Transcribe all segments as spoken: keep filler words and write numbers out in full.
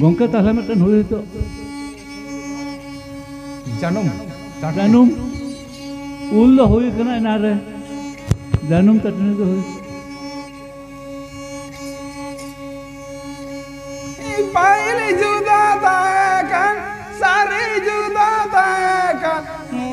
ᱜᱚᱝᱠᱮ, ᱛᱟᱦᱞᱮ ᱢᱤᱫᱴᱮᱱ ᱦᱩᱭ ᱦᱚᱪᱚ᱾ ᱡᱟᱹᱱᱩᱢ᱾ ᱡᱟᱹᱱᱩᱢ᱾ ᱩᱞ ᱫᱚ ᱦᱩᱭ ᱠᱟᱱᱟ ᱮᱱᱟᱱ ᱨᱮ᱾ ᱡᱟᱹᱱᱩᱢ ᱪᱟᱹᱴᱱᱤ ᱫᱚ ᱦᱩᱭ᱾ ᱯᱟᱹᱦᱤᱞ ᱡᱩᱫᱟᱹ ᱛᱟᱦᱮᱸ ᱠᱟᱱ, ᱥᱟᱹᱨᱤ ᱡᱩᱫᱟᱹ ᱛᱟᱦᱮᱸ ᱠᱟᱱ,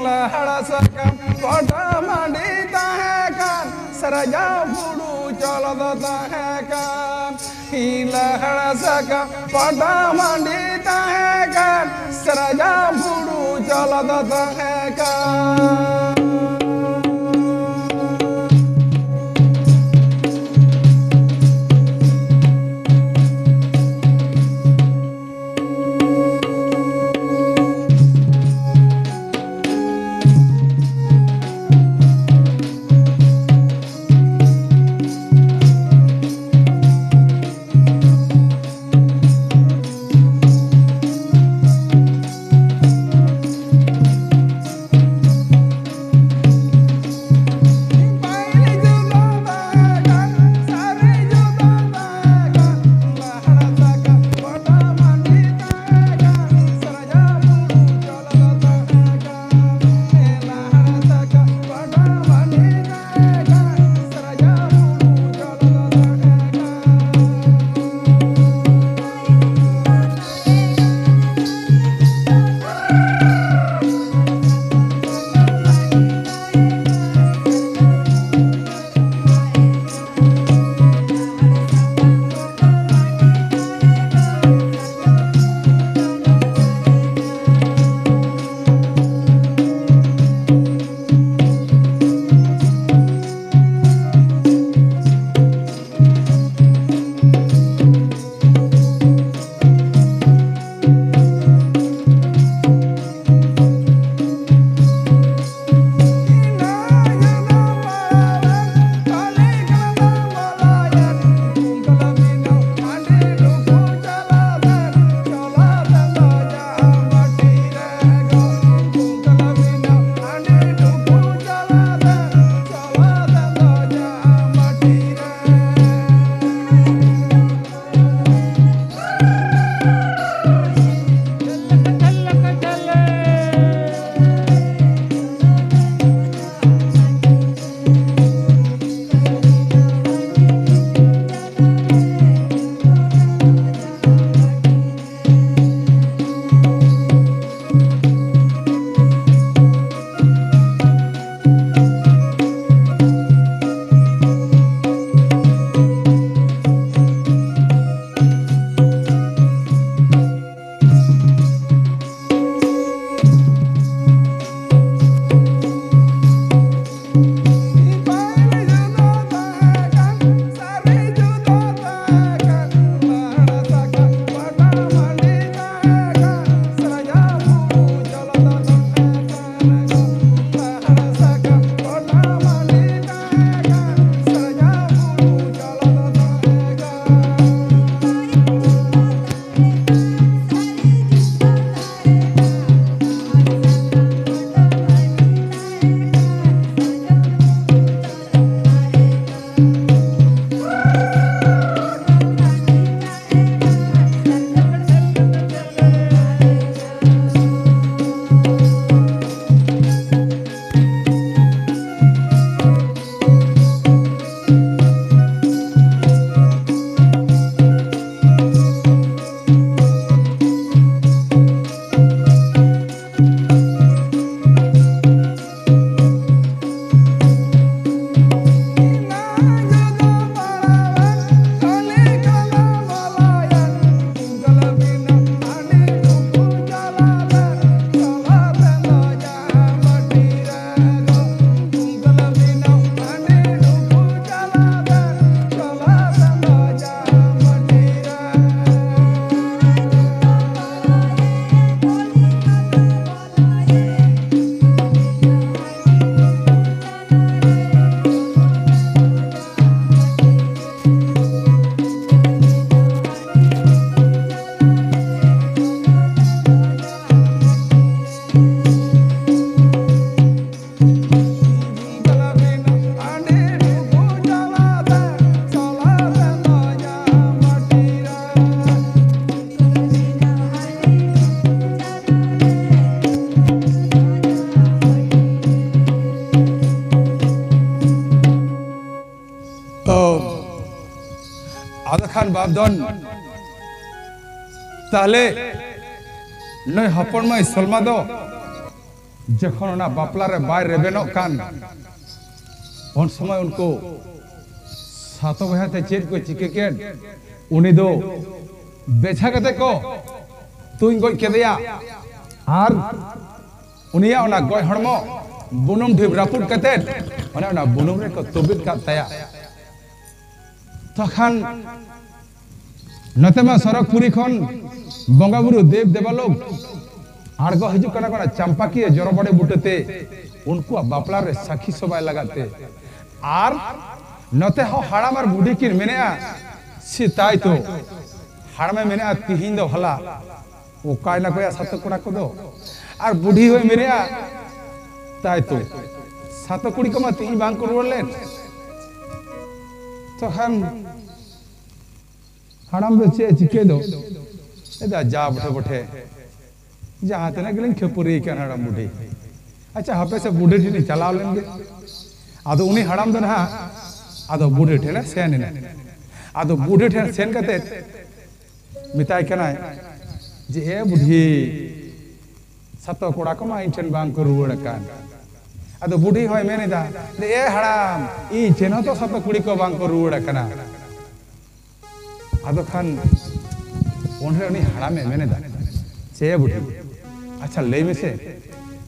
ᱞᱟᱦᱲᱟ ᱥᱟᱠᱟᱢ ᱯᱚᱴᱟ ᱢᱟᱹᱰᱤ ᱛᱟᱦᱮᱸ ᱠᱟᱱ, ᱥᱟᱨᱡᱟ ᱵᱩᱨᱩ ᱪᱚᱞᱚ ᱫᱚ ᱛᱟᱦᱮᱸ ᱠᱟᱱ᱾ ᱦᱤᱞᱟᱹᱦᱟᱲᱟ ᱥᱟᱠᱟᱢ ᱯᱟᱴᱟ ᱢᱟᱹᱰᱤ ᱛᱟᱦᱮᱸ ᱠᱟᱱ, ᱥᱟᱨᱟᱡᱟ ᱵᱩᱨᱩ ᱪᱚᱞᱚ ᱫᱚ ᱛᱟᱦᱮᱸ ᱠᱟᱱ᱾ ᱠᱷᱟᱱ ᱵᱟᱯ ᱫᱷᱚᱱ, ᱛᱟᱦᱞᱮ ᱱᱩᱭ ᱦᱚᱯᱚᱱ ᱢᱟᱹᱭ ᱥᱚᱞᱢᱟ ᱫᱚ ᱡᱚᱠᱷᱚᱱ ᱚᱱᱟ ᱵᱟᱯᱞᱟ ᱨᱮ ᱵᱟᱭ ᱨᱮᱵᱮᱱᱚᱜ ᱠᱟᱱ, ᱩᱱ ᱥᱚᱢᱚᱭ ᱩᱱᱠᱩ ᱥᱟᱛᱚ ᱵᱚᱭᱦᱟ ᱛᱮ ᱪᱮᱫ ᱠᱚ ᱪᱤᱠᱟᱹ ᱠᱮᱫ? ᱩᱱᱤ ᱫᱚ ᱵᱮᱡᱷᱟ ᱠᱟᱛᱮ ᱠᱚ ᱛᱩᱧ ᱜᱚᱡ ᱠᱮᱫᱮᱭᱟ᱾ ᱟᱨ ᱩᱱᱤᱭᱟᱜ ᱚᱱᱟ ᱜᱚᱡ ᱦᱚᱲᱢᱚ ᱵᱩᱱᱩᱢ ᱰᱷᱤᱯ ᱨᱟᱹᱯᱩᱫ ᱠᱟᱛᱮ ᱚᱱᱮ ᱚᱱᱟ ᱵᱩᱱᱩᱢ ᱨᱮᱠᱚ ᱛᱩᱵᱤᱫ ᱠᱟᱫ ᱛᱟᱭᱟ᱾ ᱛᱚᱠᱷᱟᱱ ᱱᱚᱛᱮ ᱢᱟ ᱥᱚᱨᱚᱜᱽᱯᱩᱨᱤ ᱠᱷᱚᱱ ᱵᱚᱸᱜᱟ ᱵᱩᱨᱩ ᱫᱮᱵ ᱫᱮᱵᱟᱞᱳᱠ ᱟᱬᱜᱚ ᱦᱤᱡᱩᱜ ᱠᱟᱱᱟ ᱠᱚ ᱚᱱᱟ ᱪᱟᱢᱯᱟᱠᱤᱭᱟᱹ ᱡᱚᱨᱚ ᱵᱟᱲᱮ ᱵᱩᱴᱟᱹᱛᱮ ᱩᱱᱠᱩᱣᱟᱜ ᱵᱟᱯᱞᱟ ᱨᱮ ᱥᱟᱹᱠᱷᱤ ᱥᱚᱵᱷᱟᱭ ᱞᱟᱜᱟᱫ ᱛᱮ᱾ ᱟᱨ ᱱᱚᱛᱮ ᱦᱚᱸ ᱦᱟᱲᱟᱢ ᱟᱨ ᱵᱩᱰᱷᱤ ᱠᱤᱱ ᱢᱮᱱᱮᱜᱼᱟ, ᱥᱮ ᱛᱟᱭ ᱛᱚ, ᱦᱟᱲᱟᱢᱮ ᱢᱮᱱᱮᱜᱼᱟ, ᱛᱤᱦᱤᱧ ᱫᱚ ᱦᱚᱞᱟ ᱚᱠᱟᱭ ᱱᱟᱠᱚᱭᱟ ᱥᱟᱛᱚ ᱠᱚᱲᱟ ᱠᱚᱫᱚ? ᱟᱨ ᱵᱩᱰᱷᱤ ᱦᱚᱸᱭ ᱢᱮᱱᱮᱜᱼᱟ, ᱛᱟᱭ ᱛᱚ, ᱥᱟᱛᱚ ᱠᱩᱲᱤ ᱠᱚᱢᱟ ᱛᱤᱦᱤᱧ ᱵᱟᱝ ᱠᱚ ᱨᱩᱣᱟᱹᱲ ᱞᱮᱱ᱾ ᱛᱚᱠᱷᱟᱱ ᱦᱟᱲᱟᱢ ᱫᱚ ᱪᱮᱫ ᱮ ᱪᱤᱠᱟᱹᱭ ᱫᱚ? ᱮᱫᱟ, ᱡᱟ ᱵᱚᱴᱷᱮ ᱵᱚᱴᱷᱮ, ᱡᱟᱦᱟᱸ ᱛᱤᱱᱟᱹᱜ ᱜᱮᱞᱤᱧ ᱠᱷᱟᱹᱯᱟᱹᱨᱤ ᱠᱟᱱ ᱦᱟᱲᱟᱢ ᱵᱩᱰᱷᱤ, ᱟᱪᱪᱷᱟ, ᱦᱟᱯᱮ ᱥᱮ ᱵᱩᱰᱷᱤ ᱴᱷᱮᱱ ᱞᱤᱧ ᱪᱟᱞᱟᱣ ᱞᱮᱱ ᱜᱮ᱾ ᱟᱫᱚ ᱩᱱᱤ ᱦᱟᱲᱟᱢ ᱫᱚ ᱱᱟᱦᱟᱜ ᱟᱫᱚ ᱵᱩᱰᱷᱤ ᱴᱷᱮᱱᱮ ᱥᱮᱱ ᱮᱱᱟ᱾ ᱟᱫᱚ ᱵᱩᱰᱷᱤ ᱴᱷᱮᱱ ᱥᱮᱱ ᱠᱟᱛᱮ ᱢᱮᱛᱟᱭ ᱠᱟᱱᱟᱭ ᱡᱮ, "ᱮ ᱵᱩᱰᱷᱤ, ᱥᱟᱛᱚ ᱠᱚᱲᱟ ᱠᱚᱢᱟ ᱤᱧ ᱴᱷᱮᱱ ᱵᱟᱝ ᱠᱚ ᱨᱩᱣᱟᱹᱲ ᱟᱠᱟᱱ᱾" ᱟᱫᱚ ᱵᱩᱰᱷᱤ ᱦᱚᱸᱭ ᱢᱮᱱ ᱮᱫᱟ, "ᱮ ᱦᱟᱲᱟᱢ, ᱤᱧ ᱴᱷᱮᱱ ᱦᱚᱸ ᱛᱚ ᱥᱟᱛᱚ ᱠᱩᱲᱤ ᱠᱚ ᱵᱟᱝ ᱠᱚ ᱨᱩᱣᱟᱹᱲ ᱟᱠᱟᱱᱟ᱾" ᱟᱫᱚ ᱠᱷᱟᱱ ᱩᱱᱨᱮ ᱩᱱᱤ ᱦᱟᱲᱟᱢᱮ ᱢᱮᱱ ᱮᱫᱟ, "ᱪᱮ ᱵᱩᱰᱷᱤ, ᱟᱪᱪᱷᱟ, ᱞᱟᱹᱭ ᱢᱮᱥᱮ,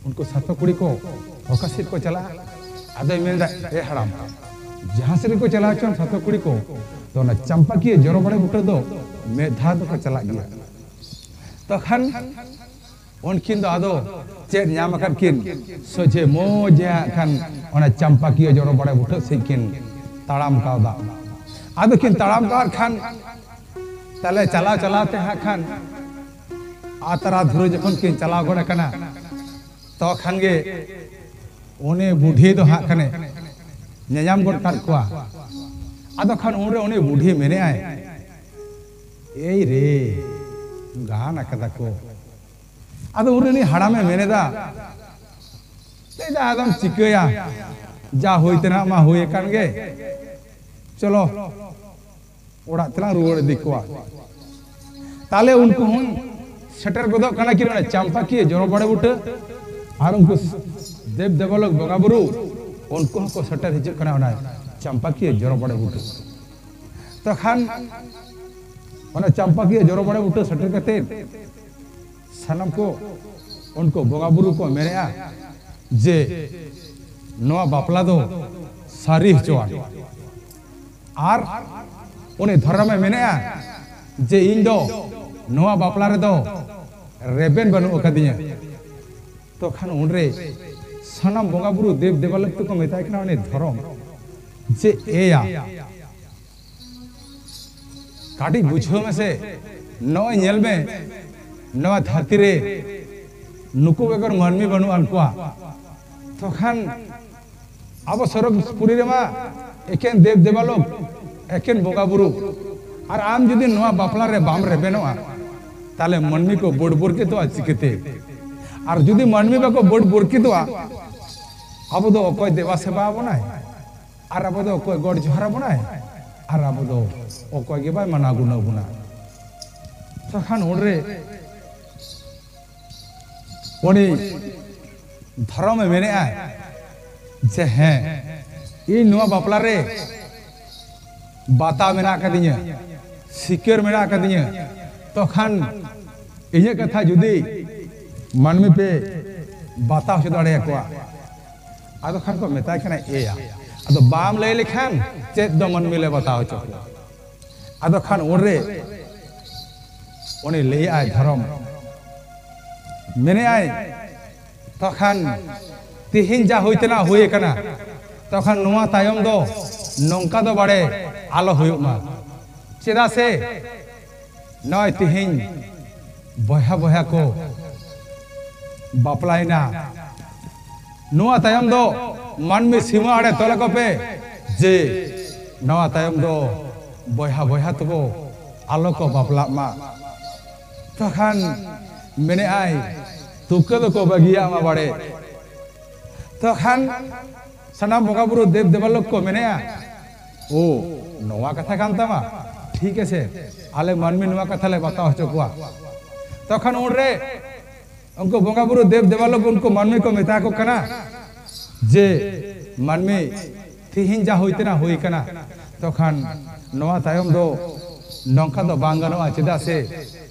ᱩᱱᱠᱩ ᱥᱟᱛᱚ ᱠᱩᱲᱤ ᱠᱚ ᱚᱠᱟ ᱥᱮᱫ ᱠᱚ ᱪᱟᱞᱟᱜᱼᱟ?" ᱟᱫᱚᱭ ᱢᱮᱱ ᱮᱫᱟ, "ᱮ ᱦᱟᱲᱟᱢ, ᱡᱟᱦᱟᱸ ᱥᱮᱫ ᱜᱮᱠᱚ ᱪᱟᱞᱟᱣ ᱦᱚᱪᱚᱱ ᱥᱟᱛᱚ ᱠᱩᱲᱤ ᱠᱚ, ᱛᱚ ᱚᱱᱟ ᱪᱟᱢᱯᱟᱠᱤᱭᱟᱹ ᱡᱚᱨᱚ ᱵᱟᱲᱮ ᱵᱩᱴᱟᱹ ᱫᱚ ᱢᱤᱫ ᱫᱷᱟᱣ ᱫᱚᱠᱚ ᱪᱟᱞᱟᱜ ᱜᱮᱭᱟ᱾" ᱛᱚᱠᱷᱟᱱ ᱩᱱᱠᱤᱱ ᱫᱚ ᱟᱫᱚ ᱪᱮᱫ ᱧᱟᱢ ᱟᱠᱟᱫ ᱠᱤᱱ, ᱥᱚᱡᱷᱮ ᱢᱚᱡᱮ ᱦᱟᱸᱜ ᱠᱷᱟᱱ ᱚᱱᱟ ᱪᱟᱢᱯᱟᱠᱤᱭᱟᱹ ᱡᱚᱨᱚ ᱵᱟᱲᱮ ᱵᱩᱴᱟᱹ ᱥᱮᱫ ᱠᱤᱱ ᱛᱟᱲᱟᱢ ᱠᱟᱣᱫᱟ᱾ ᱟᱫᱚ ᱠᱤᱱ ᱛᱟᱲᱟᱢ ᱠᱟᱣᱫ ᱠᱷᱟᱱ, ᱛᱟᱦᱞᱮ ᱪᱟᱞᱟᱣ ᱪᱟᱞᱟᱣ ᱛᱮ ᱦᱟᱸᱜ ᱠᱷᱟᱱ ᱟᱛᱨᱟ ᱫᱷᱩᱨᱟᱹ ᱡᱚᱠᱷᱚᱱ ᱠᱤᱱ ᱪᱟᱞᱟᱣ ᱜᱚᱫ ᱟᱠᱟᱱᱟ, ᱛᱚ ᱠᱷᱟᱱ ᱜᱮ ᱩᱱᱤ ᱵᱩᱰᱷᱤ ᱫᱚ ᱦᱟᱸᱜ ᱠᱷᱟᱱᱮ ᱧᱮᱧᱟᱢ ᱜᱚᱫ ᱠᱟᱫ ᱠᱚᱣᱟ᱾ ᱟᱫᱚ ᱠᱷᱟᱱ ᱩᱱᱨᱮ ᱩᱱᱤ ᱵᱩᱰᱷᱤ ᱢᱮᱱᱮᱜᱼᱟᱭ, "ᱮᱭ ᱨᱮ, ᱜᱟᱱ ᱟᱠᱟᱫᱟ ᱠᱚ᱾" ᱟᱫᱚ ᱩᱱᱨᱮ ᱩᱱᱤ ᱦᱟᱲᱟᱢᱮ ᱢᱮᱱ ᱮᱫᱟ, ᱞᱟᱹᱭ ᱮᱫᱟ, "ᱟᱫᱚᱢ ᱪᱤᱠᱟᱹᱭᱟ, ᱡᱟ ᱦᱩᱭ ᱛᱮᱱᱟᱜ ᱢᱟ ᱦᱩᱭ ᱟᱠᱟᱱ ᱜᱮ, ᱪᱚᱞᱚ, ᱚᱲᱟᱜ ᱛᱮᱞᱟᱝ ᱨᱩᱣᱟᱹᱲ ᱤᱫᱤ ᱠᱚᱣᱟ᱾ ᱛᱟᱦᱞᱮ ᱩᱱᱠᱩ ᱦᱚᱸ ᱥᱮᱴᱮᱨ ᱜᱚᱫᱚᱜ ᱠᱟᱱᱟ ᱠᱤᱱ ᱚᱱᱟ ᱪᱟᱢᱯᱟᱠᱤᱭᱟᱹ ᱡᱚᱨᱚ ᱵᱟᱲᱮ ᱵᱩᱴᱟᱹ᱾ ᱟᱨ ᱩᱱᱠᱩ ᱫᱮᱵ ᱫᱮᱵᱟᱞᱳᱠ ᱵᱚᱸᱜᱟ ᱵᱩᱨᱩ, ᱩᱱᱠᱩ ᱦᱚᱸᱠᱚ ᱥᱮᱴᱮᱨ ᱦᱤᱡᱩᱜ ᱠᱟᱱᱟ ᱚᱱᱟ ᱪᱟᱢᱯᱟᱠᱤᱭᱟᱹ ᱡᱚᱨᱚ ᱵᱟᱲᱮ ᱵᱩᱴᱟᱹ᱾ ᱛᱚᱠᱷᱟᱱ ᱚᱱᱟ ᱪᱟᱢᱯᱟᱠᱤᱭᱟᱹ ᱡᱚᱨᱚ ᱵᱟᱲᱮ ᱵᱩᱴᱟᱹ ᱥᱮᱴᱮᱨ ᱠᱟᱛᱮ ᱥᱟᱱᱟᱢ ᱠᱚ ᱩᱱᱠᱩ ᱵᱚᱸᱜᱟ ᱵᱩᱨᱩ ᱠᱚ ᱢᱮᱱᱮᱜᱼᱟ ᱡᱮ ᱱᱚᱣᱟ ᱵᱟᱯᱞᱟ ᱫᱚ ᱥᱟᱹᱨᱤ ᱦᱚᱪᱚᱣᱟᱱ᱾ ᱟᱨ ᱩᱱᱤ ᱫᱷᱚᱨᱚᱢᱮ ᱢᱮᱱᱮᱜᱼᱟ ᱡᱮ ᱤᱧ ᱫᱚ ᱱᱚᱣᱟ ᱵᱟᱯᱞᱟ ᱨᱮᱫᱚ ᱨᱮᱵᱮᱱ ᱵᱟᱹᱱᱩᱜ ᱟᱠᱟᱫᱤᱧᱟ᱾ ᱛᱚᱠᱷᱟᱱ ᱩᱱᱨᱮ ᱥᱟᱱᱟᱢ ᱵᱚᱸᱜᱟ ᱵᱩᱨᱩ ᱫᱮᱵ ᱫᱮᱵᱟᱞᱳᱠ ᱛᱮᱠᱚ ᱢᱮᱛᱟᱭ ᱠᱟᱱᱟ ᱩᱱᱤ ᱫᱷᱚᱨᱚᱢ ᱡᱮ ᱮᱭᱟ, ᱠᱟᱹᱴᱤᱡ ᱵᱩᱡᱷᱟᱹᱣ ᱢᱮᱥᱮ, ᱱᱚᱜᱼᱚᱭ ᱧᱮᱞ ᱢᱮ, ᱱᱚᱣᱟ ᱫᱷᱟᱹᱨᱛᱤ ᱨᱮ ᱱᱩᱠᱩ ᱵᱮᱜᱚᱨ ᱢᱟᱹᱱᱢᱤ ᱵᱟᱹᱱᱩᱜ ᱟᱱ ᱠᱚᱣᱟ᱾ ᱛᱚᱠᱷᱟᱱ ᱟᱵᱚ ᱥᱚᱨᱚᱜᱽᱯᱩᱨᱤ ᱨᱮᱢᱟ ᱮᱠᱮᱱ ᱫᱮᱵ ᱫᱮᱵᱟᱞᱳᱠ, ᱮᱠᱮᱱ ᱵᱚᱸᱜᱟ ᱵᱩᱨᱩ, ᱟᱨ ᱟᱢ ᱡᱩᱫᱤ ᱱᱚᱣᱟ ᱵᱟᱯᱞᱟ ᱨᱮ ᱵᱟᱢ ᱨᱮᱵᱮᱱᱚᱜᱼᱟ, ᱛᱟᱦᱞᱮ ᱢᱟᱹᱱᱢᱤ ᱠᱚ ᱵᱳᱴ ᱵᱳᱨᱠᱤᱛᱚᱜᱼᱟ ᱪᱤᱠᱟᱹᱛᱮ? ᱟᱨ ᱡᱩᱫᱤ ᱢᱟᱹᱱᱢᱤ ᱵᱟᱠᱚ ᱵᱳᱴ ᱵᱳᱨᱠᱤᱛᱚᱜᱼᱟ, ᱟᱵᱚ ᱫᱚ ᱚᱠᱚᱭ ᱫᱮᱵᱟ ᱥᱮᱵᱟ ᱟᱵᱚᱱᱟᱭ? ᱟᱨ ᱟᱵᱚ ᱫᱚ ᱚᱠᱚᱭ ᱜᱚᱰ ᱡᱚᱦᱟᱨ ᱟᱵᱚᱱᱟᱭ? ᱟᱨ ᱟᱵᱚ ᱫᱚ ᱚᱠᱚᱭ ᱜᱮ ᱵᱟᱭ ᱢᱟᱱᱟᱣ ᱜᱩᱱᱟᱹᱣ ᱵᱚᱱᱟ᱾ ᱛᱚᱠᱷᱟᱱ ᱩᱱᱨᱮ ᱩᱱᱤ ᱫᱷᱚᱨᱚᱢᱮ ᱢᱮᱱᱮᱜᱼᱟᱭ ᱡᱮ ᱦᱮᱸ, ᱤᱧ ᱱᱚᱣᱟ ᱵᱟᱯᱞᱟ ᱨᱮ ᱵᱟᱛᱟ ᱢᱮᱱᱟᱜ ᱟᱠᱟᱫᱤᱧᱟ, ᱥᱤᱠᱟᱹᱨ ᱢᱮᱱᱟᱜ ᱟᱠᱟᱫᱤᱧᱟ, ᱛᱚᱠᱷᱟᱱ ᱤᱧᱟᱹᱜ ᱠᱟᱛᱷᱟ ᱡᱩᱫᱤ ᱢᱟᱹᱱᱢᱤ ᱯᱮ ᱵᱟᱛᱟ ᱦᱚᱪᱚ ᱫᱟᱲᱮᱭᱟᱠᱚᱣᱟ, ᱟᱫᱚ ᱠᱷᱟᱱ ᱠᱚ ᱢᱮᱛᱟᱭ ᱠᱟᱱᱟ ᱮᱭᱟ, ᱟᱫᱚ ᱵᱟᱢ ᱞᱟᱹᱭ ᱞᱮᱠᱷᱟᱱ ᱪᱮᱫ ᱫᱚ ᱢᱟᱹᱱᱢᱤ ᱞᱮ ᱵᱟᱛᱟ ᱦᱚᱪᱚ ᱠᱚᱣᱟ? ᱟᱫᱚ ᱠᱷᱟᱱ ᱩᱱᱨᱮ ᱩᱱᱤ ᱞᱟᱹᱭᱮᱜᱼᱟᱭ ᱫᱷᱚᱨᱚᱢ, ᱢᱮᱱᱮᱜᱼᱟᱭ, ᱛᱚᱠᱷᱟᱱ ᱛᱤᱦᱤᱧ ᱡᱟ ᱦᱩᱭ ᱛᱮᱱᱟᱜ ᱦᱩᱭ ᱟᱠᱟᱱᱟ, ᱛᱚᱠᱷᱟᱱ ᱱᱚᱣᱟ ᱛᱟᱭᱚᱢ ᱫᱚ ᱱᱚᱝᱠᱟ ᱫᱚ ᱵᱟᱲᱮ ᱟᱞᱚ ᱦᱩᱭᱩᱜ ᱢᱟ᱾ ᱪᱮᱫᱟᱜ ᱥᱮ ᱱᱚᱜᱼᱚᱭ ᱛᱤᱦᱤᱧ ᱵᱚᱭᱦᱟ ᱵᱚᱭᱦᱟ ᱠᱚ ᱵᱟᱯᱞᱟᱭᱮᱱᱟ, ᱱᱚᱣᱟ ᱛᱟᱭᱚᱢ ᱫᱚ ᱢᱟᱹᱱᱢᱤ ᱥᱤᱢᱟᱹ ᱟᱲᱮ ᱛᱚᱞ ᱟᱠᱚ ᱯᱮ, ᱡᱮ ᱱᱚᱣᱟ ᱛᱟᱭᱚᱢ ᱫᱚ ᱵᱚᱭᱦᱟ ᱵᱚᱭᱦᱟ ᱛᱮᱠᱚ ᱟᱞᱚ ᱠᱚ ᱵᱟᱯᱞᱟᱜ ᱢᱟ᱾ ᱛᱚᱠᱷᱟᱱ ᱢᱮᱱᱮᱜᱼᱟᱭ, ᱛᱩᱠᱟᱹ ᱫᱚᱠᱚ ᱵᱟᱹᱜᱤᱭᱟᱜ ᱢᱟ ᱵᱟᱲᱮ᱾ ᱛᱚᱠᱷᱟᱱ ᱥᱟᱱᱟᱢ ᱵᱚᱸᱜᱟ ᱵᱩᱨᱩ ᱫᱮᱵ ᱫᱮᱵᱟᱞᱳᱠ ᱠᱚ ᱢᱮᱱᱮᱜᱼᱟ, ᱳ, ᱱᱚᱣᱟ ᱠᱟᱛᱷᱟ ᱠᱟᱱ ᱛᱟᱢᱟ? ᱴᱷᱤᱠ ᱟᱪᱷᱮ, ᱟᱞᱮ ᱢᱟᱹᱱᱢᱤ ᱱᱚᱣᱟ ᱠᱟᱛᱷᱟ ᱞᱮ ᱵᱟᱛᱟᱣ ᱦᱚᱪᱚ ᱠᱚᱣᱟ᱾ ᱛᱚᱠᱷᱚᱱ ᱩᱱᱨᱮ ᱩᱱᱠᱩ ᱵᱚᱸᱜᱟ ᱵᱩᱨᱩ ᱫᱮᱵ ᱫᱮᱵᱟᱞᱳᱠ ᱩᱱᱠᱩ ᱢᱟᱹᱱᱢᱤ ᱠᱚ ᱢᱮᱛᱟ ᱠᱚ ᱠᱟᱱᱟ ᱡᱮ, "ᱢᱟᱹᱱᱢᱤ, ᱛᱤᱦᱤᱧ ᱡᱟ ᱦᱩᱭ ᱛᱮᱱᱟᱜ ᱦᱩᱭ ᱠᱟᱱᱟ, ᱛᱚᱠᱷᱟᱱ ᱱᱚᱣᱟ ᱛᱟᱭᱚᱢ ᱫᱚ ᱱᱚᱝᱠᱟ ᱫᱚ ᱵᱟᱝ ᱜᱟᱱᱚᱜᱼᱟ, ᱪᱮᱫᱟᱜ ᱥᱮ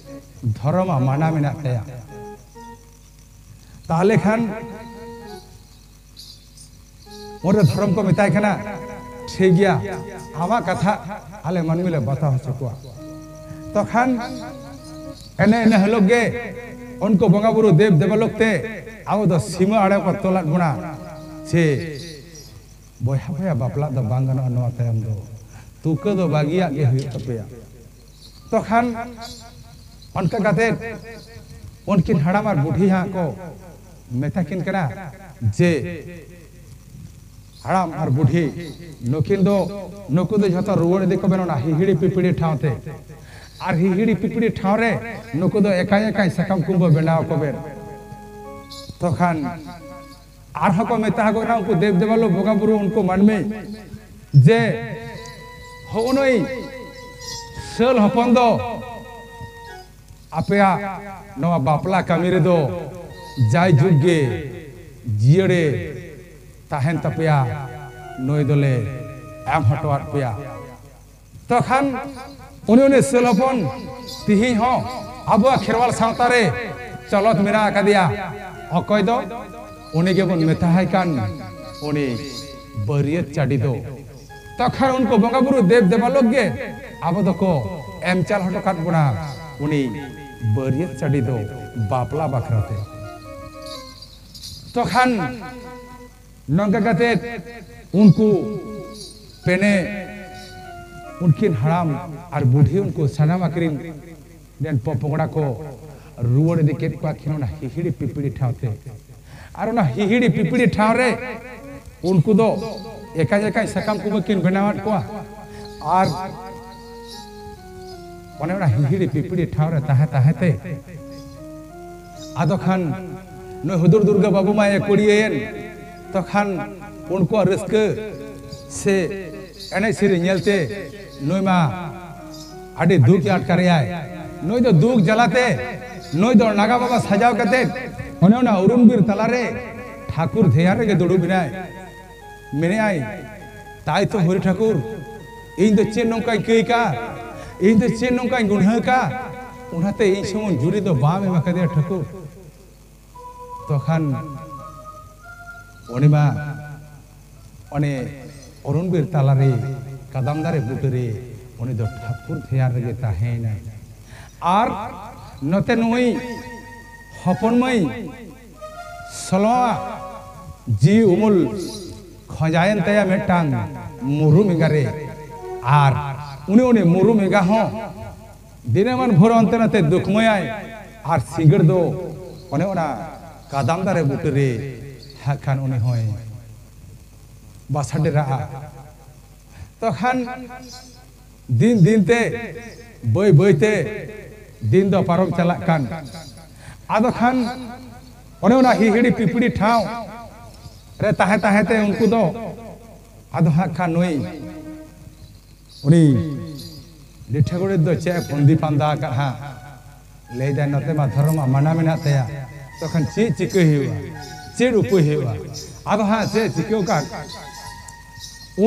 ᱫᱷᱚᱨᱚᱢᱟᱜ ᱢᱟᱱᱟ ᱢᱮᱱᱟᱜ ᱛᱟᱭᱟ᱾" ᱛᱟᱦᱞᱮ ᱠᱷᱟᱱ ᱚᱸᱰᱮ ᱫᱷᱚᱨᱚᱢ ᱠᱚ ᱢᱮᱛᱟᱭ ᱠᱟᱱᱟ, "ᱴᱷᱤᱠ ᱜᱮᱭᱟ, ᱟᱢᱟᱜ ᱠᱟᱛᱷᱟ ᱟᱞᱮ ᱢᱟᱹᱱᱢᱤ ᱞᱮ ᱵᱟᱛᱟᱣ ᱦᱚᱪᱚ ᱠᱚᱣᱟ᱾" ᱛᱚᱠᱷᱟᱱ ᱮᱱᱮ ᱤᱱᱟᱹ ᱦᱤᱞᱳᱜ ᱜᱮ ᱩᱱᱠᱩ ᱵᱚᱸᱜᱟ ᱵᱩᱨᱩ ᱫᱮᱵ ᱫᱮᱵᱟᱞᱳᱠ ᱛᱮ ᱟᱵᱚ ᱫᱚ ᱥᱤᱢᱟᱹ ᱟᱲᱮ ᱠᱚ ᱛᱚᱞᱟᱫ ᱵᱚᱱᱟ, ᱥᱮ ᱵᱚᱭᱦᱟ ᱵᱚᱭᱦᱟ ᱵᱟᱯᱞᱟ ᱫᱚ ᱵᱟᱝ ᱜᱟᱱᱚᱜᱼᱟ, ᱱᱚᱣᱟ ᱛᱟᱭᱚᱢ ᱫᱚ ᱛᱩᱠᱟᱹ ᱫᱚ ᱵᱟᱹᱜᱤᱭᱟᱜ ᱜᱮ ᱦᱩᱭᱩᱜ ᱛᱟᱯᱮᱭᱟ᱾ ᱛᱚᱠᱷᱟᱱ ᱚᱱᱠᱟ ᱠᱟᱛᱮ ᱩᱱᱠᱤᱱ ᱦᱟᱲᱟᱢ ᱟᱨ ᱵᱩᱰᱷᱤ ᱦᱟᱸᱜ ᱠᱚ ᱢᱮᱛᱟ ᱠᱤᱱ ᱠᱟᱱᱟ ᱡᱮ, "ᱦᱟᱲᱟᱢ ᱟᱨ ᱵᱩᱰᱷᱤ, ᱱᱩᱠᱤᱱ ᱫᱚ, ᱱᱩᱠᱩ ᱫᱚ ᱡᱷᱚᱛᱚ ᱨᱩᱣᱟᱹᱲ ᱤᱫᱤ ᱠᱚᱵᱮᱱ ᱚᱱᱟ ᱦᱤᱦᱤᱲᱤ ᱯᱤᱯᱤᱲᱤ ᱴᱷᱟᱶ ᱛᱮ, ᱟᱨ ᱦᱤᱦᱤᱲᱤ ᱯᱤᱯᱤᱲᱤ ᱴᱷᱟᱶ ᱨᱮ ᱱᱩᱠᱩ ᱫᱚ ᱮᱠᱟᱭ ᱮᱠᱟᱭ ᱥᱟᱠᱟᱢ ᱠᱩᱢᱵᱟᱹ ᱵᱮᱱᱟᱣ ᱠᱚᱵᱮᱱ᱾" ᱛᱚᱠᱷᱟᱱ ᱟᱨᱦᱚᱸ ᱠᱚ ᱢᱮᱛᱟ ᱟᱠᱚ ᱠᱟᱱᱟ ᱩᱱᱠᱩ ᱫᱮᱵ ᱫᱮᱵᱟᱞᱳᱠ ᱵᱚᱸᱜᱟ ᱵᱩᱨᱩ, ᱩᱱᱠᱩ ᱢᱟᱹᱱᱢᱤ, ᱡᱮ ᱦᱚᱸᱜᱼᱚ ᱱᱩᱭ ᱥᱟᱹᱞ ᱦᱚᱯᱚᱱ ᱫᱚ ᱟᱯᱮᱭᱟᱜ ᱱᱚᱣᱟ ᱵᱟᱯᱞᱟ ᱠᱟᱹᱢᱤ ᱨᱮᱫᱚ ᱡᱟᱭᱡᱩᱜᱽ ᱜᱮ ᱡᱤᱭᱟᱹᱲᱮ ᱛᱟᱦᱮᱱ ᱛᱟᱯᱮᱭᱟ, ᱱᱩᱭ ᱫᱚᱞᱮ ᱮᱢ ᱦᱚᱴᱚᱣᱟᱫ ᱯᱮᱭᱟ᱾ ᱛᱚᱠᱷᱟᱱ ᱩᱱᱤ, ᱩᱱᱤ ᱥᱟᱹᱞ ᱦᱚᱯᱚᱱ ᱛᱤᱦᱤᱧ ᱦᱚᱸ ᱟᱵᱚᱣᱟᱜ ᱠᱷᱮᱨᱣᱟᱞ ᱥᱟᱶᱛᱟ ᱨᱮ ᱪᱚᱞᱚᱛ ᱢᱮᱱᱟᱜ ᱟᱠᱟᱫᱮᱭᱟ᱾ ᱚᱠᱚᱭ ᱫᱚ? ᱩᱱᱤ ᱜᱮᱵᱚᱱ ᱢᱮᱛᱟᱭ ᱠᱟᱱ ᱩᱱᱤ ᱵᱟᱹᱨᱭᱟᱹᱛ ᱪᱟᱹᱰᱤ ᱫᱚ᱾ ᱛᱚᱠᱷᱟᱱ ᱩᱱᱠᱩ ᱵᱚᱸᱜᱟ ᱵᱩᱨᱩ ᱫᱮᱵ ᱫᱮᱵᱟᱞᱳᱠ ᱜᱮ ᱟᱵᱚ ᱫᱚᱠᱚ ᱮᱢ ᱪᱟᱞ ᱦᱚᱴᱚ ᱠᱟᱫ ᱵᱚᱱᱟ ᱩᱱᱤ ᱵᱟᱹᱨᱭᱟᱹᱛ ᱪᱟᱹᱰᱤ ᱫᱚ ᱵᱟᱯᱞᱟ ᱵᱟᱠᱷᱨᱟ ᱛᱮ᱾ ᱛᱚᱠᱷᱟᱱ ᱱᱚᱝᱠᱟ ᱠᱟᱛᱮ ᱩᱱᱠᱩ ᱯᱮᱱᱮ, ᱩᱱᱠᱤᱱ ᱦᱟᱲᱟᱢ ᱟᱨ ᱵᱩᱰᱷᱤ, ᱩᱱᱠᱩ ᱥᱟᱱᱟᱢ ᱟᱹᱠᱤᱱ ᱨᱮᱱ ᱯᱚᱯᱚᱝᱲᱟ ᱠᱚ ᱨᱩᱣᱟᱹᱲ ᱤᱫᱤ ᱠᱮᱫ ᱠᱚᱣᱟ ᱠᱤᱱ ᱚᱱᱟ ᱦᱤᱦᱤᱲᱤ ᱯᱤᱯᱤᱲᱤ ᱴᱷᱟᱶ ᱛᱮ᱾ ᱟᱨ ᱚᱱᱟ ᱦᱤᱦᱤᱲᱤ ᱯᱤᱯᱤᱲᱤ ᱴᱷᱟᱶ ᱨᱮ ᱩᱱᱠᱩ ᱫᱚ ᱮᱠᱟᱭ ᱮᱠᱟᱭ ᱥᱟᱠᱟᱢ ᱠᱩᱢᱵᱟᱹ ᱠᱤᱱ ᱵᱮᱱᱟᱣᱟᱫ ᱠᱚᱣᱟ᱾ ᱟᱨ ᱚᱱᱮ ᱚᱱᱟ ᱦᱤᱦᱤᱲᱤ ᱯᱤᱯᱤᱲᱤ ᱴᱷᱟᱶ ᱨᱮ ᱛᱟᱦᱮᱸ ᱛᱟᱦᱮᱸ ᱛᱮ ᱟᱫᱚ ᱠᱷᱟᱱ ᱱᱩᱭ ᱦᱩᱫᱩᱲ ᱫᱩᱨᱜᱟᱹ ᱵᱟᱹᱵᱩ ᱢᱟᱭ ᱮᱠᱩᱲᱤᱭᱟᱹᱭᱮᱱ᱾ ᱛᱚᱠᱷᱟᱱ ᱩᱱᱠᱩᱣᱟᱜ ᱨᱟᱹᱥᱠᱟᱹ ᱥᱮ ᱮᱱᱮᱡ ᱥᱮᱨᱮᱧ ᱧᱮᱞᱛᱮ ᱱᱩᱭ ᱢᱟ ᱟᱹᱰᱤ ᱫᱩᱠ ᱮ ᱟᱴᱠᱟᱨᱮᱜᱼᱟᱭ᱾ ᱱᱩᱭ ᱫᱚ ᱫᱩᱠ ᱡᱟᱞᱟᱛᱮ, ᱱᱩᱭ ᱫᱚ ᱱᱟᱜᱟ ᱵᱟᱵᱟ ᱥᱟᱡᱟᱣ ᱠᱟᱛᱮ ᱚᱱᱮ ᱚᱱᱟ ᱩᱨᱩᱢ ᱵᱤᱨ ᱛᱟᱞᱟᱨᱮ ᱴᱷᱟᱹᱠᱩᱨ ᱫᱷᱮᱭᱟᱱ ᱨᱮᱜᱮ ᱫᱩᱲᱩᱵ ᱮᱱᱟᱭ᱾ ᱢᱮᱱᱮᱜᱼᱟᱭ, "ᱛᱟᱭ ᱛᱚ ᱦᱚᱨᱤ ᱴᱷᱟᱹᱠᱩᱨ, ᱤᱧ ᱫᱚ ᱪᱮᱫ ᱱᱚᱝᱠᱟᱧ ᱠᱟᱹᱭ ᱠᱟᱜᱼᱟ? ᱤᱧ ᱫᱚ ᱪᱮᱫ ᱱᱚᱝᱠᱟᱧ ᱜᱩᱱᱦᱟᱹ ᱠᱟᱜᱼᱟ? ᱚᱱᱟᱛᱮ ᱤᱧ ᱥᱩᱢᱩᱝ ᱡᱩᱨᱤ ᱫᱚ ᱵᱟᱢ ᱮᱢ ᱟᱠᱟᱫᱮᱭᱟ ᱴᱷᱟᱹᱠᱩᱨ?" ᱛᱚᱠᱷᱟᱱ ᱩᱱᱤ ᱢᱟ ᱚᱱᱮ ᱚᱨᱚᱱ ᱵᱤᱨ ᱛᱟᱞᱟᱨᱮ ᱠᱟᱫᱟᱢ ᱫᱟᱨᱮ ᱵᱩᱴᱟᱹᱨᱮ ᱩᱱᱤ ᱫᱚ ᱴᱷᱟᱹᱠᱩᱨ ᱫᱷᱮᱭᱟᱱ ᱨᱮᱜᱮ ᱛᱟᱦᱮᱸᱭᱮᱱᱟᱭ᱾ ᱟᱨ ᱱᱚᱛᱮ ᱱᱩᱭ ᱦᱚᱯᱚᱱ ᱢᱟᱹᱭ ᱥᱚᱞᱚᱣᱟᱜ ᱡᱤᱣᱤ ᱩᱢᱩᱞ ᱠᱷᱚᱸᱡᱟᱭᱮᱱ ᱛᱟᱭᱟ ᱢᱤᱫᱴᱟᱝ ᱢᱩᱨᱩᱢ ᱮᱸᱜᱟ ᱨᱮ᱾ ᱟᱨ ᱩᱱᱤ, ᱩᱱᱤ ᱢᱩᱨᱩᱢ ᱮᱸᱜᱟ ᱦᱚᱸ ᱫᱤᱱᱟᱹᱢᱟᱱ ᱵᱷᱳᱨ ᱚᱱᱛᱮ ᱱᱚᱛᱮ ᱫᱩᱠᱢᱟᱹᱭᱟᱭ᱾ ᱟᱨ ᱥᱤᱸᱜᱟᱹᱲ ᱫᱚ ᱚᱱᱮ ᱚᱱᱟ ᱠᱟᱫᱟᱢ ᱫᱟᱨᱮ ᱵᱩᱴᱟᱹᱨᱮ ᱦᱟᱸᱜ ᱠᱷᱟᱱ ᱩᱱᱤ ᱦᱚᱸᱭ ᱵᱟᱥᱟ ᱰᱮᱨᱟᱜᱼᱟ᱾ ᱛᱚᱠᱷᱟᱱ ᱫᱤᱱ ᱫᱤᱱ ᱛᱮ, ᱵᱟᱹᱭ ᱵᱟᱹᱭ ᱛᱮ ᱫᱤᱱ ᱫᱚ ᱯᱟᱨᱚᱢ ᱪᱟᱞᱟᱜ ᱠᱟᱱ᱾ ᱟᱫᱚ ᱠᱷᱟᱱ ᱚᱱᱮ ᱚᱱᱟ ᱦᱤᱦᱤᱲᱤ ᱯᱤᱯᱤᱲᱤ ᱴᱷᱟᱶ ᱨᱮ ᱛᱟᱦᱮᱸ ᱛᱟᱦᱮᱸ ᱛᱮ ᱩᱱᱠᱩ ᱫᱚ ᱟᱫᱚ ᱦᱟᱸᱜ ᱠᱷᱟᱱ ᱱᱩᱭ ᱩᱱᱤ ᱞᱤᱴᱷᱟᱹ ᱜᱚᱰᱮᱛ ᱫᱚ ᱪᱮᱫ ᱮ ᱯᱷᱩᱱᱫᱤ ᱯᱷᱟᱱᱫᱟ ᱟᱠᱟᱫ ᱦᱟᱸᱜ? ᱞᱟᱹᱭᱫᱟᱭ, "ᱱᱚᱛᱮ ᱢᱟ ᱫᱷᱚᱨᱚᱢ ᱢᱟ ᱢᱟᱱᱟ ᱢᱮᱱᱟᱜ ᱛᱟᱭᱟ, ᱛᱚᱠᱷᱟᱱ ᱪᱮᱫ ᱪᱤᱠᱟᱹᱭ ᱦᱩᱭᱩᱜᱼᱟ? ᱪᱮᱫ ᱩᱯᱟᱹᱭ ᱦᱩᱭᱩᱜᱼᱟ?" ᱟᱫᱚ ᱦᱟᱸᱜ ᱪᱮᱫ ᱪᱤᱠᱟᱹᱣ ᱠᱟᱱ,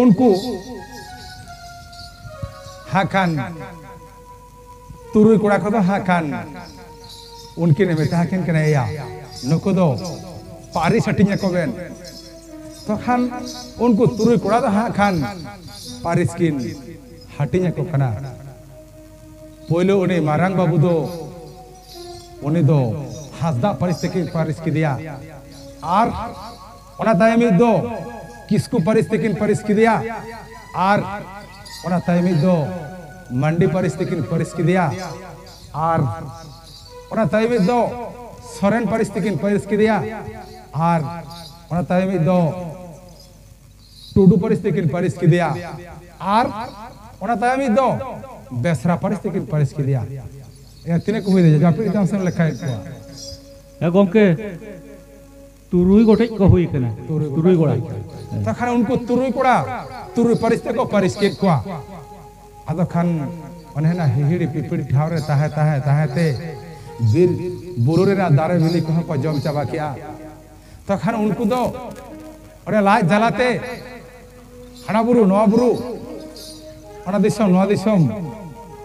ᱩᱱᱠᱩ ᱦᱟᱸᱜ ᱠᱷᱟᱱ ᱛᱩᱨᱩᱭ ᱠᱚᱲᱟ ᱠᱚᱫᱚ ᱦᱟᱸᱜ ᱠᱷᱟᱱ ᱩᱱᱠᱤᱱ ᱮ ᱢᱮᱛᱟ ᱠᱤᱱ ᱠᱟᱱᱟ, "ᱮᱭᱟ, ᱱᱩᱠᱩ ᱫᱚ ᱯᱟᱹᱨᱤᱥ ᱦᱟᱹᱴᱤᱧ ᱟᱠᱚ ᱵᱮᱱ᱾" ᱛᱚᱠᱷᱟᱱ ᱩᱱᱠᱩ ᱛᱩᱨᱩᱭ ᱠᱚᱲᱟ ᱫᱚ ᱦᱟᱸᱜ ᱠᱷᱟᱱ ᱯᱟᱹᱨᱤᱥ ᱠᱤᱱ ᱦᱟᱹᱴᱤᱧ ᱟᱠᱚ ᱠᱟᱱᱟ᱾ ᱯᱳᱭᱞᱳ ᱩᱱᱤ ᱢᱟᱨᱟᱝ ᱵᱟᱹᱵᱩ ᱫᱚ, ᱩᱱᱤ ᱫᱚ ᱦᱟᱸᱥᱫᱟ ᱯᱟᱹᱨᱤᱥ ᱛᱮᱠᱤᱱ ᱯᱟᱹᱨᱤᱥ ᱠᱮᱫᱮᱭᱟ᱾ ᱟᱨ ᱚᱱᱟ ᱛᱟᱭᱚᱢᱤᱡ ᱫᱚ ᱠᱤᱥᱠᱩ ᱯᱟᱹᱨᱤᱥ ᱛᱮᱠᱤᱱ ᱯᱟᱹᱨᱤᱥ ᱠᱮᱫᱮᱭᱟ᱾ ᱟᱨ ᱚᱱᱟ ᱛᱟᱭᱚᱢᱤᱡ ᱫᱚ ᱢᱟᱱᱰᱤ ᱯᱟᱹᱨᱤᱥ ᱛᱮᱠᱤᱱ ᱯᱟᱹᱨᱤᱥ ᱠᱮᱫᱮᱭᱟ᱾ ᱟᱨ ᱚᱱᱟ ᱛᱟᱭᱚᱢᱤᱡ ᱫᱚ ᱥᱚᱨᱮᱱ ᱯᱟᱹᱨᱤᱥ ᱛᱮᱠᱤᱱ ᱯᱟᱹᱨᱤᱥ ᱠᱮᱫᱮᱭᱟ᱾ ᱟᱨ ᱚᱱᱟ ᱛᱟᱭᱚᱢᱤᱡ ᱫᱚ ᱴᱩᱰᱩ ᱯᱟᱹᱨᱤᱥ ᱛᱮᱠᱤᱱ ᱯᱟᱹᱨᱤᱥ ᱠᱮᱫᱮᱭᱟ᱾ ᱟᱨ ᱚᱱᱟ ᱛᱟᱭᱚᱢᱤᱡ ᱫᱚ ᱵᱮᱥᱨᱟ ᱯᱟᱹᱨᱤᱥ ᱛᱮᱠᱤᱱ ᱯᱟᱹᱨᱤᱥ ᱠᱮᱫᱮᱭᱟ᱾ ᱮ, ᱛᱤᱱᱟᱹᱜ ᱠᱚ ᱦᱩᱭ ᱫᱟᱲᱮᱭᱟᱜᱼᱟ? ᱡᱟᱹᱯᱤᱫ ᱛᱟᱢ ᱥᱮᱢ ᱞᱮᱠᱷᱟᱭᱮᱫ ᱠᱚᱣᱟ᱾ ᱦᱮᱸ ᱜᱚᱢᱠᱮ, ᱛᱩᱨᱩᱭ ᱜᱚᱴᱮᱡ ᱠᱚ ᱦᱩᱭ ᱠᱟᱱᱟ᱾ ᱛᱩᱨᱩᱭ ᱜᱚᱴᱮᱡ ᱠᱚ ᱦᱩᱭ ᱠᱟᱱᱟ᱾ ᱛᱚ ᱠᱷᱟᱱ ᱩᱱᱠᱩ ᱛᱩᱨᱩᱭ ᱠᱚᱲᱟ ᱛᱩᱨᱩᱭ ᱯᱟᱹᱨᱤᱥ ᱛᱮᱠᱚ ᱯᱟᱹᱨᱤᱥ ᱠᱮᱫ ᱠᱚᱣᱟ᱾ ᱟᱫᱚ ᱠᱷᱟᱱ ᱚᱱᱮ ᱚᱱᱟ ᱦᱤᱦᱤᱲᱤ ᱯᱤᱯᱤᱲᱤ ᱴᱷᱟᱶ ᱨᱮ ᱛᱟᱦᱮᱸ ᱛᱟᱦᱮᱸ ᱛᱟᱦᱮᱸ ᱛᱮ ᱵᱤᱨ ᱵᱩᱨᱩ ᱨᱮᱱᱟᱜ ᱫᱟᱨᱮ ᱵᱤᱞᱤ ᱠᱚᱦᱚᱸ ᱠᱚ ᱡᱚᱢ ᱪᱟᱵᱟ ᱠᱮᱜᱼᱟ᱾ ᱛᱚᱠᱷᱟᱱ ᱩᱱᱠᱩ ᱫᱚ ᱚᱱᱮ ᱞᱟᱡ ᱡᱟᱞᱟᱛᱮ ᱦᱟᱱᱟ ᱵᱩᱨᱩ ᱱᱚᱣᱟ ᱵᱩᱨᱩ, ᱚᱱᱟ ᱫᱤᱥᱚᱢ ᱱᱚᱣᱟ ᱫᱤᱥᱚᱢ,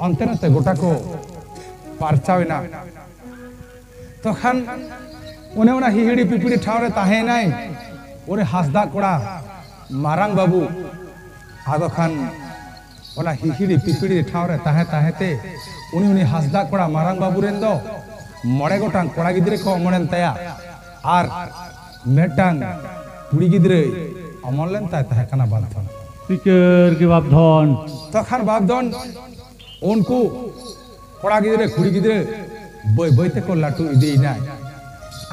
ᱚᱱᱛᱮ ᱱᱚᱛᱮ ᱜᱚᱴᱟ ᱠᱚ ᱯᱟᱨᱪᱟᱣ ᱮᱱᱟ᱾ ᱛᱚᱠᱷᱟᱱ ᱚᱱᱮ ᱚᱱᱟ ᱦᱤᱦᱤᱲᱤ ᱯᱤᱯᱤᱲᱤ ᱴᱷᱟᱶ ᱨᱮ ᱛᱟᱦᱮᱸᱭᱮᱱᱟᱭ ᱩᱱᱤ ᱦᱟᱸᱥᱫᱟ ᱠᱚᱲᱟ ᱢᱟᱨᱟᱝ ᱵᱟᱹᱵᱩ᱾ ᱟᱫᱚ ᱠᱷᱟᱱ ᱚᱱᱟ ᱦᱤᱦᱤᱲᱤ ᱯᱤᱯᱤᱲᱤ ᱴᱷᱟᱶ ᱨᱮ ᱛᱟᱦᱮᱸ ᱛᱟᱦᱮᱸ ᱛᱮ ᱩᱱᱤ, ᱩᱱᱤ ᱦᱟᱸᱥᱫᱟ ᱠᱚᱲᱟ ᱢᱟᱨᱟᱝ ᱵᱟᱹᱵᱩ ᱨᱮᱱ ᱫᱚ ᱢᱚᱬᱮ ᱜᱚᱴᱟᱝ ᱠᱚᱲᱟ ᱜᱤᱫᱽᱨᱟᱹ ᱠᱚ ᱚᱢᱚᱱᱮᱱ ᱛᱟᱭᱟ ᱟᱨ ᱢᱤᱫᱴᱟᱝ ᱠᱩᱲᱤ ᱜᱤᱫᱽᱨᱟᱹᱭ ᱚᱢᱚᱱ ᱞᱮᱱ ᱛᱟᱭ ᱛᱟᱦᱮᱸ ᱠᱟᱱᱟ ᱵᱟᱯᱫᱷᱚᱱ᱾ ᱪᱤᱠᱟᱹᱨ ᱜᱮ ᱵᱟᱯᱫᱷᱚᱱ᱾ ᱛᱚᱠᱷᱟᱱ ᱵᱟᱯᱫᱷᱚᱱ ᱩᱱᱠᱩ ᱠᱚᱲᱟ ᱜᱤᱫᱽᱨᱟᱹ ᱠᱩᱲᱤ ᱜᱤᱫᱽᱨᱟᱹ ᱵᱟᱹᱭ ᱵᱟᱹᱭ ᱛᱮᱠᱚ ᱞᱟᱹᱴᱩ ᱤᱫᱤᱭᱮᱱᱟ᱾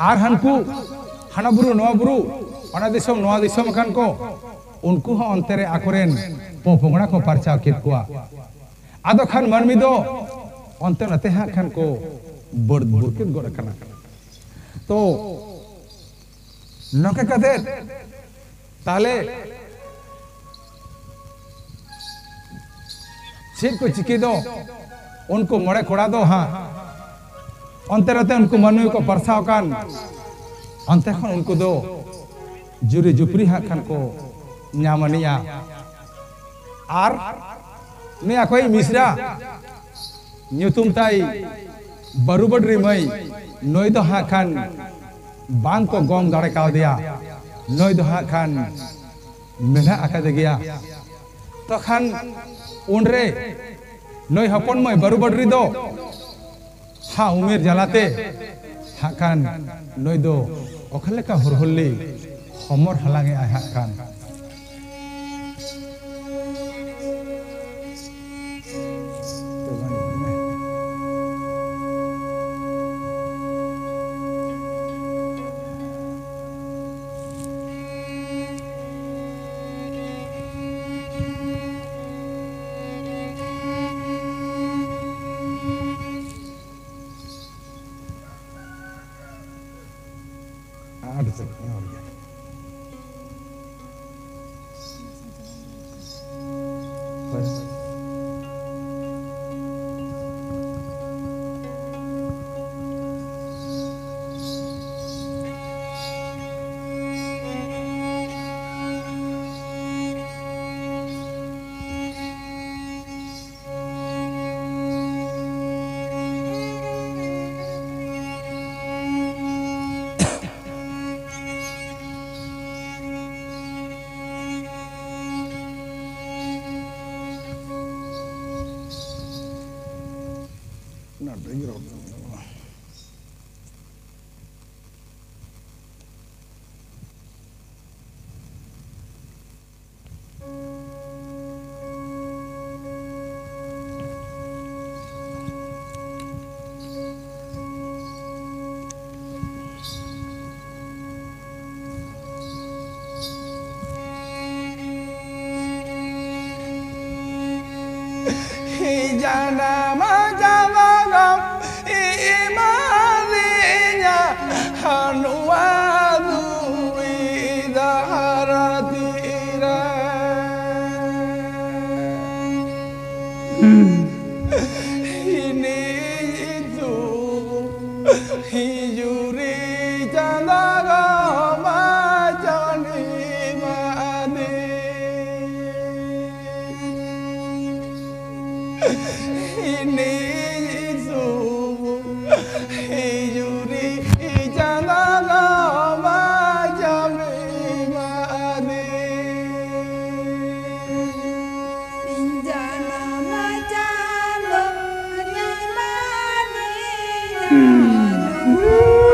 ᱟᱨ ᱦᱟᱱᱠᱩ ᱦᱟᱱᱟ ᱵᱩᱨᱩ ᱱᱚᱣᱟ ᱵᱩᱨᱩ, ᱚᱱᱟ ᱫᱤᱥᱚᱢ ᱱᱚᱣᱟ ᱫᱤᱥᱚᱢ ᱟᱠᱟᱱ ᱠᱚ, ᱩᱱᱠᱩ ᱦᱚᱸ ᱚᱱᱛᱮ ᱨᱮ ᱟᱠᱚᱨᱮᱱ ᱯᱚᱯᱚᱝᱲᱟ ᱠᱚ ᱯᱟᱨᱪᱟᱣ ᱠᱮᱫ ᱠᱚᱣᱟ᱾ ᱟᱫᱚ ᱠᱷᱟᱱ ᱢᱟᱹᱱᱢᱤ ᱫᱚ ᱚᱱᱛᱮ ᱱᱚᱛᱮ ᱦᱟᱸᱜ ᱠᱷᱟᱱ ᱠᱚ ᱵᱟᱹᱲ ᱵᱩᱨᱠᱮᱛ ᱜᱚᱫ ᱟᱠᱟᱱᱟ᱾ ᱛᱚ ᱱᱚᱝᱠᱟ ᱠᱟᱛᱮ ᱛᱟᱦᱞᱮ ᱪᱮᱫ ᱠᱚ ᱪᱤᱠᱟᱹ ᱫᱚ ᱩᱱᱠᱩ ᱢᱚᱬᱮ ᱠᱚᱲᱟ ᱫᱚ ᱦᱟᱸᱜ ᱚᱱᱛᱮ ᱨᱮᱛᱮ ᱩᱱᱠᱩ ᱢᱟᱹᱱᱢᱤ ᱠᱚ ᱯᱟᱨᱥᱟᱣ ᱟᱠᱟᱱ, ᱚᱱᱛᱮ ᱠᱷᱚᱱ ᱩᱱᱠᱩ ᱫᱚ ᱡᱩᱨᱤ ᱡᱩᱯᱨᱤ ᱦᱟᱸᱜ ᱠᱷᱟᱱ ᱠᱚ ᱧᱟᱢ ᱟᱹᱱᱤᱡᱼᱟ᱾ ᱟᱨ ᱱᱩᱭ ᱟᱠᱚᱭᱤᱡ ᱢᱤᱥᱨᱟ ᱧᱩᱛᱩᱢ ᱛᱟᱭ ᱵᱟᱹᱨᱩ ᱵᱟᱹᱰᱨᱤ ᱢᱟᱹᱭ, ᱱᱩᱭ ᱫᱚ ᱦᱟᱸᱜ ᱠᱷᱟᱱ ᱵᱟᱝ ᱠᱚ ᱜᱚᱝ ᱫᱟᱲᱮ ᱠᱟᱣᱫᱮᱭᱟ, ᱱᱩᱭ ᱫᱚ ᱦᱟᱸᱜ ᱠᱷᱟᱱ ᱢᱮᱱᱟᱜ ᱟᱠᱟᱫᱮ ᱜᱮᱭᱟ᱾ ᱛᱚᱠᱷᱟᱱ ᱩᱱᱨᱮ ᱱᱩᱭ ᱦᱚᱯᱚᱱ ᱢᱟᱹᱭ ᱵᱟᱹᱨᱩ ᱵᱟᱹᱰᱨᱤ ᱫᱚ ᱦᱟ ᱩᱢᱮᱨ ᱡᱟᱞᱟᱛᱮ ᱦᱟᱸᱜ ᱠᱷᱟᱱ ᱱᱩᱭ ᱫᱚ ᱚᱠᱟ ᱞᱮᱠᱟ ᱦᱚᱨᱦᱚᱞᱤ ᱦᱚᱢᱚᱨ ᱦᱟᱞᱟᱝ ᱮ ᱟᱭ ᱦᱟᱸᱜ ᱠᱷᱟᱱ᱾ ᱡᱟᱱᱟᱢ ᱡᱟᱱᱟᱢ ᱮᱢᱟᱫᱤᱧᱟ ᱱᱚᱣᱟ ᱫᱷᱩᱲᱤ ᱫᱷᱟᱹᱨᱛᱤ ᱨᱮ᱾ ᱤᱱᱤᱡ ᱫᱩᱠ ᱦᱤᱡᱩᱨᱤ ᱪᱟᱸᱫᱟ ᱜᱚ ᱢᱟ ᱪᱟᱹᱰᱤ ᱢᱟ ᱫᱮ᱾ ᱤᱱᱤᱡ ᱫᱩᱠ ᱦᱤᱡᱩᱨᱤ ᱪᱟᱸᱫᱟ ᱜᱚ ᱢᱟ ᱪᱟᱹᱰᱤ ᱢᱟ ᱫᱮ᱾ ᱤᱧ ᱡᱟᱱᱟᱢ ᱪᱟᱸᱫᱚ ᱧᱮᱞ ᱢᱟ ᱱᱤᱭᱟᱹ ᱱᱚᱣᱟ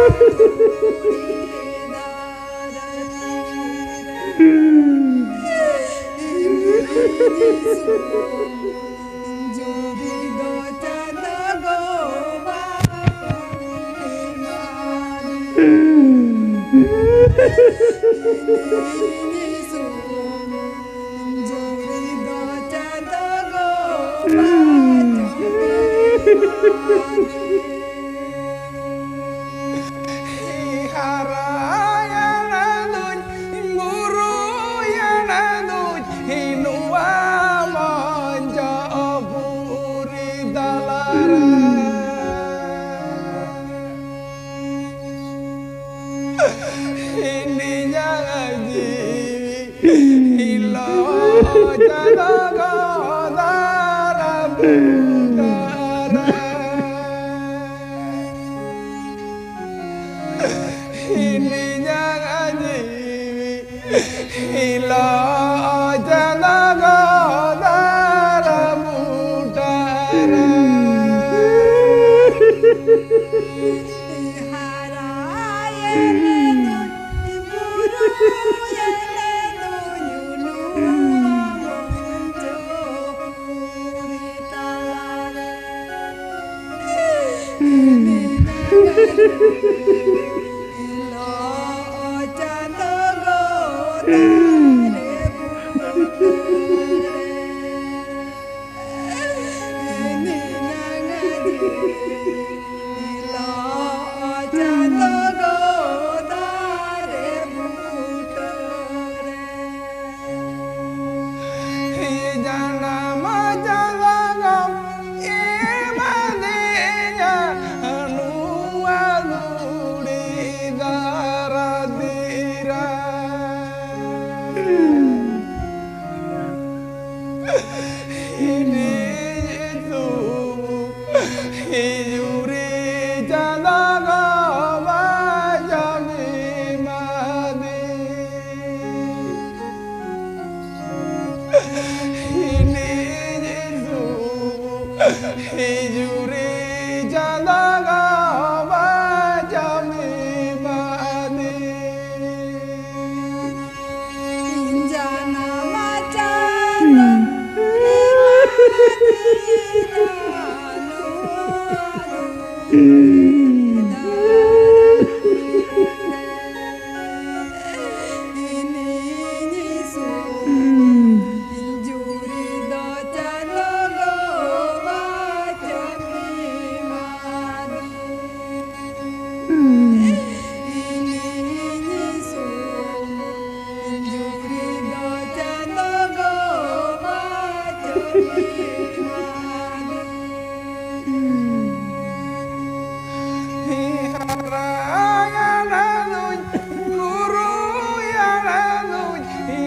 ᱫᱷᱩᱲᱤ ᱫᱷᱟᱹᱨᱛᱤ ᱨᱮ᱾ ᱤᱧ ᱫᱤᱥᱚᱢ ᱡᱩᱨᱤ ᱫᱚ ᱪᱟᱸᱫᱚ ᱜᱚ ᱵᱟᱵᱟ ᱮᱢᱟᱱ᱾ ᱤᱧ ᱫᱤᱥᱚᱢ ᱡᱩᱨᱤ ᱫᱚ ᱪᱟᱸᱫᱚ ᱜᱚ ᱵᱟᱵᱟ ᱮᱢᱟᱱ᱾ ᱦᱟᱨᱟᱭᱮᱱ ᱫᱩᱧ, ᱵᱩᱨᱩᱭᱮᱱ ᱫᱩᱧ, ᱱᱚᱣᱟ ᱢᱚᱸᱡᱽ ᱯᱩᱨᱤ ᱛᱟᱞᱟᱨᱮ᱾ ᱤᱧᱟᱜ ᱡᱤᱣᱤ ᱦᱤᱞᱳᱜ ᱪᱟᱸᱫᱚ ᱜᱚᱫᱟᱨᱟ ᱵᱩᱴᱟᱹᱨᱮ᱾ ᱤᱧᱟᱜ ᱡᱤᱣᱤ ᱦᱤᱞᱳᱜ ᱪᱟᱸᱫᱚ ᱜᱚᱫᱟᱨᱟ ᱵᱩᱴᱟᱹᱨᱮ᱾ ᱦᱟᱨᱟᱭᱮᱱ ᱫᱩᱧ, ᱵᱩᱨᱩᱭᱮᱱ ᱫᱩᱧ, ᱱᱚᱣᱟ ᱢᱚᱧᱪᱚᱯᱩᱨᱤ ᱛᱟᱞᱟᱨᱮ᱾ ᱢᱮᱱᱟᱜ ᱦᱤᱞᱳᱜ ᱪᱟᱸᱫᱚ ᱜᱚᱫᱟᱨᱮ ᱵᱩᱴᱟᱹᱨᱮ᱾ ᱡᱟᱱᱟᱢ ᱡᱟᱞᱟᱢ ᱮᱢᱟᱫᱤᱧᱟ ᱱᱚᱣᱟ ᱫᱷᱩᱲᱤ ᱫᱷᱟᱹᱨᱛᱤ ᱨᱮ᱾ ᱦᱤᱱᱤᱧ ᱫᱩᱲᱩᱵ ᱦᱤᱡᱩᱜ ᱨᱮ ᱪᱟᱸᱫᱟ ᱜᱚ ᱵᱟᱪᱚᱢ ᱮᱢᱟᱫᱤᱧ᱾ ᱦᱤᱱᱤᱧ ᱫᱩᱲᱩᱵ ᱦᱤᱡᱩᱜ ᱨᱮ ᱪᱟᱸᱫᱟ ᱜᱚ ᱵᱟᱪᱚᱢ ᱮᱢᱟᱫᱤᱧ᱾ ᱡᱟᱱᱟᱢ ᱪᱟᱸᱫᱚ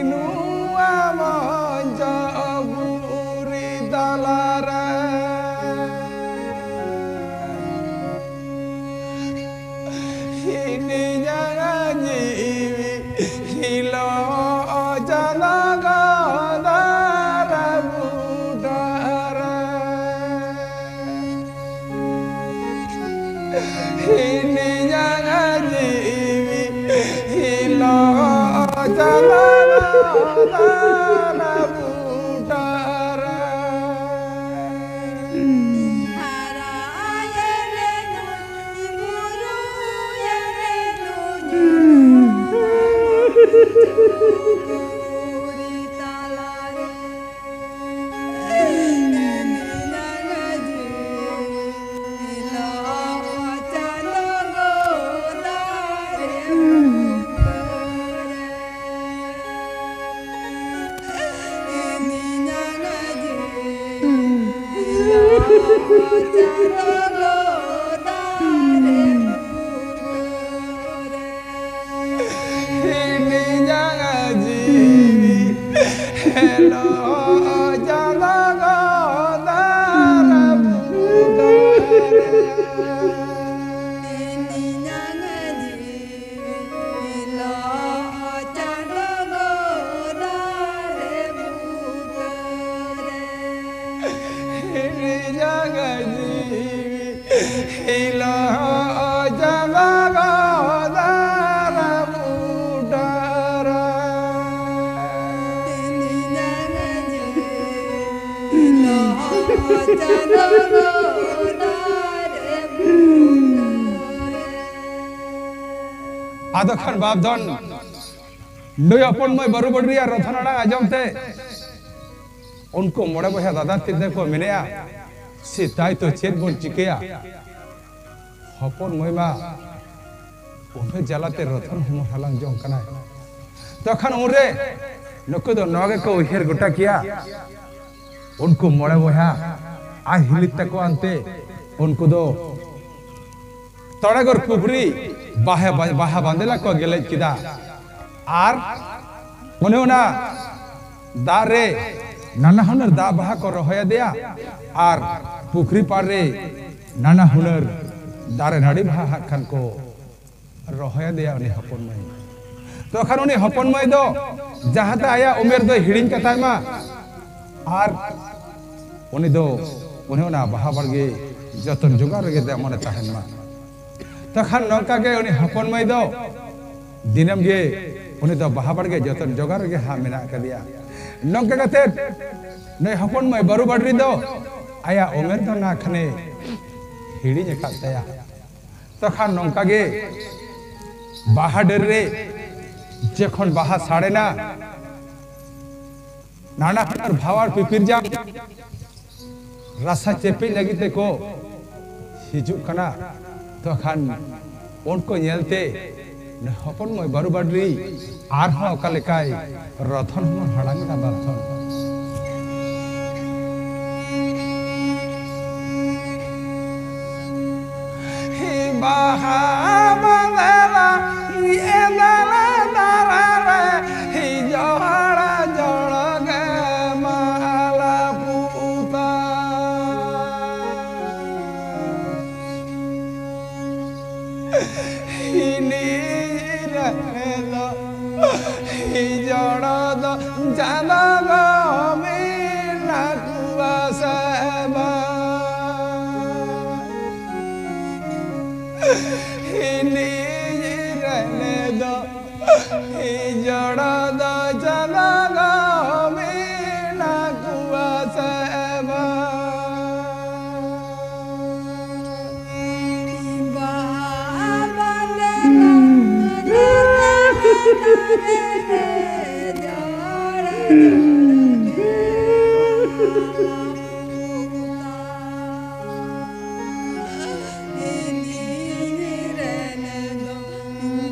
ᱱᱚᱣᱟ ᱢᱚᱧᱪᱚᱯᱩᱨᱤ ᱛᱟᱞᱟᱨᱮ ᱦᱤᱱᱤᱧᱟ ᱡᱤᱣᱤ ᱦᱤᱞᱳᱜ ᱪᱟᱸᱫᱚ ᱜᱚᱫᱟᱨ ᱵᱩᱴᱟᱹᱨᱮ᱾ ᱦᱤᱱᱤᱧᱟ ᱡᱤᱣᱤ ᱦᱤᱞᱳᱜ ᱪᱟᱸᱫᱚ ᱜᱚᱫᱟᱨ ᱵᱩᱴᱟᱹᱨᱮ᱾ ᱦᱤᱲᱤᱧᱟᱜ ᱡᱤᱣᱤ ᱦᱮᱞᱳ ᱪᱟᱸᱫᱳ ᱜᱚᱫᱟᱨ ᱵᱩᱴᱟᱹᱨᱮ᱾ ᱦᱤᱲᱤᱧᱟᱜ ᱡᱤᱣᱤ ᱦᱤᱞᱳᱜ ᱪᱟᱸᱫᱳ ᱜᱚᱫᱟᱨ ᱵᱩᱴᱟᱹᱨᱮ᱾ ᱟᱫᱚ ᱠᱷᱟᱱ ᱵᱟᱯ ᱫᱷᱚᱱ ᱱᱩᱭ ᱦᱚᱯᱚᱱ ᱢᱟᱹᱭ ᱵᱟᱹᱨᱩ ᱵᱟᱹᱰᱨᱤᱭᱟᱜ ᱨᱚᱛᱷᱚᱱ ᱟᱲᱟᱝ ᱟᱸᱡᱚᱢ ᱛᱮ ᱩᱱᱠᱩ ᱢᱚᱬᱮ ᱵᱚᱭᱦᱟ ᱫᱟᱫᱟ ᱛᱤᱨᱞᱟᱹ ᱠᱚ ᱢᱮᱱᱮᱜᱼᱟ, "ᱥᱮᱛᱟᱭ ᱛᱚ ᱪᱮᱫ ᱵᱚᱱ ᱪᱤᱠᱟᱹᱭᱟ? ᱦᱚᱯᱚᱱ ᱢᱟᱹᱭ ᱢᱟ ᱩᱱᱟᱹᱜ ᱡᱟᱞᱟᱛᱮ ᱨᱚᱛᱷᱚᱱ ᱦᱚᱢᱚᱨ ᱦᱟᱞᱟᱝ ᱡᱚᱝ ᱠᱟᱱᱟᱭ᱾" ᱛᱚᱠᱷᱚᱱ ᱩᱱᱨᱮ ᱱᱩᱠᱩ ᱫᱚ ᱱᱚᱣᱟ ᱜᱮᱠᱚ ᱩᱭᱦᱟᱹᱨ ᱜᱚᱴᱟ ᱠᱮᱭᱟ, ᱩᱱᱠᱩ ᱢᱚᱬᱮ ᱵᱚᱭᱦᱟ ᱟᱡ ᱦᱤᱞᱤ ᱛᱟᱠᱚ ᱟᱱᱛᱮ ᱩᱱᱠᱩ ᱫᱚ ᱛᱚᱲᱮᱜᱚᱨ ᱯᱩᱠᱷᱨᱤ ᱵᱟᱦᱟ, ᱵᱟᱦᱟ ᱵᱟᱸᱫᱮᱞᱟ ᱠᱚ ᱜᱮᱞᱮᱡ ᱠᱮᱫᱟ᱾ ᱟᱨ ᱚᱱᱮ ᱚᱱᱟ ᱫᱟᱜ ᱨᱮ ᱱᱟᱱᱟ ᱦᱩᱱᱟᱹᱨ ᱫᱟᱜ ᱵᱟᱦᱟ ᱠᱚ ᱨᱚᱦᱚᱭ ᱟᱫᱮᱭᱟ᱾ ᱟᱨ ᱯᱩᱠᱷᱨᱤ ᱯᱟᱲ ᱨᱮ ᱱᱟᱱᱟ ᱦᱩᱱᱟᱹᱨ ᱫᱟᱨᱮ ᱱᱟᱹᱲᱤ ᱵᱟᱦᱟ ᱦᱟᱸᱜ ᱠᱷᱟᱱ ᱠᱚ ᱨᱚᱦᱚᱭ ᱟᱫᱮᱭᱟ ᱩᱱᱤ ᱦᱚᱯᱚᱱ ᱢᱟᱹᱭ᱾ ᱛᱚᱠᱷᱟᱱ ᱩᱱᱤ ᱦᱚᱯᱚᱱ ᱢᱟᱹᱭ ᱫᱚ ᱡᱟᱦᱟᱸ ᱛᱮ ᱟᱭᱟᱜ ᱩᱢᱮᱨ ᱫᱚᱭ ᱦᱤᱲᱤᱧ ᱠᱟᱛᱟᱭ ᱢᱟ, ᱟᱨ ᱩᱱᱤ ᱫᱚ ᱚᱱᱮ ᱚᱱᱟ ᱵᱟᱦᱟ ᱵᱟᱲᱜᱮ ᱡᱚᱛᱚᱱ ᱡᱚᱜᱟᱣ ᱨᱮᱜᱮ ᱫᱮ ᱢᱚᱱᱮ ᱛᱟᱦᱮᱱ ᱢᱟ᱾ ᱛᱚᱠᱷᱟᱱ ᱱᱚᱝᱠᱟ ᱜᱮ ᱩᱱᱤ ᱦᱚᱯᱚᱱ ᱢᱟᱹᱭ ᱫᱚ ᱫᱤᱱᱟᱹᱢ ᱜᱮ ᱩᱱᱤ ᱫᱚ ᱵᱟᱦᱟ ᱵᱟᱲᱜᱮ ᱡᱚᱛᱚᱱ ᱡᱚᱜᱟᱣ ᱨᱮᱜᱮ ᱦᱟᱸᱜ ᱢᱮᱱᱟᱜ ᱟᱠᱟᱫᱮᱭᱟ᱾ ᱱᱚᱝᱠᱟ ᱠᱟᱛᱮ ᱱᱩᱭ ᱦᱚᱯᱚᱱ ᱢᱟᱹᱭ ᱵᱟᱹᱨᱩ ᱵᱟᱰᱨᱤ ᱫᱚ ᱟᱭᱟᱜ ᱩᱢᱮᱨ ᱫᱚ ᱱᱟ ᱠᱷᱟᱱᱮ ᱦᱤᱲᱤᱧ ᱟᱠᱟᱫ ᱛᱟᱭᱟ᱾ ᱛᱚᱠᱷᱟᱱ ᱱᱚᱝᱠᱟ ᱜᱮ ᱵᱟᱦᱟ ᱰᱟᱹᱨ ᱨᱮ ᱡᱚᱠᱷᱚᱱ ᱵᱟᱦᱟ ᱥᱟᱲᱮᱱᱟ, ᱱᱟᱱᱟ ᱦᱩᱱᱟᱹᱨ ᱵᱷᱟᱣᱟᱲ ᱯᱤᱯᱤᱨ ᱡᱟᱝ ᱨᱟᱥᱟ ᱪᱮᱯᱮᱡ ᱞᱟᱹᱜᱤᱫ ᱛᱮᱠᱚ ᱦᱤᱡᱩᱜ ᱠᱟᱱᱟ᱾ ᱛᱚᱠᱷᱟᱱ ᱩᱱᱠᱩ ᱧᱮᱞᱛᱮ ᱦᱚᱯᱚᱱ ᱢᱟᱹᱭ ᱵᱟᱹᱨᱩ ᱵᱟᱰᱨᱤ ᱟᱨᱦᱚᱸ ᱚᱠᱟ ᱞᱮᱠᱟᱭ ᱨᱚᱛᱷᱚᱱ ᱦᱚᱸ ᱦᱟᱲᱟᱝ ᱮᱫᱟ ᱵᱟᱛᱷᱚᱱ᱾ ᱵᱟᱦᱟ ᱵᱟᱸᱫᱮ ᱞᱟ ᱮᱫᱟᱞᱮ ᱫᱟᱨᱟ ᱨᱮ, ᱦᱤᱡᱚᱲ ᱡᱚᱲ ᱜᱮ ᱢᱟᱞᱟ ᱯᱩᱛᱟ᱾ ᱦᱤᱱᱤ ᱨᱮ ᱫᱚ ᱦᱤᱡᱚᱲ ᱫᱚ ᱪᱟᱸᱫᱚ ᱜᱚ ᱢᱮᱱᱟᱜ ᱠᱚᱣᱟ ᱥᱮ ᱵᱟᱝ? ᱦᱤᱱᱤ ᱨᱮ ᱫᱚ ᱦᱤᱡᱚᱲ ᱫᱚ ᱪᱟᱸᱫᱚ ᱜᱚ ᱢᱮᱱᱟᱜ ᱠᱚᱣᱟ ᱥᱮ ᱵᱟᱝ?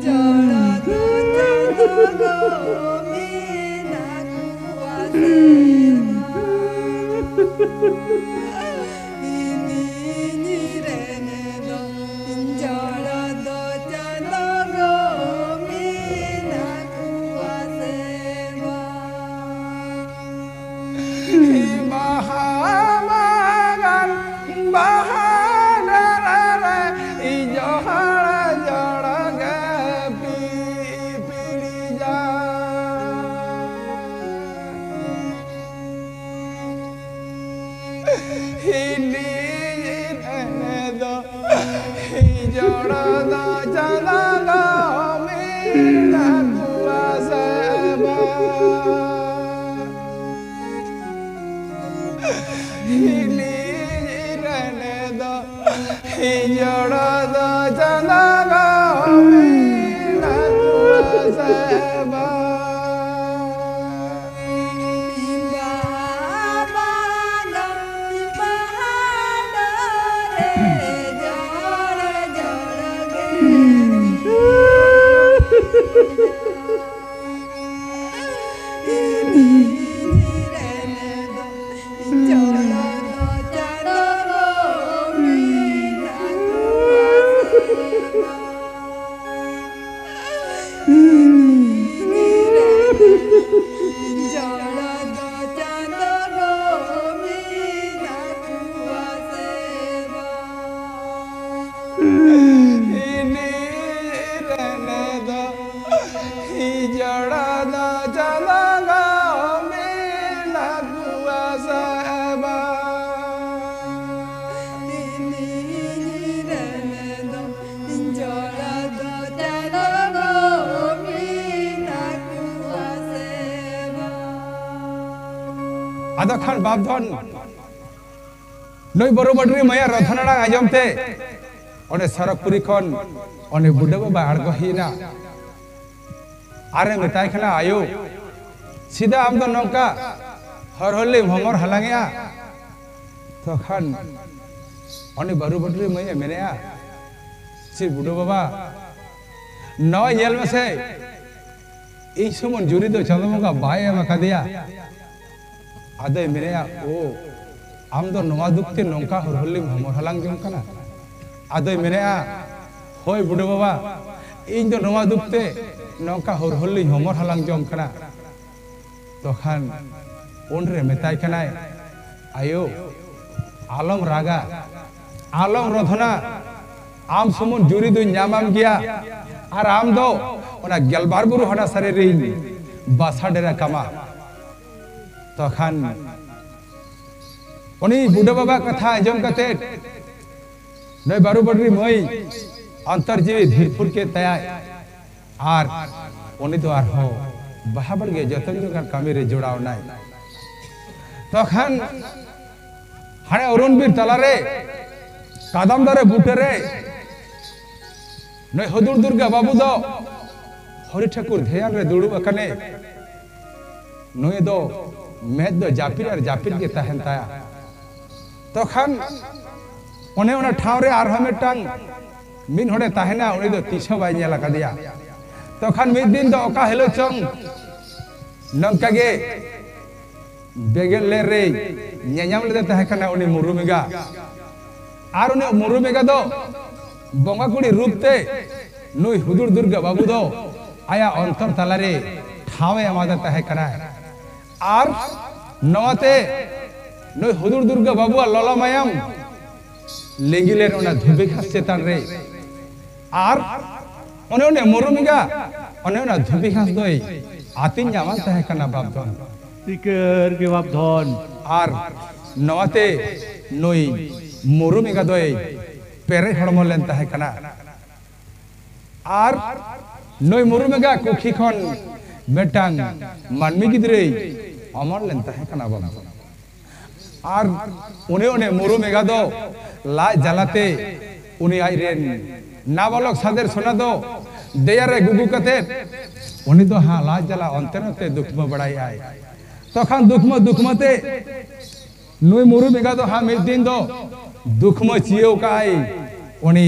ᱵᱟᱦᱟ ᱵᱟᱜᱟᱱ ᱵᱟᱦᱟ ᱰᱟᱹᱨ ᱨᱮ ᱤᱡᱚᱦᱟᱲ ᱡᱚᱲ ᱜᱮ ᱯᱤᱯᱤᱲᱤ ᱡᱟ᱾ ᱦᱤᱞᱤ ᱨᱮ ᱫᱚ ᱦᱤᱡᱚᱲ ᱫᱚ ᱪᱟᱸᱫᱚ ᱫᱚ ᱢᱮᱱᱟᱜ ᱠᱚᱣᱟ ᱥᱮ ᱵᱟᱝ? ᱦᱤᱞᱤ ᱨᱮ ᱫᱚ ᱦᱤᱡᱚᱲ ᱫᱚ ᱪᱟᱸᱫᱚ ᱫᱚ ᱢᱮᱱᱟᱜ ᱠᱚᱣᱟ ᱥᱮ ᱵᱟᱝ? ᱟᱫᱚ ᱠᱷᱟᱱ ᱵᱟᱯ ᱫᱷᱚᱱ ᱱᱩᱭ ᱵᱟᱹᱨᱩ ᱵᱟᱹᱴᱨᱤ ᱢᱟᱹᱭᱟᱜ ᱨᱚᱛᱷᱚᱱ ᱟᱲᱟᱝ ᱟᱸᱡᱚᱢ ᱛᱮ ᱚᱸᱰᱮ ᱥᱚᱨᱚᱜᱽᱯᱩᱨᱤ ᱠᱷᱚᱱ ᱩᱱᱤ ᱵᱩᱰᱷᱟᱹ ᱵᱟᱵᱟ ᱟᱬᱜᱚ ᱦᱮᱡ ᱮᱱᱟ᱾ ᱟᱨᱮ ᱢᱮᱛᱟᱭ ᱠᱟᱱᱟ, "ᱟᱭᱳ, ᱪᱮᱫᱟᱜ ᱟᱢ ᱫᱚ ᱱᱚᱝᱠᱟ ᱦᱚᱨ ᱦᱚᱨ ᱞᱮᱢ ᱦᱚᱢᱚᱨ ᱦᱟᱞᱟᱝᱮᱜᱼᱟ?" ᱛᱚᱠᱷᱟᱱ ᱩᱱᱤ ᱵᱟᱹᱨᱩ ᱵᱟᱹᱴᱨᱤ ᱢᱟᱹᱭᱮ ᱢᱮᱱᱮᱜᱼᱟ, "ᱪᱮᱫ ᱵᱩᱰᱷᱟᱹ ᱵᱟᱵᱟ, ᱱᱚᱜᱼᱚᱭ ᱧᱮᱞ ᱢᱮᱥᱮ, ᱤᱧ ᱥᱩᱢᱩᱱ ᱡᱩᱨᱤ ᱫᱚ ᱪᱟᱸᱫᱚ ᱵᱚᱸᱜᱟ ᱵᱟᱭ ᱮᱢ ᱟᱠᱟᱫᱮᱭᱟ, ᱟᱫᱚᱭ ᱢᱮᱱᱮᱜᱼᱟ, ᱳ, ᱟᱢ ᱫᱚ ᱱᱚᱣᱟ ᱫᱩᱠ ᱛᱮ ᱱᱚᱝᱠᱟ ᱦᱚᱨ ᱦᱚᱨ ᱞᱮᱢ ᱦᱚᱢᱚᱨ ᱦᱟᱞᱟᱝ ᱡᱚᱝ ᱠᱟᱱᱟ?" ᱟᱫᱚᱭ ᱢᱮᱱᱮᱜᱼᱟ, "ᱦᱳᱭ ᱵᱩᱰᱷᱟᱹ ᱵᱟᱵᱟ, ᱤᱧ ᱫᱚ ᱱᱚᱣᱟ ᱫᱩᱠ ᱛᱮ ᱱᱚᱝᱠᱟ ᱦᱚᱨ ᱦᱚᱨ ᱞᱤᱧ ᱦᱚᱢᱚᱨ ᱦᱟᱞᱟᱝ ᱡᱚᱝ ᱠᱟᱱᱟ᱾" ᱛᱚᱠᱷᱟᱱ ᱩᱱᱨᱮ ᱢᱮᱛᱟᱭ ᱠᱟᱱᱟᱭ, "ᱟᱭᱳ, ᱟᱞᱚᱢ ᱨᱟᱜᱟ, ᱟᱞᱚᱢ ᱨᱚᱫᱷᱚᱱᱟ, ᱟᱢ ᱥᱩᱢᱩᱱ ᱡᱩᱨᱤ ᱫᱩᱧ ᱧᱟᱢᱟᱢ ᱜᱮᱭᱟ, ᱟᱨ ᱟᱢ ᱫᱚ ᱚᱱᱟ ᱜᱮᱞᱵᱟᱨ ᱵᱩᱨᱩ ᱦᱟᱱᱟ ᱥᱟᱹᱨᱤ ᱨᱤᱧ ᱵᱟᱥᱟ ᱰᱮᱨᱟ ᱠᱟᱢᱟ᱾" ᱛᱚᱠᱷᱟᱱ ᱩᱱᱤ ᱵᱩᱰᱷᱟᱹ ᱵᱟᱵᱟ ᱠᱟᱛᱷᱟ ᱟᱸᱡᱚᱢ ᱠᱟᱛᱮ ᱱᱩᱭ ᱵᱟᱹᱨᱩ ᱵᱟᱹᱴᱨᱤ ᱢᱟᱹᱭ ᱚᱱᱛᱚᱨ ᱡᱤᱣᱤ ᱫᱷᱤᱨ ᱯᱷᱩᱨ ᱠᱮᱫ ᱛᱟᱭᱟᱭ᱾ ᱟᱨ ᱩᱱᱤ ᱫᱚ ᱟᱨᱦᱚᱸ ᱵᱟᱦᱟ ᱵᱟᱲᱜᱮ ᱡᱚᱛᱚᱱ ᱡᱚᱜᱟᱲ ᱠᱟᱹᱢᱤ ᱨᱮ ᱡᱚᱲᱟᱣ ᱮᱱᱟᱭ᱾ ᱛᱚᱠᱷᱟᱱ ᱦᱟᱱᱮ ᱚᱨᱩᱱ ᱵᱤᱨ ᱛᱟᱞᱟᱨᱮ ᱠᱟᱫᱟᱢ ᱫᱟᱨᱮ ᱵᱩᱴᱟᱹᱨᱮ ᱱᱩᱭ ᱦᱩᱫᱩᱲ ᱫᱩᱨᱜᱟ ᱵᱟᱹᱵᱩ ᱫᱚ ᱦᱚᱨᱤ ᱴᱷᱟᱹᱠᱩᱨ ᱫᱷᱮᱭᱟᱱ ᱨᱮ ᱫᱩᱲᱩᱵ ᱟᱠᱟᱱᱮ᱾ ᱱᱩᱭ ᱫᱚ ᱢᱮᱫ ᱫᱚ ᱡᱟᱹᱯᱤᱫ ᱟᱨ ᱡᱟᱹᱯᱤᱫ ᱜᱮ ᱛᱟᱦᱮᱱ ᱛᱟᱭᱟ᱾ ᱛᱚᱠᱷᱟᱱ ᱚᱱᱮ ᱚᱱᱟ ᱴᱷᱟᱶ ᱨᱮ ᱟᱨᱦᱚᱸ ᱢᱤᱫᱴᱟᱝ ᱢᱤᱫ ᱦᱚᱲᱮ ᱛᱟᱦᱮᱱᱟ, ᱩᱱᱤ ᱫᱚ ᱛᱤᱥ ᱦᱚᱸ ᱵᱟᱭ ᱧᱮᱞ ᱟᱠᱟᱫᱮᱭᱟ᱾ ᱛᱚᱠᱷᱟᱱ ᱢᱤᱫ ᱫᱤᱱ ᱫᱚ ᱚᱠᱟ ᱦᱤᱞᱳᱜ ᱪᱚᱝ ᱱᱚᱝᱠᱟ ᱜᱮ ᱵᱮᱸᱜᱮᱫ ᱞᱮ ᱨᱮ ᱧᱮᱧᱟᱢ ᱞᱮᱫᱮ ᱛᱟᱦᱮᱸ ᱠᱟᱱᱟ ᱩᱱᱤ ᱢᱩᱨᱩᱢ ᱮᱸᱜᱟ᱾ ᱟᱨ ᱩᱱᱤ ᱢᱩᱨᱩᱢ ᱮᱸᱜᱟ ᱫᱚ ᱵᱚᱸᱜᱟ ᱠᱩᱲᱤ ᱨᱩᱯ ᱛᱮ ᱱᱩᱭ ᱦᱩᱫᱩᱲ ᱫᱩᱨᱜᱟ ᱵᱟᱹᱵᱩ ᱫᱚ ᱟᱭᱟᱜ ᱚᱱᱛᱚᱨ ᱛᱟᱞᱟᱨᱮ ᱴᱷᱟᱶ ᱮ ᱮᱢᱟᱫᱮ ᱛᱟᱦᱮᱸ ᱠᱟᱱᱟ᱾ ᱟᱨ ᱱᱚᱣᱟᱛᱮ ᱱᱩᱭ ᱦᱩᱫᱩᱲ ᱫᱩᱨᱜᱟ ᱵᱟᱹᱵᱩᱣᱟᱜ ᱞᱚᱞᱚ ᱢᱟᱭᱟᱢ ᱞᱤᱸᱜᱤ ᱞᱮᱱ ᱚᱱᱟ ᱫᱷᱩᱵᱤ ᱜᱷᱟᱥ ᱪᱮᱛᱟᱱ ᱨᱮ᱾ ᱟᱨ ᱚᱱᱮ ᱚᱱᱮ ᱢᱩᱨᱩᱢ ᱮᱸᱜᱟ, ᱚᱱᱮ ᱚᱱᱟ ᱫᱷᱩᱵᱤ ᱜᱷᱟᱥ ᱫᱚᱭ ᱟᱹᱛᱤᱧ ᱧᱟᱢᱟᱱ ᱛᱟᱦᱮᱸ ᱠᱟᱱᱟ ᱵᱟᱯ ᱫᱷᱚᱱ᱾ ᱥᱤᱠᱟᱹᱨ ᱜᱮ ᱵᱟᱯ ᱫᱷᱚᱱ᱾ ᱟᱨ ᱱᱚᱣᱟᱛᱮ ᱱᱩᱭ ᱢᱩᱨᱩᱢ ᱮᱸᱜᱟ ᱫᱚᱭ ᱯᱮᱨᱮᱡ ᱦᱚᱲᱢᱚ ᱞᱮᱱ ᱛᱟᱦᱮᱸ ᱠᱟᱱᱟ᱾ ᱟᱨ ᱱᱩᱭ ᱢᱩᱨᱩᱢ ᱮᱸᱜᱟ ᱠᱩᱠᱷᱤ ᱠᱷᱚᱱ ᱢᱤᱫᱴᱟᱝ ᱢᱟᱹᱱᱢᱤ ᱜᱤᱫᱽᱨᱟᱹᱭ ᱚᱢᱚᱱ ᱞᱮᱱ ᱛᱟᱦᱮᱸ ᱠᱟᱱᱟ ᱵᱟᱵᱟ᱾ ᱟᱨ ᱩᱱᱤ ᱚᱱᱮ ᱢᱩᱨᱩᱢ ᱮᱸᱜᱟ ᱫᱚ ᱞᱟᱡ ᱡᱟᱞᱟᱛᱮ ᱩᱱᱤ ᱟᱡ ᱨᱮᱱ ᱱᱟᱵᱟᱞᱚᱠ ᱥᱟᱫᱮᱨ ᱥᱚᱱᱟ ᱫᱚ ᱫᱮᱭᱟ ᱨᱮ ᱜᱩᱜᱩ ᱠᱟᱛᱮ ᱩᱱᱤ ᱫᱚ ᱦᱟᱸᱜ ᱞᱟᱡ ᱡᱟᱞᱟ ᱚᱱᱛᱮ ᱱᱚᱛᱮ ᱫᱩᱠᱷᱢᱟᱹ ᱵᱟᱲᱟᱭᱮᱫ ᱟᱭ᱾ ᱛᱚᱠᱷᱟᱱ ᱫᱩᱠᱷᱢᱟᱹ ᱫᱩᱠᱷᱢᱟᱹ ᱛᱮ ᱱᱩᱭ ᱢᱩᱨᱩᱢ ᱮᱸᱜᱟ ᱫᱚ ᱦᱟᱸᱜ ᱢᱤᱫ ᱫᱤᱱ ᱫᱚ ᱫᱩᱠᱷᱢᱟᱹ ᱪᱤᱭᱟᱹᱣ ᱠᱟᱜᱼᱟᱭ ᱩᱱᱤ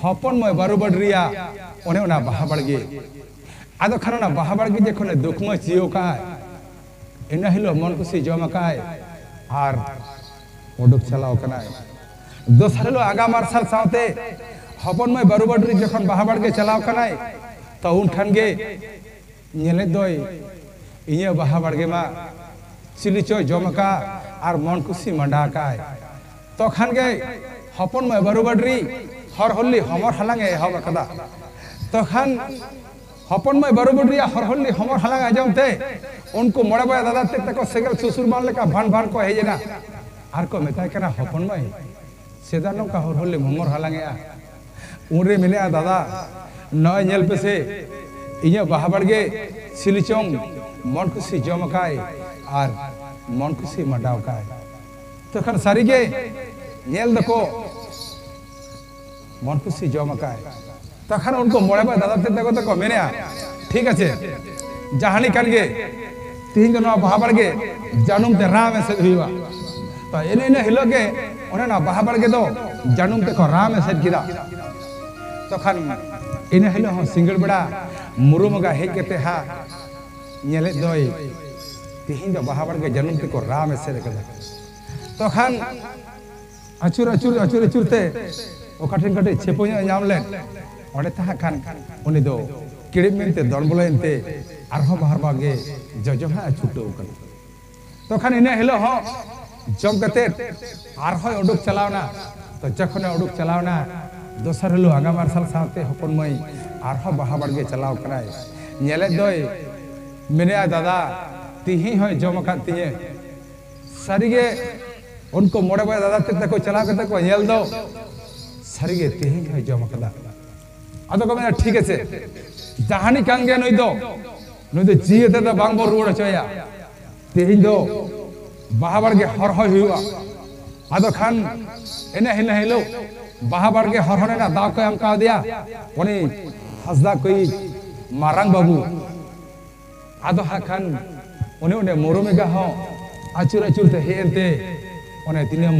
ᱦᱚᱯᱚᱱ ᱢᱟᱹᱭ ᱵᱟᱹᱨᱩ ᱵᱟᱹᱰᱨᱤᱭᱟᱜ ᱚᱱᱮ ᱚᱱᱟ ᱵᱟᱦᱟ ᱵᱟᱲᱜᱮ᱾ ᱟᱫᱚ ᱠᱷᱟᱱ ᱚᱱᱟ ᱵᱟᱦᱟ ᱵᱟᱲᱜᱮ ᱡᱚᱠᱷᱚᱱᱮ ᱫᱩᱠᱷᱢᱟᱹ ᱪᱤᱭᱟᱹᱣ ᱠᱟᱜᱼᱟᱭ, ᱤᱱᱟᱹ ᱦᱤᱞᱳᱜ ᱢᱚᱱ ᱠᱩᱥᱤ ᱡᱚᱢ ᱟᱠᱟᱫᱼᱟᱭ ᱟᱨ ᱩᱰᱩᱠ ᱪᱟᱞᱟᱣ ᱠᱟᱱᱟᱭ᱾ ᱫᱚᱥᱟᱨ ᱦᱤᱞᱳᱜ ᱟᱸᱜᱟ ᱢᱟᱨᱥᱟᱞ ᱥᱟᱶᱛᱮ ᱦᱚᱯᱚᱱ ᱢᱟᱹᱭ ᱵᱟᱹᱨᱩ ᱵᱟᱹᱰᱨᱤ ᱡᱚᱠᱷᱚᱱ ᱵᱟᱦᱟ ᱵᱟᱲᱜᱮ ᱪᱟᱞᱟᱣ ᱠᱟᱱᱟᱭ, ᱛᱚ ᱩᱱ ᱠᱷᱟᱱ ᱜᱮ ᱧᱮᱞᱮᱫ ᱫᱚᱭ, ᱤᱧᱟᱹᱜ ᱵᱟᱦᱟ ᱵᱟᱲᱜᱮ ᱢᱟ ᱪᱤᱞᱤ ᱪᱚᱭ ᱡᱚᱢ ᱟᱠᱟᱫ ᱟᱨ ᱢᱚᱱ ᱠᱩᱥᱤ ᱢᱟᱸᱰᱟ ᱟᱠᱟᱫᱼᱟᱭ᱾ ᱛᱚᱠᱷᱟᱱ ᱜᱮ ᱦᱚᱯᱚᱱ ᱢᱟᱹᱭ ᱵᱟᱹᱨᱩ ᱵᱟᱹᱰᱨᱤ ᱦᱚᱨ ᱦᱚᱞᱤ ᱦᱚᱢᱚᱨ ᱦᱟᱞᱟᱝ ᱮ ᱮᱦᱚᱵ ᱟᱠᱟᱫᱟ᱾ ᱛᱚᱠᱷᱟᱱ ᱦᱚᱯᱚᱱ ᱢᱟᱹᱭ ᱵᱟᱹᱨᱩ ᱵᱟᱹᱰᱨᱤᱭᱟᱜ ᱦᱚᱨ ᱦᱚᱞᱤ ᱦᱚᱢᱚᱨ ᱦᱟᱞᱟᱝ ᱟᱸᱡᱚᱢ ᱛᱮ ᱩᱱᱠᱩ ᱢᱚᱬᱮ ᱵᱚᱭᱦᱟ ᱫᱟᱫᱟ ᱛᱮᱫ ᱛᱟᱠᱚ ᱥᱮᱸᱜᱮᱞ ᱥᱩᱥᱩᱨ ᱵᱟᱱ ᱞᱮᱠᱟ ᱵᱷᱟᱱ ᱵᱷᱟᱱ ᱠᱚ ᱦᱮᱡ ᱮᱱᱟ ᱟᱨ ᱠᱚ ᱢᱮᱛᱟᱭ ᱠᱟᱱᱟ, ᱦᱚᱯᱚᱱ ᱢᱟᱹᱭ, ᱪᱮᱫᱟᱜ ᱱᱚᱝᱠᱟ ᱦᱚᱨ ᱦᱚᱞᱤ ᱦᱚᱢᱚᱨ ᱦᱟᱞᱟᱝ ᱮᱜᱼᱟ? ᱩᱱᱨᱮ ᱢᱮᱱᱮᱜᱼᱟ, ᱫᱟᱫᱟ, ᱱᱚᱜᱼᱚᱭ ᱧᱮᱞ ᱯᱮᱥᱮ, ᱤᱧᱟᱹᱜ ᱵᱟᱦᱟ ᱵᱟᱲᱜᱮ ᱪᱤᱞᱤ ᱪᱚᱝ ᱢᱚᱱ ᱠᱩᱥᱤ ᱡᱚᱢ ᱟᱠᱟᱭ ᱟᱨ ᱢᱚᱱ ᱠᱩᱥᱤ ᱢᱟᱰᱟᱣ ᱟᱠᱟᱭ᱾ ᱛᱚᱠᱷᱟᱱ ᱥᱟᱹᱨᱤᱜᱮ ᱧᱮᱞ ᱫᱚᱠᱚ ᱢᱚᱱ ᱠᱩᱥᱤ ᱡᱚᱢ ᱟᱠᱟᱭ᱾ ᱛᱚᱠᱷᱟᱱ ᱩᱱᱠᱩ ᱢᱚᱬᱮ ᱵᱟᱭ ᱫᱟᱫᱟ ᱛᱮᱫ ᱛᱟᱠᱚ ᱫᱚᱠᱚ ᱢᱮᱱᱮᱜᱼᱟ, ᱴᱷᱤᱠ ᱟᱪᱷᱮ, ᱡᱟᱦᱟᱱᱤ ᱠᱟᱱ ᱜᱮ, ᱛᱤᱦᱤᱧ ᱫᱚ ᱱᱚᱣᱟ ᱵᱟᱦᱟ ᱵᱟᱲᱜᱮ ᱡᱟᱹᱱᱩᱢ ᱛᱮ ᱨᱟᱢ ᱮᱥᱮᱫ ᱦᱩᱭᱩᱜᱼᱟ᱾ ᱛᱚ ᱮᱱᱮ ᱤᱱᱟᱹ ᱦᱤᱞᱳᱜ ᱜᱮ ᱚᱱᱮ ᱚᱱᱟ ᱵᱟᱦᱟ ᱵᱟᱲᱜᱮ ᱫᱚ ᱡᱟᱹᱱᱩᱢ ᱛᱮᱠᱚ ᱨᱟᱢ ᱮᱥᱮᱫ ᱠᱮᱫᱟ᱾ ᱛᱚᱠᱷᱟᱱ ᱤᱱᱟᱹ ᱦᱤᱞᱳᱜ ᱦᱚᱸ ᱥᱤᱸᱜᱟᱹᱲ ᱵᱮᱲᱟ ᱢᱩᱨᱩᱢ ᱮᱸᱜᱟ ᱦᱮᱡ ᱠᱟᱛᱮ ᱦᱟᱸᱜ ᱧᱮᱞᱮᱫ ᱫᱚᱭ, ᱛᱤᱦᱤᱧ ᱫᱚ ᱵᱟᱦᱟ ᱵᱟᱲᱜᱮ ᱡᱟᱹᱱᱩᱢ ᱛᱮᱠᱚ ᱨᱟᱢ ᱮᱥᱮᱫ ᱟᱠᱟᱫᱟ᱾ ᱛᱚᱠᱷᱟᱱ ᱟᱹᱪᱩᱨ ᱟᱹᱪᱩᱨ ᱟᱹᱪᱩᱨ ᱟᱹᱪᱩᱨ ᱛᱮ ᱚᱠᱟ ᱴᱷᱮᱱ ᱠᱟᱹᱴᱤᱡ ᱪᱷᱮᱯᱚ ᱧᱚᱜ ᱮ ᱧᱟᱢ ᱞᱮᱫ, ᱚᱸᱰᱮ ᱛᱟᱦᱮᱸ ᱠᱷᱟᱱ ᱩᱱᱤ ᱫᱚ ᱠᱤᱲᱤᱢ ᱢᱮᱱᱛᱮ ᱫᱚᱱ ᱵᱚᱞᱚᱭᱮᱱ ᱛᱮ ᱟᱨᱦᱚᱸ ᱵᱟᱦᱟ ᱵᱟᱲᱜᱮ ᱡᱚᱡᱚᱢ ᱦᱟᱸᱜ ᱮ ᱪᱷᱩᱴᱟᱹᱣ ᱠᱟᱱᱟ᱾ ᱛᱚᱠᱷᱟᱱ ᱤᱱᱟᱹ ᱦᱤᱞᱳᱜ ᱦᱚᱸ ᱡᱚᱢ ᱠᱟᱛᱮ ᱟᱨᱦᱚᱸᱭ ᱩᱰᱩᱠ ᱪᱟᱞᱟᱣᱱᱟ᱾ ᱛᱚ ᱡᱚᱠᱷᱚᱱᱮ ᱩᱰᱩᱠ ᱪᱟᱞᱟᱣᱱᱟ, ᱫᱚᱥᱟᱨ ᱦᱤᱞᱳᱜ ᱟᱸᱜᱟ ᱢᱟᱨᱥᱟᱞ ᱥᱟᱶᱛᱮ ᱦᱚᱯᱚᱱ ᱢᱟᱹᱭ ᱟᱨᱦᱚᱸ ᱵᱟᱦᱟ ᱵᱟᱲᱜᱮ ᱪᱟᱞᱟᱣ ᱠᱟᱱᱟᱭ᱾ ᱧᱮᱞᱮᱫ ᱫᱚᱭ, ᱢᱮᱱᱮᱫᱼᱟ, ᱫᱟᱫᱟ, ᱛᱤᱦᱤᱧ ᱦᱚᱸᱭ ᱡᱚᱢ ᱟᱠᱟᱫ ᱛᱤᱧᱟᱹ᱾ ᱥᱟᱹᱨᱤᱜᱮ ᱩᱱᱠᱩ ᱢᱚᱬᱮ ᱵᱚᱭᱦᱟ ᱫᱟᱫᱟ ᱛᱮᱫ ᱛᱟᱠᱚ ᱪᱟᱞᱟᱣ ᱠᱟᱛᱮ ᱠᱚ ᱧᱮᱞ ᱫᱚ, ᱥᱟᱹᱨᱤᱜᱮ ᱛᱮᱦᱮᱧ ᱦᱚᱸᱭ ᱡᱚᱢ ᱟᱠᱟᱫᱟ᱾ ᱟᱫᱚ ᱠᱚ ᱢᱮᱱᱟ, ᱴᱷᱤᱠ ᱟᱪᱷᱮ, ᱡᱟᱦᱟᱱᱤ ᱠᱟᱱ ᱜᱮᱭᱟ ᱱᱩᱭ ᱫᱚ, ᱱᱩᱭ ᱫᱚ ᱡᱤᱣᱤ ᱛᱮᱫᱚ ᱵᱟᱝ ᱵᱚᱱ ᱨᱩᱣᱟᱹᱲ ᱦᱚᱪᱚᱭᱟ᱾ ᱛᱮᱦᱮᱧ ᱫᱚ ᱵᱟᱦᱟ ᱵᱟᱲᱜᱮ ᱦᱚᱨᱦᱚᱭ ᱦᱩᱭᱩᱜᱼᱟ᱾ ᱟᱫᱚ ᱠᱷᱟᱱ ᱮᱱᱮ ᱦᱤᱱᱟᱹ ᱦᱤᱞᱳᱜ ᱵᱟᱦᱟ ᱵᱟᱲᱜᱮ ᱦᱚᱨᱦᱚ ᱨᱮᱱᱟᱜ ᱫᱟᱣ ᱠᱚ ᱮᱢ ᱠᱟᱣᱫᱮᱭᱟ ᱩᱱᱤ ᱦᱟᱸᱥᱫᱟ ᱠᱚᱭᱤᱡ ᱢᱟᱨᱟᱝ ᱵᱟᱹᱵᱩ᱾ ᱟᱫᱚ ᱦᱟᱸᱜ ᱠᱷᱟᱱ ᱩᱱᱤ ᱚᱸᱰᱮ ᱢᱩᱨᱩᱢ ᱮᱸᱜᱟ ᱦᱚᱸ ᱟᱹᱪᱩᱨ ᱟᱹᱪᱩᱨ ᱛᱮ ᱦᱮᱡ ᱮᱱᱛᱮ ᱚᱱᱮ ᱛᱤᱱᱟᱹᱢ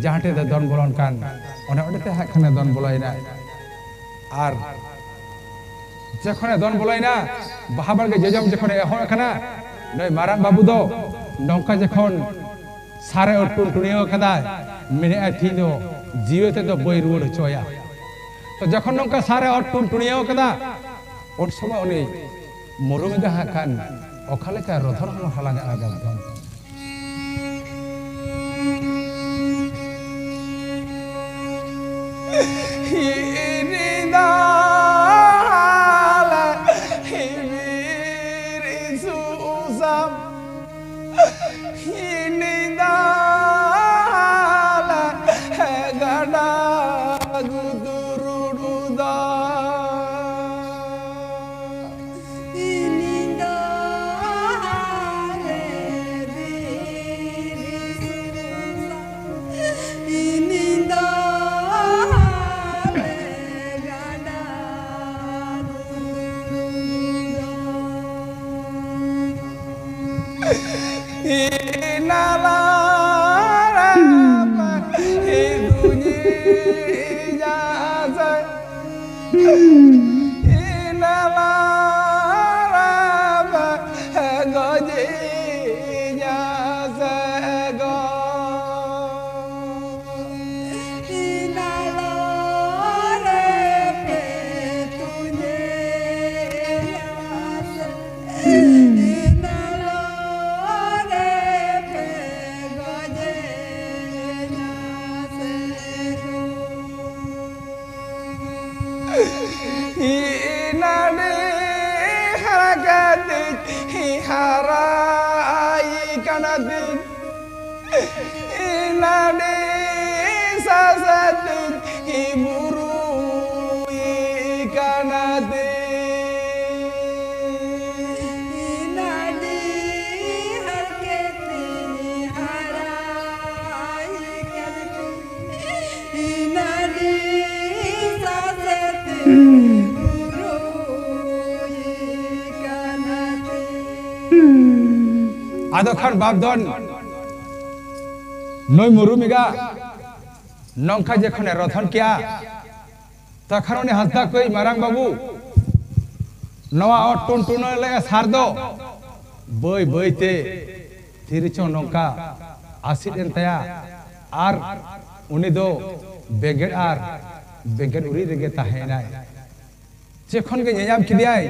ᱡᱟᱦᱟᱸ ᱴᱷᱮᱡ ᱫᱚ ᱫᱚᱱ ᱵᱚᱞᱚᱱ ᱠᱟᱱ ᱚᱱᱮ ᱚᱸᱰᱮ ᱛᱮ ᱦᱟᱸᱜ ᱠᱷᱟᱱᱮ ᱫᱚᱱ ᱵᱚᱞᱚᱭᱮᱱᱟ᱾ ᱟᱨ ᱡᱚᱠᱷᱚᱱᱮ ᱫᱚᱱ ᱵᱚᱞᱚᱭᱮᱱᱟ, ᱵᱟᱦᱟ ᱵᱟᱲᱜᱮ ᱡᱚᱡᱚᱢ ᱡᱚᱠᱷᱚᱱᱮ ᱮᱦᱚᱵ ᱟᱠᱟᱱᱟ, ᱱᱩᱭ ᱢᱟᱨᱟᱝ ᱵᱟᱹᱵᱩ ᱫᱚ ᱱᱚᱝᱠᱟ ᱡᱚᱠᱷᱚᱱ ᱥᱟᱨᱮ ᱚᱨ ᱴᱩᱱᱴᱩᱱᱤᱭᱟᱹᱣ ᱠᱟᱫᱟᱭ, ᱢᱮᱱᱮᱫᱼᱟᱭ, "ᱛᱤᱦᱤᱧ ᱫᱚ ᱡᱤᱣᱤ ᱛᱮᱫᱚ ᱵᱟᱹᱧ ᱨᱩᱣᱟᱹᱲ ᱦᱚᱪᱚᱭᱟ᱾" ᱛᱚ ᱡᱚᱠᱷᱚᱱ ᱱᱚᱝᱠᱟ ᱥᱟᱨᱮ ᱚᱨ ᱴᱩᱱᱴᱩᱱᱤᱭᱟᱹᱣ ᱠᱟᱫᱟ, ᱩᱱ ᱥᱚᱢᱚᱭ ᱩᱱᱤ ᱢᱩᱨᱩᱢ ᱮᱸᱜᱟ ᱦᱟᱸᱜ ᱠᱷᱟᱱ ᱚᱠᱟ ᱞᱮᱠᱟ ᱨᱚᱫᱷᱚᱱ ᱦᱚᱸ ᱦᱟᱞᱟᱝ ᱮᱫᱼᱟ ᱜᱚᱢᱠᱮ᱾ ᱤᱱᱟᱰᱤ ᱦᱟᱨᱟ ᱠᱟᱛᱮ ᱦᱟᱨᱟᱭ ᱠᱟᱱᱟ ᱫᱤᱱ, ᱤᱱᱟᱰᱤ ᱥᱟᱥᱟᱛᱤ ᱵᱩᱨᱩᱭ ᱠᱟᱱᱟ ᱫᱤᱱ᱾ ᱤᱱᱟᱰᱤ ᱦᱟᱨᱟ ᱟᱫᱚ ᱠᱷᱟᱱ ᱵᱟᱯ ᱫᱚᱱ ᱱᱩᱭ ᱢᱩᱨᱩᱢᱤᱜᱟ ᱱᱚᱝᱠᱟ ᱡᱚᱠᱷᱚᱱᱮ ᱨᱚᱫᱷᱚᱱ ᱠᱮᱜᱼᱟ, ᱛᱚᱠᱷᱚᱱ ᱩᱱᱤ ᱦᱟᱸᱥᱫᱟ ᱠᱚᱭᱤᱡ ᱢᱟᱨᱟᱝ ᱵᱟᱹᱵᱩ ᱱᱚᱣᱟ ᱚᱛ ᱴᱩᱱᱴᱩᱱᱟᱹ ᱞᱮ ᱥᱟᱨ ᱫᱚ ᱵᱟᱹᱭ ᱵᱟᱹᱭ ᱛᱮ ᱛᱤᱨᱮ ᱪᱚᱝ ᱱᱚᱝᱠᱟ ᱟᱥᱤᱫ ᱮᱱ ᱛᱟᱭᱟ ᱟᱨ ᱩᱱᱤ ᱫᱚ ᱵᱮᱸᱜᱮᱫ ᱟᱨ ᱵᱮᱸᱜᱮᱫ ᱩᱨᱤᱡ ᱨᱮᱜᱮ ᱛᱟᱦᱮᱸᱭᱮᱱᱟᱭ᱾ ᱡᱚᱠᱷᱚᱱ ᱜᱮ ᱧᱮᱧᱟᱢ ᱠᱮᱫᱮᱭᱟᱭ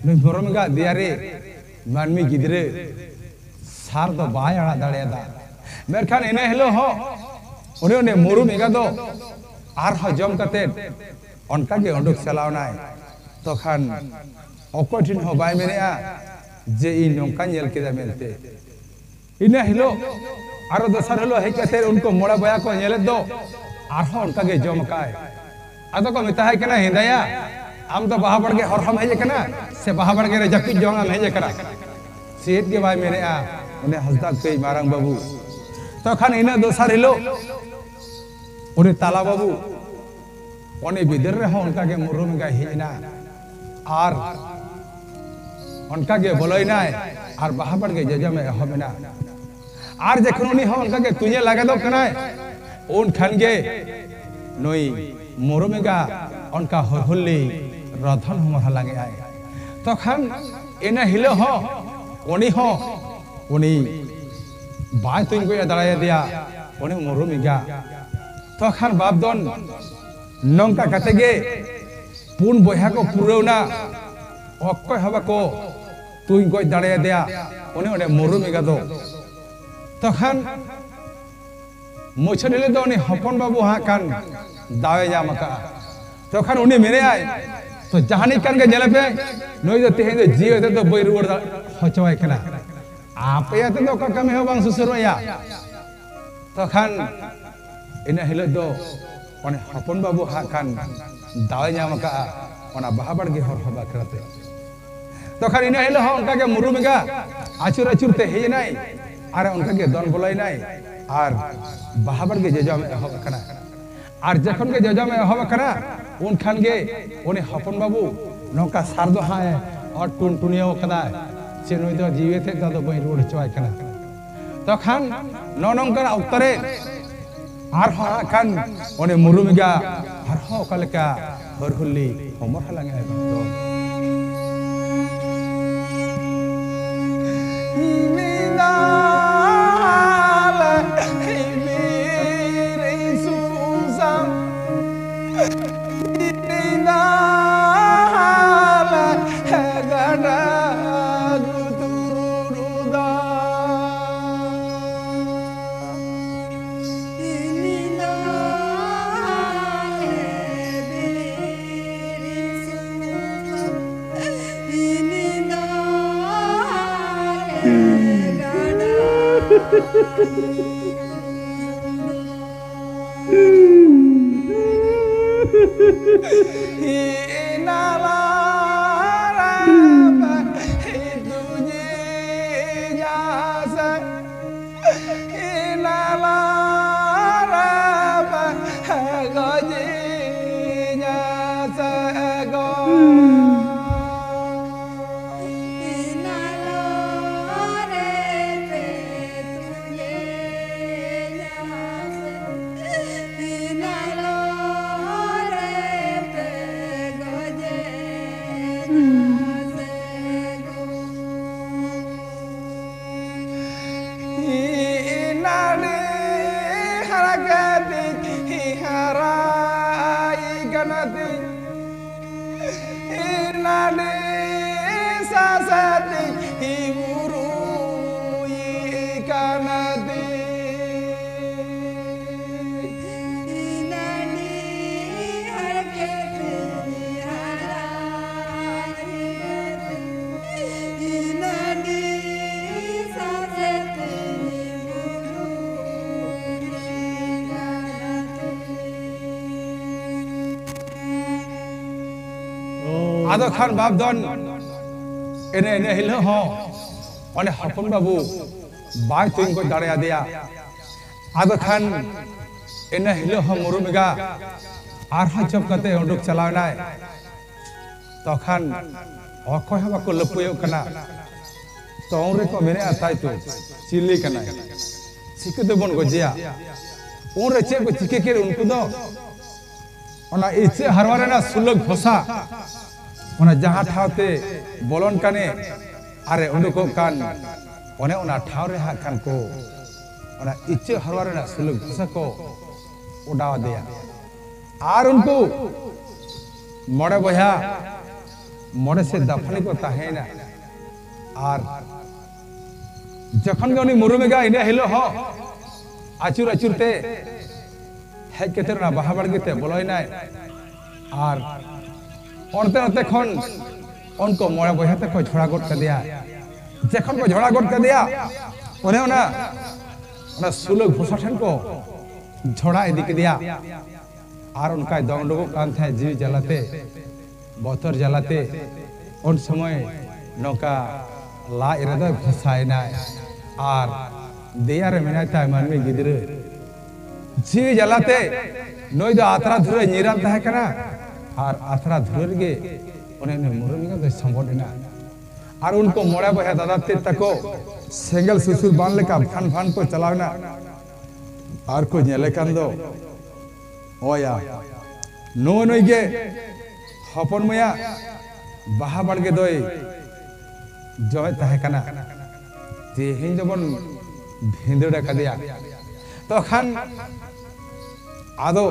ᱱᱩᱭ ᱢᱩᱨᱩᱢᱤᱜᱟ ᱫᱮᱭᱟ ᱨᱮ ᱢᱟᱹᱱᱢᱤ ᱜᱤᱫᱽᱨᱟᱹ ᱥᱟᱨ ᱫᱚ ᱵᱟᱭ ᱟᱲᱟᱜ ᱫᱟᱲᱮᱭᱟᱫᱟ᱾ ᱢᱮᱱᱠᱷᱟᱱ ᱤᱱᱟᱹ ᱦᱤᱞᱳᱜ ᱦᱚᱸ ᱩᱱᱤ ᱩᱱᱤ ᱢᱩᱨᱩᱢᱤᱜᱟ ᱫᱚ ᱟᱨᱦᱚᱸ ᱡᱚᱢ ᱠᱟᱛᱮ ᱚᱱᱠᱟ ᱜᱮ ᱩᱰᱩᱠ ᱪᱟᱞᱟᱣ ᱮᱱᱟᱭ᱾ ᱛᱚᱠᱷᱟᱱ ᱚᱠᱚᱭ ᱴᱷᱮᱱ ᱦᱚᱸ ᱵᱟᱭ ᱢᱮᱱᱮᱜᱼᱟ ᱡᱮ ᱤᱧ ᱱᱚᱝᱠᱟᱧ ᱧᱮᱞ ᱠᱮᱫᱟ ᱢᱮᱱᱛᱮ᱾ ᱤᱱᱟᱹ ᱦᱤᱞᱳᱜ ᱟᱨᱚ ᱫᱚᱥᱟᱨ ᱦᱤᱞᱳᱜ ᱦᱮᱡ ᱠᱟᱛᱮ ᱩᱱᱠᱩ ᱢᱚᱬᱮ ᱵᱚᱭᱦᱟ ᱠᱚ ᱧᱮᱞᱮᱫ ᱫᱚ ᱟᱨᱦᱚᱸ ᱚᱱᱠᱟ ᱜᱮ ᱡᱚᱢ ᱟᱠᱟᱫ᱾ ᱟᱫᱚ ᱠᱚ ᱢᱮᱛᱟᱭ ᱠᱟᱱᱟ, "ᱦᱮᱸᱫᱟᱭᱟ, ᱟᱢ ᱫᱚ ᱵᱟᱦᱟ ᱵᱟᱲᱜᱮ ᱦᱚᱨ ᱦᱚᱢ ᱦᱮᱡ ᱟᱠᱟᱱᱟ ᱥᱮ ᱵᱟᱦᱟ ᱵᱟᱲᱜᱮ ᱨᱮ ᱡᱟᱹᱯᱤᱫ ᱡᱚᱝ ᱮᱢ ᱦᱮᱡ ᱟᱠᱟᱱᱟ?" ᱪᱮᱫ ᱜᱮ ᱵᱟᱭ ᱢᱮᱱᱮᱜᱼᱟ ᱩᱱᱤ ᱦᱟᱸᱥᱫᱟ ᱠᱟᱹᱭ ᱢᱟᱨᱟᱝ ᱵᱟᱹᱵᱩ᱾ ᱛᱚᱠᱷᱟᱱ ᱤᱱᱟᱹ ᱫᱚᱥᱟᱨ ᱦᱤᱞᱳᱜ ᱩᱱᱤ ᱛᱟᱞᱟ ᱵᱟᱹᱵᱩ ᱩᱱᱤ ᱵᱤᱫᱟᱹᱞ ᱨᱮᱦᱚᱸ ᱚᱱᱠᱟ ᱜᱮ ᱢᱩᱨᱩᱢᱤᱜᱟᱭ ᱦᱮᱡ ᱮᱱᱟ ᱟᱨ ᱚᱱᱠᱟ ᱜᱮ ᱵᱚᱞᱚᱭᱮᱱᱟᱭ ᱟᱨ ᱵᱟᱦᱟ ᱵᱟᱲᱜᱮ ᱡᱚᱡᱚᱢᱮ ᱮᱦᱚᱵ ᱮᱱᱟ᱾ ᱟᱨ ᱡᱚᱠᱷᱚᱱ ᱩᱱᱤ ᱦᱚᱸ ᱚᱱᱠᱟ ᱜᱮ ᱛᱩᱧᱮ ᱞᱟᱜᱟᱫᱚᱜ ᱠᱟᱱᱟᱭ, ᱩᱱ ᱠᱷᱟᱱ ᱜᱮ ᱱᱩᱭ ᱢᱩᱨᱩᱢᱤᱜᱟ ᱚᱱᱠᱟ ᱦᱩᱨᱦᱩᱞᱞᱤ ᱨᱚᱫᱷᱚᱱ ᱦᱚᱢᱚᱨ ᱦᱟᱞᱟᱝ ᱮᱜᱼᱟᱭ᱾ ᱛᱚᱠᱷᱟᱱ ᱤᱱᱟᱹ ᱦᱤᱞᱳᱜ ᱦᱚᱸ ᱩᱱᱤ ᱦᱚᱸ ᱩᱱᱤ ᱵᱟᱭ ᱛᱩᱧ ᱜᱚᱡ ᱫᱟᱲᱮᱭᱟᱫᱮᱭᱟ ᱩᱱᱤ ᱢᱩᱨᱩᱢᱤᱜᱟ᱾ ᱛᱚᱠᱷᱟᱱ ᱵᱟᱯ ᱫᱚᱱ ᱱᱚᱝᱠᱟ ᱠᱟᱛᱮ ᱜᱮ ᱯᱩᱱ ᱵᱚᱭᱦᱟ ᱠᱚ ᱯᱩᱨᱟᱹᱣᱱᱟ, ᱚᱠᱚᱭ ᱦᱚᱸ ᱵᱟᱠᱚ ᱛᱩᱧ ᱜᱚᱡ ᱫᱟᱲᱮᱭᱟᱫᱮᱭᱟ ᱩᱱᱤ ᱚᱸᱰᱮ ᱢᱩᱨᱩᱢᱤᱜᱟ ᱫᱚ᱾ ᱛᱚᱠᱷᱟᱱ ᱢᱩᱪᱟᱹᱫ ᱦᱤᱞᱳᱜ ᱫᱚ ᱩᱱᱤ ᱦᱚᱯᱚᱱ ᱵᱟᱹᱵᱩ ᱦᱟᱸᱜ ᱠᱷᱟᱱ ᱫᱟᱣᱮ ᱧᱟᱢ ᱟᱠᱟᱫᱼᱟ᱾ ᱛᱚᱠᱷᱟᱱ ᱩᱱᱤ ᱢᱮᱱᱮᱜᱼᱟᱭ, "ᱛᱚ ᱡᱟᱦᱟᱱᱤᱡ ᱠᱟᱱ ᱜᱮ ᱧᱮᱞᱮ ᱯᱮ, ᱱᱩᱭ ᱫᱚ ᱛᱮᱦᱮᱧ ᱫᱚ ᱡᱤᱣᱤ ᱟᱛᱮ ᱫᱚ ᱵᱟᱹᱧ ᱨᱩᱣᱟᱹᱲ ᱫᱟ-, ᱦᱚᱪᱚᱣᱟᱭ ᱠᱟᱱᱟ᱾ ᱟᱯᱮ ᱟᱛᱮ ᱫᱚ ᱚᱠᱟ ᱠᱟᱹᱢᱤ ᱦᱚᱸ ᱵᱟᱝ ᱥᱩᱥᱟᱹᱨᱚᱜᱼᱟ᱾" ᱛᱚᱠᱷᱟᱱ ᱤᱱᱟᱹ ᱦᱤᱞᱳᱜ ᱫᱚ ᱩᱱᱤ ᱦᱚᱯᱚᱱ ᱵᱟᱹᱵᱩ ᱦᱟᱸᱜ ᱠᱷᱟᱱ ᱫᱟᱣᱮ ᱧᱟᱢ ᱟᱠᱟᱫᱼᱟ ᱚᱱᱟ ᱵᱟᱦᱟ ᱵᱟᱲᱜᱮ ᱦᱚᱨ ᱦᱚᱸ ᱵᱟᱠᱷᱨᱟ ᱛᱮ᱾ ᱛᱚᱠᱷᱟᱱ ᱤᱱᱟᱹ ᱦᱤᱞᱳᱜ ᱦᱚᱸ ᱚᱱᱠᱟ ᱜᱮ ᱢᱩᱨᱩᱢᱤᱜᱟ ᱟᱹᱪᱩᱨ ᱟᱹᱪᱩᱨ ᱛᱮ ᱦᱮᱡ ᱮᱱᱟᱭ ᱟᱨ ᱚᱱᱠᱟ ᱜᱮ ᱫᱚᱱ ᱵᱚᱞᱚᱭᱮᱱᱟᱭ ᱟᱨ ᱵᱟᱦᱟ ᱵᱟᱲᱜᱮ ᱡᱚᱡᱚᱢ ᱮᱦᱚᱵ ᱟᱠᱟᱱᱟ᱾ ᱟᱨ ᱡᱚᱠᱷᱚᱱ ᱜᱮ ᱡᱚᱡᱚᱢ ᱮᱦᱚᱵ ᱟᱠᱟᱱᱟ, ᱩᱱ ᱠᱷᱟᱱ ᱜᱮ ᱩᱱᱤ ᱦᱚᱯᱚᱱ ᱵᱟᱹᱵᱩ ᱱᱚᱝᱠᱟ ᱥᱟᱨ ᱫᱚ ᱦᱟᱸᱜ ᱮ ᱚᱨ ᱴᱩᱱᱴᱩᱱᱤᱭᱟᱹᱣ ᱟᱠᱟᱫᱟᱭ᱾ ᱥᱮ ᱱᱩᱭ ᱫᱚ ᱡᱤᱣᱤ ᱛᱮᱫ ᱫᱚ ᱟᱫᱚ ᱵᱟᱹᱧ ᱨᱩᱣᱟᱹᱲ ᱦᱚᱪᱚᱣᱟᱭ ᱠᱟᱱᱟ᱾ ᱛᱚᱠᱷᱟᱱ ᱱᱚᱜᱼᱚ ᱱᱚᱝᱠᱟᱱᱟᱜ ᱚᱠᱛᱚ ᱨᱮ ᱟᱨᱦᱚᱸ ᱦᱟᱸᱜ ᱠᱷᱟᱱ ᱩᱱᱤ ᱢᱩᱨᱩᱢ ᱮᱸᱜᱟ ᱟᱨᱦᱚᱸ ᱚᱠᱟ ᱞᱮᱠᱟ ᱦᱚᱨ ᱦᱩᱞᱤ ᱦᱚᱢᱚᱨ ᱦᱟᱞᱟᱝ ᱮ ᱮᱢᱟ ᱫᱚ᱾ ᱟᱫᱚ ᱠᱷᱟᱱ ᱵᱟᱯ ᱫᱚᱱ ᱮᱱᱮ ᱮᱱᱮ ᱦᱤᱞᱳᱜ ᱦᱚᱸ ᱚᱱᱮ ᱦᱚᱯᱚᱱ ᱵᱟᱹᱵᱩ ᱵᱟᱭ ᱛᱩᱧ ᱜᱚᱡ ᱫᱟᱲᱮᱭᱟᱫᱮᱭᱟ᱾ ᱟᱫᱚ ᱠᱷᱟᱱ ᱤᱱᱟᱹ ᱦᱤᱞᱳᱜ ᱦᱚᱸ ᱢᱩᱨᱩᱢ ᱮᱸᱜᱟ ᱟᱨᱦᱚᱸ ᱪᱚᱯ ᱠᱟᱛᱮ ᱩᱰᱩᱠ ᱪᱟᱞᱟᱣ ᱮᱱᱟᱭ᱾ ᱛᱚᱠᱷᱟᱱ ᱚᱠᱚᱭ ᱦᱚᱸ ᱵᱟᱠᱚ ᱞᱟᱹᱯᱟᱹᱭᱚᱜ ᱠᱟᱱᱟ᱾ ᱛᱚ ᱩᱱ ᱨᱮᱠᱚ ᱢᱮᱱᱮᱫᱼᱟ, ᱛᱟᱭ ᱛᱚ ᱪᱤᱞᱤ ᱠᱟᱱᱟᱭ, ᱪᱤᱠᱟᱹ ᱛᱮᱵᱚᱱ ᱜᱚᱡᱮᱭᱟ? ᱩᱱᱨᱮ ᱪᱮᱫ ᱠᱚ ᱪᱤᱠᱟᱹ ᱠᱮᱫ ᱩᱱᱠᱩ ᱫᱚ? ᱚᱱᱟ ᱤᱪᱟᱹᱜ ᱦᱟᱨᱣᱟ ᱨᱮᱱᱟᱜ ᱥᱩᱞᱟᱹᱠ ᱜᱷᱚᱥᱟ, ᱚᱱᱟ ᱡᱟᱦᱟᱸ ᱴᱷᱟᱶ ᱛᱮ ᱵᱚᱞᱚᱱ ᱠᱟᱱᱮ ᱟᱨᱮ ᱩᱰᱩᱠᱚᱜ ᱠᱟᱱ, ᱚᱱᱮ ᱚᱱᱟ ᱴᱷᱟᱶ ᱨᱮ ᱦᱟᱸᱜ ᱠᱷᱟᱱ ᱠᱚ ᱚᱱᱟ ᱤᱪᱟᱹᱜ ᱦᱟᱨᱣᱟ ᱨᱮᱱᱟᱜ ᱥᱩᱞᱟᱹᱠ ᱜᱷᱚᱥᱟ ᱠᱚ ᱚᱰᱟᱣ ᱟᱫᱮᱭᱟ᱾ ᱟᱨ ᱩᱱᱠᱩ ᱢᱚᱬᱮ ᱵᱚᱭᱦᱟ ᱢᱚᱬᱮ ᱥᱮᱫ ᱫᱟᱯᱷᱟᱞᱤ ᱠᱚ ᱛᱟᱦᱮᱸᱭᱮᱱᱟ᱾ ᱟᱨ ᱡᱚᱠᱷᱚᱱ ᱜᱮ ᱩᱱᱤ ᱢᱩᱨᱩᱢ ᱮᱸᱜᱟ ᱤᱱᱟᱹ ᱦᱤᱞᱳᱜ ᱦᱚᱸ ᱟᱹᱪᱩᱨ ᱟᱹᱪᱩᱨ ᱛᱮ ᱦᱮᱡ ᱠᱟᱛᱮ ᱚᱱᱟ ᱵᱟᱦᱟ ᱵᱟᱲᱜᱮ ᱛᱮ ᱵᱚᱞᱚᱭᱮᱱᱟᱭ᱾ ᱟᱨ ᱚᱱᱛᱮ ᱱᱚᱛᱮ ᱠᱷᱚᱱ ᱩᱱᱠᱩ ᱢᱚᱬᱮ ᱵᱚᱭᱦᱟ ᱛᱮᱠᱚ ᱡᱷᱚᱲᱟ ᱜᱚᱫ ᱠᱟᱫᱮᱭᱟ᱾ ᱡᱚᱠᱷᱚᱱ ᱠᱚ ᱡᱷᱚᱲᱟ ᱜᱚᱫ ᱠᱟᱫᱮᱭᱟ, ᱚᱱᱮ ᱚᱱᱟ ᱚᱱᱟ ᱥᱩᱞᱟᱹ ᱜᱷᱚᱥᱟ ᱴᱷᱮᱱ ᱠᱚ ᱡᱷᱚᱲᱟ ᱤᱫᱤ ᱠᱮᱫᱮᱭᱟ᱾ ᱟᱨ ᱚᱱᱠᱟᱭ ᱫᱚᱱ ᱩᱰᱩᱠᱚᱜ ᱠᱟᱱ ᱛᱟᱦᱮᱸᱫ ᱡᱤᱣᱤ ᱡᱟᱞᱟᱛᱮ, ᱵᱚᱛᱚᱨ ᱡᱟᱞᱟᱛᱮ᱾ ᱩᱱ ᱥᱚᱢᱚᱭ ᱱᱚᱝᱠᱟ ᱞᱟᱡ ᱨᱮᱫᱚᱭ ᱜᱷᱚᱥᱟᱭᱮᱱᱟᱭ ᱟᱨ ᱫᱮᱭᱟ ᱨᱮ ᱢᱮᱱᱟᱭ ᱛᱟᱭ ᱢᱟᱹᱱᱢᱤ ᱜᱤᱫᱽᱨᱟᱹ᱾ ᱡᱤᱣᱤ ᱡᱟᱞᱟᱛᱮ ᱱᱩᱭ ᱫᱚ ᱟᱛᱨᱟ ᱫᱷᱩᱨᱟᱹ ᱧᱤᱨᱟᱱ ᱛᱟᱦᱮᱸ ᱠᱟᱱᱟ ᱟᱨ ᱟᱛᱨᱟ ᱫᱷᱩᱨᱟᱹ ᱨᱮᱜᱮ ᱩᱱᱤ ᱩᱱᱤ ᱢᱩᱨᱩᱢ ᱮᱸᱜᱟ ᱫᱚᱭ ᱥᱚᱢᱵᱚᱫ ᱮᱱᱟ᱾ ᱟᱨ ᱩᱱᱠᱩ ᱢᱚᱬᱮ ᱵᱚᱭᱦᱟ ᱫᱟᱫᱟ ᱛᱮᱫ ᱛᱟᱠᱚ ᱥᱮᱸᱜᱮᱞ ᱥᱩᱥᱩᱨ ᱵᱟᱱ ᱞᱮᱠᱟ ᱵᱷᱟᱱ ᱵᱷᱟᱱ ᱠᱚ ᱪᱟᱞᱟᱣ ᱮᱱᱟ᱾ ᱟᱨ ᱠᱚ ᱧᱮᱞᱮ ᱠᱟᱱ ᱫᱚ, ᱳᱭᱟ, ᱱᱩᱭ ᱱᱩᱭ ᱜᱮ ᱦᱚᱯᱚᱱ ᱢᱟᱹᱭᱟᱜ ᱵᱟᱦᱟ ᱵᱟᱲᱜᱮ ᱫᱚᱭ ᱡᱚᱢᱮᱫ ᱛᱟᱦᱮᱸ ᱠᱟᱱᱟ, ᱛᱮᱦᱮᱧ ᱫᱚᱵᱚᱱ ᱵᱷᱤᱸᱫᱟᱹᱲ ᱟᱠᱟᱫᱮᱭᱟ᱾ ᱛᱚᱠᱷᱟᱱ ᱟᱫᱚ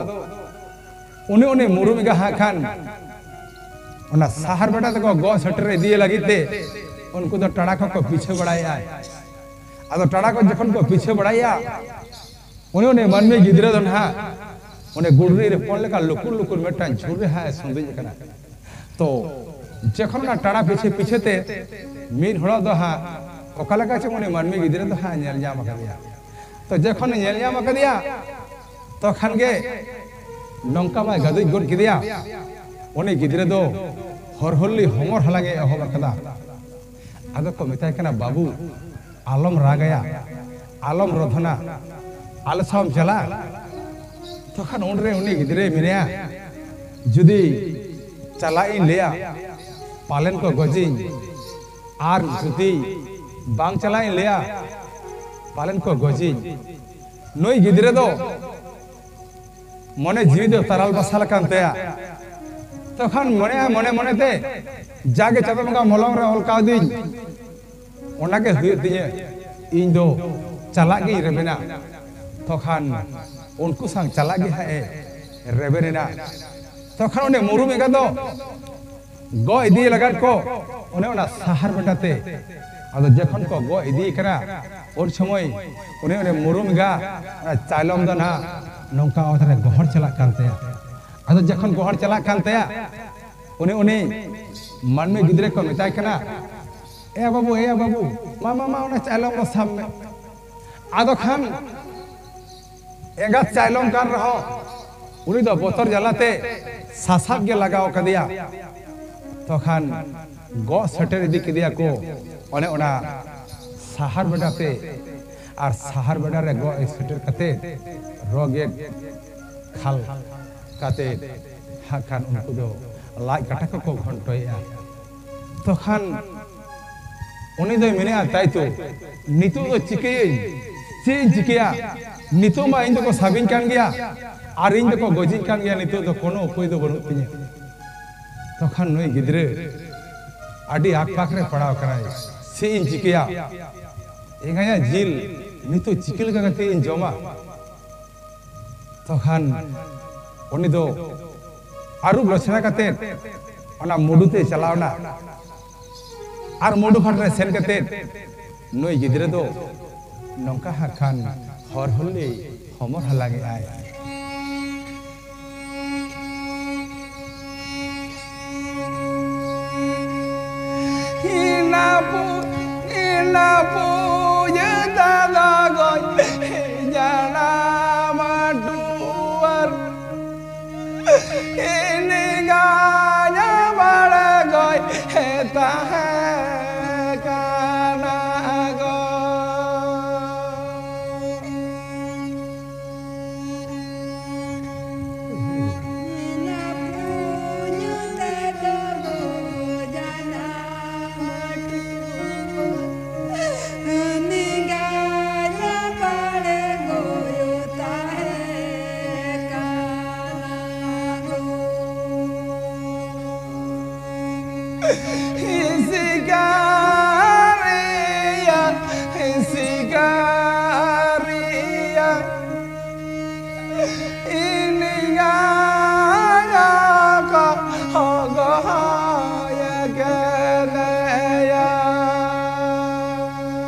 ᱩᱱᱤ ᱩᱱᱤ ᱢᱩᱨᱩᱢ ᱮᱸᱜᱟ ᱦᱟᱸᱜ ᱠᱷᱟᱱ ᱚᱱᱟ ᱥᱟᱦᱟᱨ ᱵᱮᱴᱟ ᱛᱮᱠᱚ ᱜᱚᱜ ᱥᱮᱴᱮᱨ ᱤᱫᱤᱭᱮ ᱞᱟᱹᱜᱤᱫ ᱛᱮ ᱩᱱᱠᱩ ᱫᱚ ᱴᱟᱲᱟ ᱠᱚᱠᱚ ᱯᱤᱪᱷᱟᱹ ᱵᱟᱲᱟᱭᱮᱫᱼᱟ᱾ ᱟᱫᱚ ᱴᱟᱲᱟ ᱠᱚ ᱡᱚᱠᱷᱚᱱ ᱠᱚ ᱯᱤᱪᱷᱟᱹ ᱵᱟᱲᱟᱭᱮᱫᱼᱟ, ᱩᱱᱤ ᱩᱱᱤ ᱢᱟᱹᱱᱢᱤ ᱜᱤᱫᱽᱨᱟᱹ ᱫᱚ ᱱᱟᱦᱟᱜ ᱚᱱᱮ ᱜᱩᱰᱨᱤ ᱨᱮ ᱯᱚᱱ ᱞᱮᱠᱟ ᱞᱩᱠᱩᱨ ᱞᱩᱠᱩᱨ ᱢᱤᱫᱴᱟᱝ ᱡᱷᱩᱲ ᱨᱮ ᱦᱟᱸᱜ ᱮ ᱥᱚᱸᱫᱮᱡ ᱟᱠᱟᱱᱟ᱾ ᱛᱚ ᱡᱚᱠᱷᱚᱱ ᱚᱱᱟ ᱴᱟᱲᱟ ᱯᱤᱪᱷᱟᱹ ᱯᱤᱪᱷᱟᱹ ᱛᱮ ᱢᱤᱫ ᱦᱚᱲᱟᱜ ᱫᱚ ᱦᱟᱸᱜ ᱚᱠᱟ ᱞᱮᱠᱟ ᱪᱚᱝ ᱩᱱᱤ ᱢᱟᱹᱱᱢᱤ ᱜᱤᱫᱽᱨᱟᱹ ᱫᱚ ᱦᱟᱸᱜ ᱧᱮᱞ ᱧᱟᱢ ᱟᱠᱟᱫᱮᱭᱟ᱾ ᱛᱚ ᱡᱚᱠᱷᱚᱱᱮ ᱧᱮᱞ ᱧᱟᱢ ᱟᱠᱟᱫᱮᱭᱟ, ᱛᱚᱠᱷᱟᱱ ᱜᱮ ᱱᱚᱝᱠᱟ ᱢᱟᱭ ᱜᱟᱹᱫᱩᱡ ᱜᱚᱫ ᱠᱮᱫᱮᱭᱟ᱾ ᱩᱱᱤ ᱜᱤᱫᱽᱨᱟᱹ ᱫᱚ ᱦᱚᱨᱦᱚᱞᱤ ᱦᱚᱢᱚᱨ ᱦᱟᱞᱟᱝ ᱮ ᱮᱦᱚᱵ ᱟᱠᱟᱫᱟ᱾ ᱟᱫᱚ ᱠᱚ ᱢᱮᱛᱟᱭ ᱠᱟᱱᱟ, "ᱵᱟᱹᱵᱩ, ᱟᱞᱚᱢ ᱨᱟᱜᱟᱭᱟ, ᱟᱞᱚᱢ ᱨᱚᱫᱷᱚᱱᱟ, ᱟᱞᱮ ᱥᱟᱶᱢ ᱪᱟᱞᱟᱜ?" ᱛᱚᱠᱷᱟᱱ ᱩᱱᱨᱮ ᱩᱱᱤ ᱜᱤᱫᱽᱨᱟᱹᱭ ᱢᱮᱱᱮᱭᱟ, "ᱡᱩᱫᱤ ᱪᱟᱞᱟᱜ ᱤᱧ ᱞᱟᱹᱭᱟ, ᱯᱟᱞᱮᱱ ᱠᱚ ᱜᱚᱡᱤᱧ, ᱟᱨ ᱡᱩᱫᱤ ᱵᱟᱝ ᱪᱟᱞᱟᱜ ᱤᱧ ᱞᱟᱹᱭᱟ, ᱯᱟᱞᱮᱱ ᱠᱚ ᱜᱚᱡᱤᱧ᱾ ᱱᱩᱭ ᱜᱤᱫᱽᱨᱟᱹ ᱫᱚ ᱢᱚᱱᱮ ᱡᱤᱣᱤ ᱫᱚ ᱛᱟᱨᱟᱞ ᱵᱟᱥᱟᱞ ᱟᱠᱟᱱ ᱛᱟᱭᱟ᱾ ᱛᱚᱠᱷᱟᱱ ᱢᱚᱱᱮ ᱢᱚᱱᱮ ᱢᱚᱱᱮ ᱛᱮ ᱡᱟᱜᱮ ᱪᱟᱸᱫᱚ ᱵᱚᱸᱜᱟ ᱢᱚᱞᱚᱝ ᱨᱮ ᱚᱞ ᱠᱟᱣᱫᱤᱧ, ᱚᱱᱟᱜᱮ ᱦᱩᱭᱩᱜ ᱛᱤᱧᱟᱹ, ᱤᱧ ᱫᱚ ᱪᱟᱞᱟᱜ ᱜᱤᱧ ᱨᱮᱵᱮᱱᱟ᱾ ᱛᱚᱠᱷᱟᱱ ᱩᱱᱠᱩ ᱥᱟᱶ ᱪᱟᱞᱟᱜ ᱜᱮ ᱦᱟᱸᱜ ᱮ ᱨᱮᱵᱮᱱ ᱮᱱᱟ᱾ ᱛᱚᱠᱷᱟᱱ ᱩᱱᱤ ᱢᱩᱨᱩᱢ ᱮᱸᱜᱟ ᱫᱚ ᱜᱚᱜ ᱤᱫᱤ ᱞᱟᱜᱟᱫ ᱠᱚ ᱚᱱᱮ ᱚᱱᱟ ᱥᱟᱦᱟᱨ ᱵᱮᱰᱟ ᱛᱮ᱾ ᱟᱫᱚ ᱡᱚᱠᱷᱚᱱ ᱠᱚ ᱜᱚᱜ ᱤᱫᱤᱭᱮ ᱠᱟᱱᱟ, ᱩᱱ ᱥᱚᱢᱚᱭ ᱩᱱᱤ ᱚᱱᱮ ᱢᱩᱨᱩᱢ ᱮᱸᱜᱟ ᱚᱱᱟ ᱪᱟᱭᱞᱚᱢ ᱫᱚ ᱱᱟᱦᱟᱜ ᱱᱚᱝᱠᱟ ᱚᱛ ᱨᱮ ᱜᱚᱦᱚᱲ ᱪᱟᱞᱟᱜ ᱠᱟᱱ ᱛᱟᱭᱟ᱾ ᱟᱫᱚ ᱡᱚᱠᱷᱚᱱ ᱜᱚᱦᱚᱲ ᱪᱟᱞᱟᱜ ᱠᱟᱱ ᱛᱟᱭᱟ, ᱩᱱᱤ ᱩᱱᱤ ᱢᱟᱹᱱᱢᱤ ᱜᱤᱫᱽᱨᱟᱹ ᱠᱚ ᱢᱮᱛᱟᱭ ᱠᱟᱱᱟ, "ᱮ ᱵᱟᱹᱵᱩ, ᱮ ᱵᱟᱹᱵᱩ, ᱢᱟ ᱢᱟ ᱢᱟ ᱚᱱᱟ ᱪᱟᱭᱞᱚᱢ ᱫᱚ ᱥᱟᱵ ᱢᱮ᱾" ᱟᱫᱚ ᱠᱷᱟᱱ ᱮᱸᱜᱟᱛ ᱪᱟᱭᱞᱚᱢ ᱠᱟᱱ ᱨᱮᱦᱚᱸ ᱩᱱᱤ ᱫᱚ ᱵᱚᱛᱚᱨ ᱡᱟᱞᱟᱛᱮ ᱥᱟᱥᱟᱵ ᱜᱮ ᱞᱟᱜᱟᱣ ᱠᱟᱫᱮᱭᱟ᱾ ᱛᱚᱠᱷᱟᱱ ᱜᱚᱜ ᱥᱮᱴᱮᱨ ᱤᱫᱤ ᱠᱮᱫᱮᱭᱟ ᱠᱚ ᱚᱱᱮ ᱚᱱᱟ ᱥᱟᱦᱟᱨ ᱵᱮᱰᱟ ᱛᱮ᱾ ᱟᱨ ᱥᱟᱦᱟᱨ ᱵᱮᱰᱟ ᱨᱮ ᱜᱚᱜ ᱥᱮᱴᱮᱨ ᱠᱟᱛᱮ ᱨᱚ ᱜᱮᱫ ᱠᱷᱟᱞ ᱠᱟᱛᱮ ᱦᱟᱸᱜ ᱠᱷᱟᱱ ᱩᱱᱠᱩ ᱫᱚ ᱞᱟᱡ ᱠᱟᱴᱟ ᱠᱚᱠᱚ ᱜᱷᱚᱱᱴᱚᱭᱮᱫᱼᱟ᱾ ᱛᱚᱠᱷᱟᱱ ᱩᱱᱤ ᱫᱚᱭ ᱢᱮᱱᱮᱫᱼᱟ, "ᱛᱟᱭ ᱛᱚ, ᱱᱤᱛᱚᱜ ᱫᱚ ᱪᱤᱠᱟᱹᱭᱟᱹᱧ? ᱪᱮᱫ ᱤᱧ ᱪᱤᱠᱟᱹᱭᱟ? ᱱᱤᱛᱚᱜ ᱢᱟ ᱤᱧ ᱫᱚᱠᱚ ᱥᱟᱵᱤᱧ ᱠᱟᱱ ᱜᱮᱭᱟ ᱟᱨ ᱤᱧ ᱫᱚᱠᱚ ᱜᱚᱡᱤᱧ ᱠᱟᱱ ᱜᱮᱭᱟ, ᱱᱤᱛᱚᱜ ᱫᱚ ᱠᱳᱱᱳ ᱩᱯᱟᱹᱭ ᱫᱚ ᱵᱟᱹᱱᱩᱜ ᱛᱤᱧᱟᱹ᱾" ᱛᱚᱠᱷᱟᱱ ᱱᱩᱭ ᱜᱤᱫᱽᱨᱟᱹ ᱟᱹᱰᱤ ᱟᱠᱯᱟᱠ ᱨᱮ ᱯᱟᱲᱟᱣ ᱠᱟᱱᱟᱭ, "ᱪᱮᱫ ᱤᱧ ᱪᱤᱠᱟᱹᱭᱟ? ᱮᱸᱜᱟᱭᱟ ᱡᱤᱞ ᱱᱤᱛᱚᱜ ᱪᱤᱠᱟᱹ ᱞᱮᱠᱟ ᱠᱟᱛᱮ ᱤᱧ ᱡᱚᱢᱟ?" ᱛᱚᱠᱷᱟᱱ ᱩᱱᱤ ᱫᱚ ᱟᱹᱨᱩᱵ ᱞᱚᱪᱷᱲᱟ ᱠᱟᱛᱮᱫ ᱚᱱᱟ ᱢᱩᱰᱩ ᱛᱮ ᱪᱟᱞᱟᱣ ᱮᱱᱟ᱾ ᱟᱨ ᱢᱩᱰᱩ ᱜᱷᱟᱴ ᱨᱮ ᱥᱮᱱ ᱠᱟᱛᱮᱫ ᱱᱩᱭ ᱜᱤᱫᱽᱨᱟᱹ ᱫᱚ ᱱᱚᱝᱠᱟ ᱦᱟᱸᱜ ᱠᱷᱟᱱ ᱦᱚᱨ ᱦᱚᱨ ᱞᱮ ᱦᱚᱢᱚᱨ ᱦᱟᱞᱟᱝ ᱮᱫᱟᱭ᱾ ᱤᱱᱟᱯᱩ, ᱤᱱᱟᱯᱩ, ᱡᱮᱛᱟ ᱫᱟᱜᱚᱡ, ᱡᱟᱱᱟᱢ ᱴᱩᱣᱟᱨ᱾ ᱤᱱᱤ ᱜᱟᱭᱟ ᱵᱟᱲᱟ ᱜᱚᱡ, ᱛᱟᱦᱮᱸ ᱠᱟᱱᱟ ᱜᱚᱡ᱾ ᱥᱤᱠᱟᱨᱤᱭᱟ ᱤᱱᱤᱜᱟ ᱠᱚ ᱦᱚᱜᱚᱭ ᱠᱮᱫᱮᱭᱟ᱾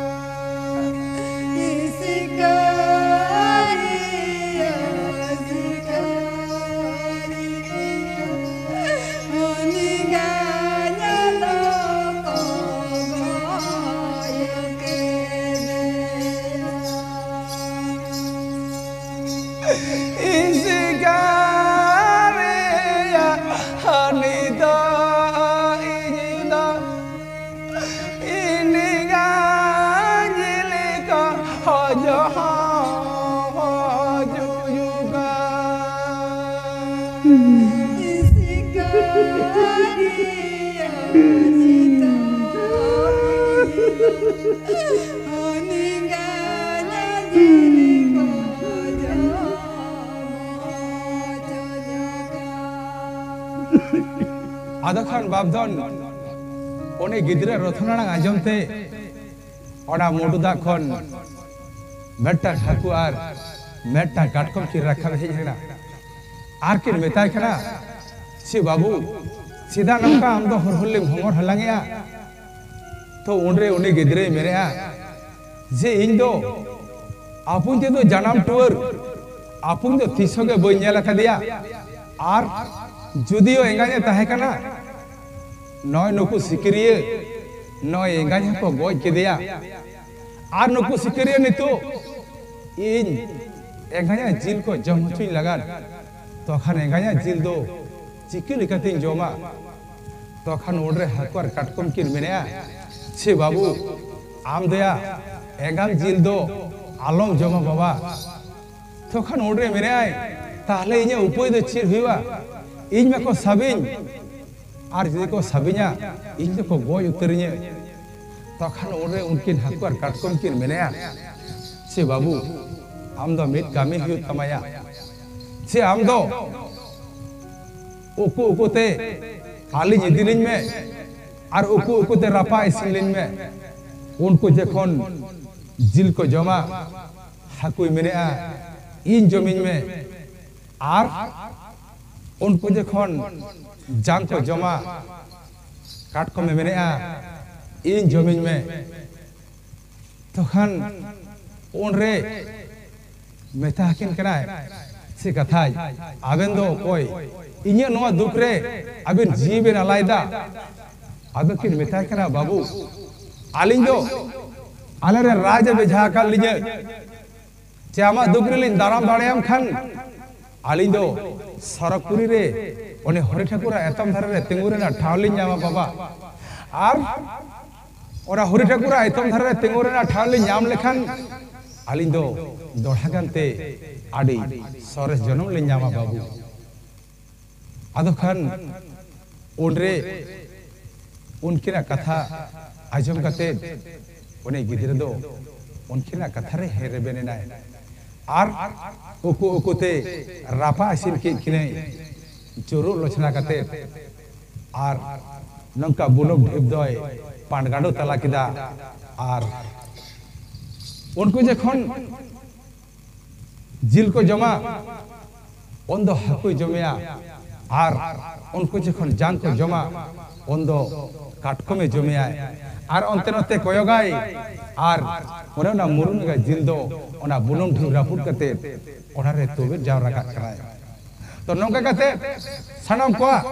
ᱥᱤᱠᱟᱨᱤᱭᱟ, ᱥᱤᱠᱟᱨᱤᱭᱟ᱾ ᱟᱫᱚ ᱠᱷᱟᱱ ᱵᱟᱯᱫᱷᱚᱱ ᱩᱱᱤ ᱜᱤᱫᱽᱨᱟᱹ ᱨᱚᱛᱷᱚᱱ ᱟᱲᱟᱝ ᱟᱸᱡᱚᱢ ᱛᱮ ᱚᱱᱟ ᱢᱩᱰᱩ ᱫᱟᱜ ᱠᱷᱚᱱ ᱢᱤᱫᱴᱟᱝ ᱦᱟᱹᱠᱩ ᱟᱨ ᱢᱤᱫᱴᱟᱝ ᱠᱟᱴᱠᱚᱢ ᱠᱤᱱ ᱨᱟᱠᱟᱵ ᱦᱮᱡ ᱮᱱᱟ ᱟᱨ ᱠᱤᱱ ᱢᱮᱛᱟᱭ ᱠᱟᱱᱟ, ᱥᱮ ᱵᱟᱹᱵᱩ, ᱪᱮᱫᱟᱜ ᱱᱚᱝᱠᱟ ᱟᱢ ᱫᱚ ᱦᱚᱨ ᱦᱚᱨ ᱞᱮᱢ ᱦᱚᱢᱚᱨ ᱦᱟᱞᱟᱝ ᱮᱜᱼᱟ? ᱛᱚ ᱩᱱᱨᱮ ᱩᱱᱤ ᱜᱤᱫᱽᱨᱟᱹᱭ ᱢᱮᱱᱮᱜᱼᱟ ᱡᱮ ᱤᱧ ᱫᱚ ᱟᱯᱩᱧ ᱛᱮᱫᱚ ᱡᱟᱱᱟᱢ ᱴᱩᱣᱟᱹᱨ ᱟᱯᱩᱧ ᱫᱚ ᱛᱤᱥ ᱦᱚᱸ ᱜᱮ ᱵᱟᱹᱧ ᱧᱮᱞ ᱟᱠᱟᱫᱮᱭᱟ᱾ ᱟᱨ ᱡᱩᱫᱤᱭᱳ ᱮᱸᱜᱟᱧ ᱮ ᱛᱟᱦᱮᱸ ᱠᱟᱱᱟ, ᱱᱚᱜᱼᱚᱭ ᱱᱩᱠᱩ ᱥᱤᱠᱟᱹᱨᱤᱭᱟᱹ ᱱᱚᱜᱼᱚᱭ ᱮᱸᱜᱟᱧ ᱦᱚᱸᱠᱚ ᱜᱚᱡ ᱠᱮᱫᱮᱭᱟ᱾ ᱟᱨ ᱱᱩᱠᱩ ᱥᱤᱠᱟᱹᱨᱤᱭᱟᱹ ᱱᱤᱛᱚᱜ ᱤᱧ ᱮᱸᱜᱟᱧᱟᱜ ᱡᱤᱞ ᱠᱚ ᱡᱚᱢ ᱦᱚᱪᱚᱧ ᱞᱟᱜᱟᱫ, ᱛᱚᱠᱷᱟᱱ ᱮᱸᱜᱟᱧᱟᱜ ᱡᱤᱞ ᱫᱚ ᱪᱤᱠᱟᱹ ᱞᱮᱠᱟᱛᱤᱧ ᱡᱚᱢᱟ? ᱛᱚᱠᱷᱟᱱ ᱩᱱᱨᱮ ᱦᱟᱹᱠᱩ ᱟᱨ ᱠᱟᱴᱠᱚᱢ ᱠᱤᱱ ᱢᱮᱱᱮᱜᱼᱟ, ᱪᱷᱮ ᱵᱟᱹᱵᱩ, ᱟᱢ ᱫᱚᱭᱟ ᱮᱸᱜᱟᱢ ᱡᱤᱞ ᱫᱚ ᱟᱞᱚᱢ ᱡᱚᱢᱟ ᱵᱟᱵᱟ᱾ ᱛᱚᱠᱷᱟᱱ ᱩᱱᱨᱮ ᱢᱮᱱᱮᱜᱼᱟᱭ, ᱛᱟᱦᱞᱮ ᱤᱧᱟᱹᱜ ᱩᱯᱟᱹᱭ ᱫᱚ ᱪᱮᱫ ᱦᱩᱭᱩᱜᱼᱟ? ᱤᱧ ᱢᱟᱠᱚ ᱥᱟᱵᱤᱧ, ᱟᱨ ᱡᱩᱫᱤ ᱠᱚ ᱥᱟᱵᱤᱧᱟ, ᱤᱧ ᱫᱚᱠᱚ ᱜᱚᱡ ᱩᱛᱟᱹᱨᱤᱧᱟᱹ᱾ ᱛᱚᱠᱷᱟᱱ ᱩᱱᱨᱮ ᱩᱱᱠᱤᱱ ᱦᱟᱹᱠᱩ ᱟᱨ ᱠᱟᱴᱠᱚᱢ ᱠᱤᱱ ᱢᱮᱱᱮᱜᱼᱟ, ᱥᱮ ᱵᱟᱹᱵᱩ, ᱟᱢ ᱫᱚ ᱢᱤᱫ ᱠᱟᱹᱢᱤ ᱦᱩᱭᱩᱜ ᱛᱟᱢᱟᱭᱟ, ᱥᱮ ᱟᱢ ᱫᱚ ᱩᱠᱩ ᱩᱠᱩ ᱛᱮ ᱟᱹᱞᱤᱧ ᱤᱫᱤ ᱞᱤᱧ ᱢᱮ ᱟᱨ ᱩᱠᱩ ᱩᱠᱩ ᱛᱮ ᱨᱟᱯᱟᱜ ᱤᱥᱤᱱ ᱞᱤᱧ ᱢᱮ᱾ ᱩᱱᱠᱩ ᱡᱚᱠᱷᱚᱱ ᱡᱤᱞ ᱠᱚ ᱡᱚᱢᱟ, ᱦᱟᱹᱠᱩᱭ ᱢᱮᱱᱮᱜᱼᱟ, "ᱤᱧ ᱡᱚᱢᱤᱧ ᱢᱮ", ᱟᱨ ᱩᱱᱠᱩ ᱡᱚᱠᱷᱚᱱ ᱡᱟᱝ ᱠᱚ ᱡᱚᱢᱟ, ᱠᱟᱴᱠᱚᱢᱮ ᱢᱮᱱᱮᱜᱼᱟ, "ᱤᱧ ᱡᱚᱢᱤᱧ ᱢᱮ", ᱛᱚᱠᱷᱟᱱ ᱩᱱᱨᱮ ᱢᱮᱛᱟ ᱟᱹᱠᱤᱱ ᱠᱟᱱᱟᱭ ᱥᱮ ᱠᱟᱛᱷᱟᱭ, "ᱟᱵᱮᱱ ᱫᱚ ᱚᱠᱚᱭ? ᱤᱧᱟᱹᱜ ᱱᱚᱣᱟ ᱫᱩᱠ ᱨᱮ ᱟᱵᱮᱱ ᱡᱤᱣᱤ ᱵᱮᱱ ᱟᱞᱟᱭᱫᱟ?" ᱟᱫᱚ ᱠᱤᱱ ᱢᱮᱛᱟᱭ ᱠᱟᱱᱟ, "ᱵᱟᱹᱵᱩ, ᱟᱹᱞᱤᱧ ᱫᱚ ᱟᱞᱮᱨᱮᱱ ᱨᱟᱡᱽ ᱮ ᱵᱮᱡᱷᱟ ᱟᱠᱟᱫ ᱞᱤᱧᱟᱹ, ᱪᱮ ᱟᱢᱟᱜ ᱫᱩᱠ ᱨᱮᱞᱤᱧ ᱫᱟᱨᱟᱢ ᱫᱟᱲᱮᱭᱟᱢ ᱠᱷᱟᱱ ᱟᱹᱞᱤᱧ ᱫᱚ ᱥᱚᱨᱚᱜᱽᱯᱩᱨᱤ ᱨᱮ ᱩᱱᱤ ᱦᱚᱨᱤ ᱴᱷᱟᱹᱠᱩᱨᱟᱜ ᱮᱛᱚᱢ ᱫᱷᱟᱨᱮ ᱨᱮ ᱛᱤᱸᱜᱩ ᱨᱮᱱᱟᱜ ᱴᱷᱟᱶ ᱞᱤᱧ ᱧᱟᱢᱟ ᱵᱟᱵᱟ, ᱟᱨ ᱚᱱᱟ ᱦᱚᱨᱤ ᱴᱷᱟᱹᱠᱩᱨᱟᱜ ᱮᱛᱚᱢ ᱫᱷᱟᱨᱮ ᱨᱮ ᱛᱤᱸᱜᱩ ᱨᱮᱱᱟᱜ ᱴᱷᱟᱶ ᱞᱤᱧ ᱧᱟᱢ ᱞᱮᱠᱷᱟᱱ ᱟᱹᱞᱤᱧ ᱫᱚ ᱫᱚᱦᱲᱟ ᱜᱟᱱᱛᱮ ᱟᱹᱰᱤ ᱥᱚᱨᱮᱥ ᱡᱚᱱᱚᱢ ᱞᱤᱧ ᱧᱟᱢᱟ ᱵᱟᱹᱵᱩ᱾" ᱟᱫᱚ ᱠᱷᱟᱱ ᱩᱱᱨᱮ ᱩᱱᱠᱤᱱᱟᱜ ᱠᱟᱛᱷᱟ ᱟᱸᱡᱚᱢ ᱠᱟᱛᱮ ᱩᱱᱤ ᱜᱤᱫᱽᱨᱟᱹ ᱫᱚ ᱩᱱᱠᱤᱱᱟᱜ ᱠᱟᱛᱷᱟ ᱨᱮ ᱦᱮ ᱨᱮᱵᱮᱱ ᱮᱱᱟᱭ ᱟᱨ ᱩᱠᱩ ᱩᱠᱩᱛᱮ ᱨᱟᱯᱟᱜ ᱤᱥᱤᱱ ᱠᱮᱫ ᱠᱤᱱᱟᱹᱭ ᱪᱩᱨᱩᱜ ᱞᱚᱪᱷᱱᱟ ᱠᱟᱛᱮ, ᱟᱨ ᱱᱚᱝᱠᱟ ᱵᱩᱞᱩᱝ ᱰᱷᱤᱯ ᱫᱚᱭ ᱯᱟᱱᱜᱟᱸᱰᱚ ᱛᱟᱞᱟ ᱠᱮᱫᱟ᱾ ᱟᱨ ᱩᱱᱠᱩ ᱡᱚᱠᱷᱚᱱ ᱡᱤᱞ ᱠᱚ ᱡᱚᱢᱟ, ᱩᱱᱫᱚ ᱦᱟᱹᱠᱩᱭ ᱡᱚᱢᱮᱭᱟ, ᱟᱨ ᱩᱱᱠᱩ ᱡᱚᱠᱷᱚᱱ ᱡᱟᱝ ᱠᱚ ᱡᱚᱢᱟ, ᱩᱱᱫᱚ ᱠᱟᱴᱠᱚᱢᱮ ᱡᱚᱢᱮᱭᱟᱭ᱾ ᱟᱨ ᱚᱱᱛᱮ ᱱᱚᱛᱮ ᱠᱚᱭᱚᱜᱟᱭ, ᱟᱨ ᱚᱱᱮ ᱚᱱᱟ ᱢᱩᱨᱩᱱ ᱞᱮᱠᱟ ᱡᱤᱞ ᱫᱚ ᱚᱱᱟ ᱵᱩᱞᱩᱝ ᱰᱷᱤᱯ ᱨᱟᱹᱯᱩᱫ ᱠᱟᱛᱮ ᱚᱱᱟᱨᱮ ᱛᱩᱵᱮᱫ ᱡᱟᱣᱨᱟ ᱠᱟᱜ ᱠᱟᱱᱟᱭ᱾ ᱛᱚ, ᱱᱚᱝᱠᱟ ᱠᱟᱛᱮ ᱥᱟᱱᱟᱢ ᱠᱚᱣᱟᱜ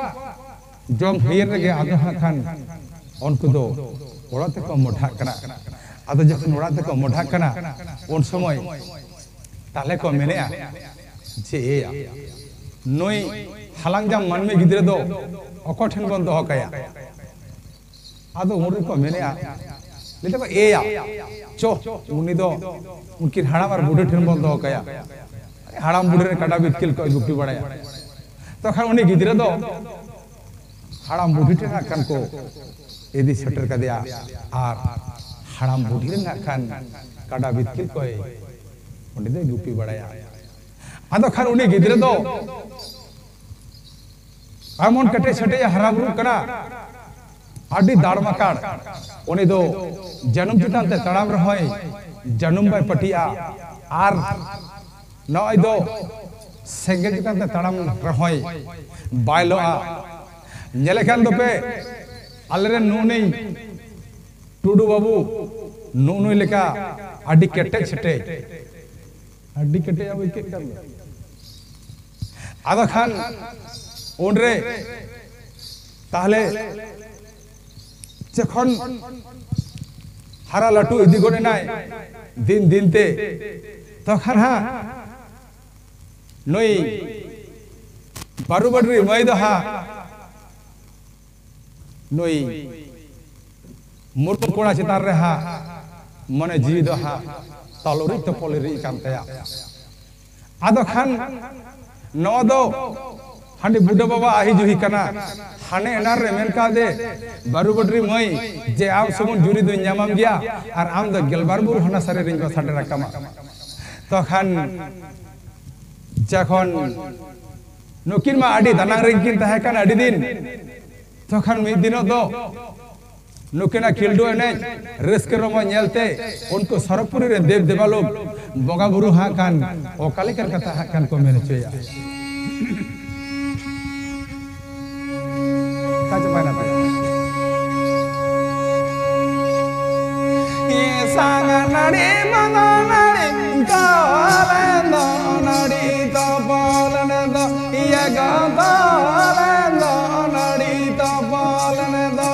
ᱡᱚᱢ ᱦᱩᱭᱮᱱ ᱨᱮᱜᱮ ᱟᱫᱚ ᱦᱟᱸᱜ ᱠᱷᱟᱱ ᱩᱱᱠᱩ ᱫᱚ ᱚᱲᱟᱜ ᱛᱮᱠᱚ ᱢᱚᱰᱷᱟᱜ ᱠᱟᱱᱟ᱾ ᱟᱫᱚ ᱡᱚᱠᱷᱚᱱ ᱚᱲᱟᱜ ᱛᱮᱠᱚ ᱢᱚᱰᱷᱟᱜ ᱠᱟᱱᱟ, ᱩᱱ ᱥᱚᱢᱚᱭ ᱛᱟᱦᱞᱮ ᱠᱚ ᱢᱮᱱᱮᱜᱼᱟ ᱡᱮ, "ᱮᱭᱟ, ᱱᱩᱭ ᱦᱟᱞᱟᱝ ᱡᱟᱢ ᱢᱟᱹᱱᱢᱤ ᱜᱤᱫᱽᱨᱟᱹ ᱫᱚ ᱚᱠᱚᱭ ᱴᱷᱮᱱ ᱵᱚᱱ ᱫᱚᱦᱚ ᱠᱟᱭᱟ?" ᱟᱫᱚ ᱩᱱ ᱨᱮᱠᱚ ᱢᱮᱱᱮᱜᱼᱟ, ᱞᱟᱹᱭ ᱫᱟᱠᱚ, "ᱮᱭᱟ, ᱪᱚ, ᱩᱱᱤ ᱫᱚ ᱩᱱᱠᱤᱱ ᱦᱟᱲᱟᱢ ᱟᱨ ᱵᱩᱰᱷᱤ ᱴᱷᱮᱱ ᱵᱚᱱ ᱫᱚᱦᱚ ᱠᱟᱭᱟ, ᱦᱟᱲᱟᱢ ᱵᱩᱰᱷᱤ ᱨᱮᱱ ᱠᱟᱰᱟ ᱵᱤᱛᱠᱤᱞ ᱠᱚ ᱜᱩᱯᱤ ᱵᱟᱲᱟᱭᱟ᱾" ᱛᱚᱠᱷᱟᱱ ᱩᱱᱤ ᱜᱤᱫᱽᱨᱟᱹ ᱫᱚ ᱦᱟᱲᱟᱢ ᱵᱩᱰᱷᱤ ᱴᱷᱮᱱ ᱦᱟᱸᱜ ᱠᱷᱟᱱ ᱠᱚ ᱤᱫᱤ ᱥᱮᱴᱮᱨ ᱠᱟᱫᱮᱭᱟ, ᱟᱨ ᱦᱟᱲᱟᱢ ᱵᱩᱰᱷᱤ ᱨᱮᱱ ᱦᱟᱸᱜ ᱠᱷᱟᱱ ᱠᱟᱰᱟ ᱵᱤᱛᱠᱤᱞ ᱠᱚᱭ ᱚᱸᱰᱮ ᱫᱚᱭ ᱜᱩᱯᱤ ᱵᱟᱲᱟᱭᱟ᱾ ᱟᱫᱚ ᱠᱷᱟᱱ ᱩᱱᱤ ᱜᱤᱫᱽᱨᱟᱹ ᱫᱚ ᱮᱢᱚᱱ ᱠᱮᱴᱮᱡ ᱥᱮᱴᱮᱡ ᱮ ᱦᱟᱨᱟ ᱵᱩᱨᱩᱜ ᱠᱟᱱᱟ, ᱟᱹᱰᱤ ᱫᱟᱲᱢᱟᱠᱟᱲ᱾ ᱩᱱᱤ ᱫᱚ ᱡᱟᱹᱱᱩᱢ ᱪᱮᱛᱟᱱ ᱛᱮ ᱛᱟᱲᱟᱢ ᱨᱮᱦᱚᱸᱭ ᱡᱟᱹᱱᱩᱢ ᱵᱟᱭ ᱯᱟᱹᱴᱤᱜᱼᱟ, ᱟᱨ ᱱᱚᱜᱼᱚᱭ ᱫᱚ ᱥᱮᱸᱜᱮᱞ ᱪᱮᱛᱟᱱ ᱛᱮ ᱛᱟᱲᱟᱢ ᱨᱮᱦᱚᱸᱭ ᱵᱟᱭ ᱞᱚᱜᱼᱟ᱾ ᱧᱮᱞᱮ ᱠᱷᱟᱱ ᱫᱚᱯᱮ, ᱟᱞᱮᱨᱮᱱ ᱱᱩᱜᱼᱱᱩᱭ ᱴᱩᱰᱩ ᱵᱟᱹᱵᱩ ᱱᱩᱜᱼᱱᱩᱭ ᱞᱮᱠᱟ ᱟᱹᱰᱤ ᱠᱮᱴᱮᱡ ᱥᱮᱴᱮᱡ, ᱟᱹᱰᱤ ᱠᱮᱴᱮᱡ ᱟᱹᱭᱠᱟᱹᱜ ᱠᱟᱱ ᱫᱚ᱾ ᱟᱫᱚ ᱠᱷᱟᱱ ᱩᱱᱨᱮ ᱛᱟᱦᱞᱮ ᱡᱚᱠᱷᱚᱱ ᱦᱟᱨᱟ ᱞᱟᱹᱴᱩ ᱤᱫᱤ ᱜᱚᱫ ᱮᱱᱟᱭ ᱫᱤᱱ ᱫᱤᱱ ᱛᱮ, ᱛᱚᱠᱷᱚᱱ ᱦᱟᱸᱜ ᱱᱩᱭ ᱵᱟᱹᱨᱩ ᱵᱟᱹᱰᱨᱤ ᱢᱟᱹᱭ ᱫᱚ ᱦᱟᱸᱜ ᱱᱩᱭ ᱢᱩᱨᱢᱩ ᱠᱚᱲᱟ ᱪᱮᱛᱟᱱ ᱨᱮ ᱦᱟᱸᱜ ᱢᱚᱱᱮ ᱡᱤᱣᱤ ᱫᱚ ᱦᱟᱸᱜ ᱛᱟᱞᱩᱨᱤᱡ ᱛᱚᱯᱚᱞᱤᱨᱤᱡ ᱠᱟᱱ ᱛᱟᱭᱟ᱾ ᱟᱫᱚ ᱠᱷᱟᱱ ᱱᱚᱣᱟ ᱫᱚ ᱦᱟᱺᱰᱤ ᱵᱩᱰᱷᱟᱹ ᱵᱟᱵᱟ ᱟᱦᱤ ᱡᱩᱦᱤ ᱠᱟᱱᱟ᱾ ᱦᱟᱱᱮ ᱮᱱᱟᱱ ᱨᱮ ᱢᱮᱱ ᱠᱟᱣᱫᱮ, "ᱵᱟᱹᱨᱩ ᱵᱟᱹᱴᱨᱤ ᱢᱟᱹᱭ, ᱡᱮ ᱟᱢ ᱥᱩᱢᱩᱝ ᱡᱩᱨᱤ ᱫᱚᱧ ᱧᱟᱢᱟᱢ ᱜᱮᱭᱟ, ᱟᱨ ᱟᱢ ᱫᱚ ᱜᱮᱞᱵᱟᱨ ᱵᱩᱨᱩ ᱦᱟᱱᱟ ᱥᱟᱨᱮ ᱨᱤᱧ ᱵᱟᱥᱟ ᱰᱮᱨᱟ ᱠᱟᱢᱟ᱾" ᱛᱚᱠᱷᱟᱱ ᱡᱚᱠᱷᱚᱱ ᱱᱩᱠᱤᱱ ᱢᱟ ᱟᱹᱰᱤ ᱫᱟᱱᱟᱝ ᱨᱮᱜᱮ ᱠᱤᱱ ᱛᱟᱦᱮᱸ ᱠᱟᱱ ᱟᱹᱰᱤ ᱫᱤᱱ, ᱛᱚᱠᱷᱟᱱ ᱢᱤᱫ ᱫᱤᱱᱚᱜ ᱫᱚ ᱱᱩᱠᱤᱱᱟᱜ ᱠᱷᱤᱞᱰᱩ ᱮᱱᱮᱡ ᱨᱟᱹᱥᱠᱟᱹ ᱨᱚᱢᱚᱡᱽ ᱧᱮᱞᱛᱮ ᱩᱱᱠᱩ ᱥᱚᱨᱚᱜᱽᱯᱩᱨᱤ ᱨᱮᱱ ᱫᱮᱵ ᱫᱮᱵᱟᱞᱳᱠ ᱵᱚᱸᱜᱟ ᱵᱩᱨᱩ ᱦᱟᱸᱜ ᱠᱷᱟᱱ ᱚᱠᱟ ᱞᱮᱠᱟᱱ ᱠᱟᱛᱷᱟ ᱦᱟᱸᱜ ᱠᱷᱟᱱ ᱠᱚ ᱢᱮᱱ ᱦᱚᱪᱚᱭᱟ᱾ ᱚᱠᱟ ᱪᱟᱵᱟᱭᱮᱱᱟ ᱯᱮ? ᱥᱟᱝ ᱱᱟᱹᱲᱤ ᱢᱟᱸᱜᱟ ᱱᱟᱹᱲᱤ ᱛᱚᱞ ᱫᱚ ᱱᱟᱹᱲᱤ ᱛᱚᱯᱚᱞ ᱫᱚ ᱤᱭᱟᱹ ᱜᱚᱫᱚᱞ ᱫᱚ ᱱᱟᱹᱲᱤ ᱛᱚᱯᱚᱞ ᱫᱚ᱾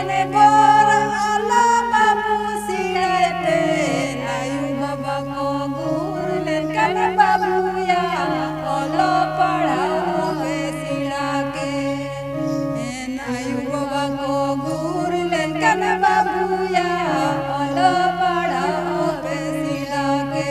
ᱵᱚᱨ ᱟᱞᱚ ᱵᱟᱹᱵᱩ ᱥᱮᱬᱟᱭ ᱯᱮ, ᱟᱭᱳ ᱵᱟᱵᱟ ᱠᱚ ᱜᱩᱨ ᱞᱮᱱᱠᱷᱟᱱ ᱵᱟᱹᱵᱩᱭᱟ ᱚᱞᱚᱜ ᱯᱟᱲᱦᱟᱣ ᱯᱮ ᱥᱮᱬᱟ ᱠᱮ᱾ ᱟᱭᱳ ᱵᱟᱵᱟ ᱠᱚ ᱜᱩᱨ ᱞᱮᱱᱠᱷᱟᱱ ᱵᱟᱹᱵᱩᱭᱟ ᱚᱞᱚᱜ ᱯᱟᱲᱦᱟᱣ ᱯᱮ ᱥᱮᱬᱟ ᱠᱮ᱾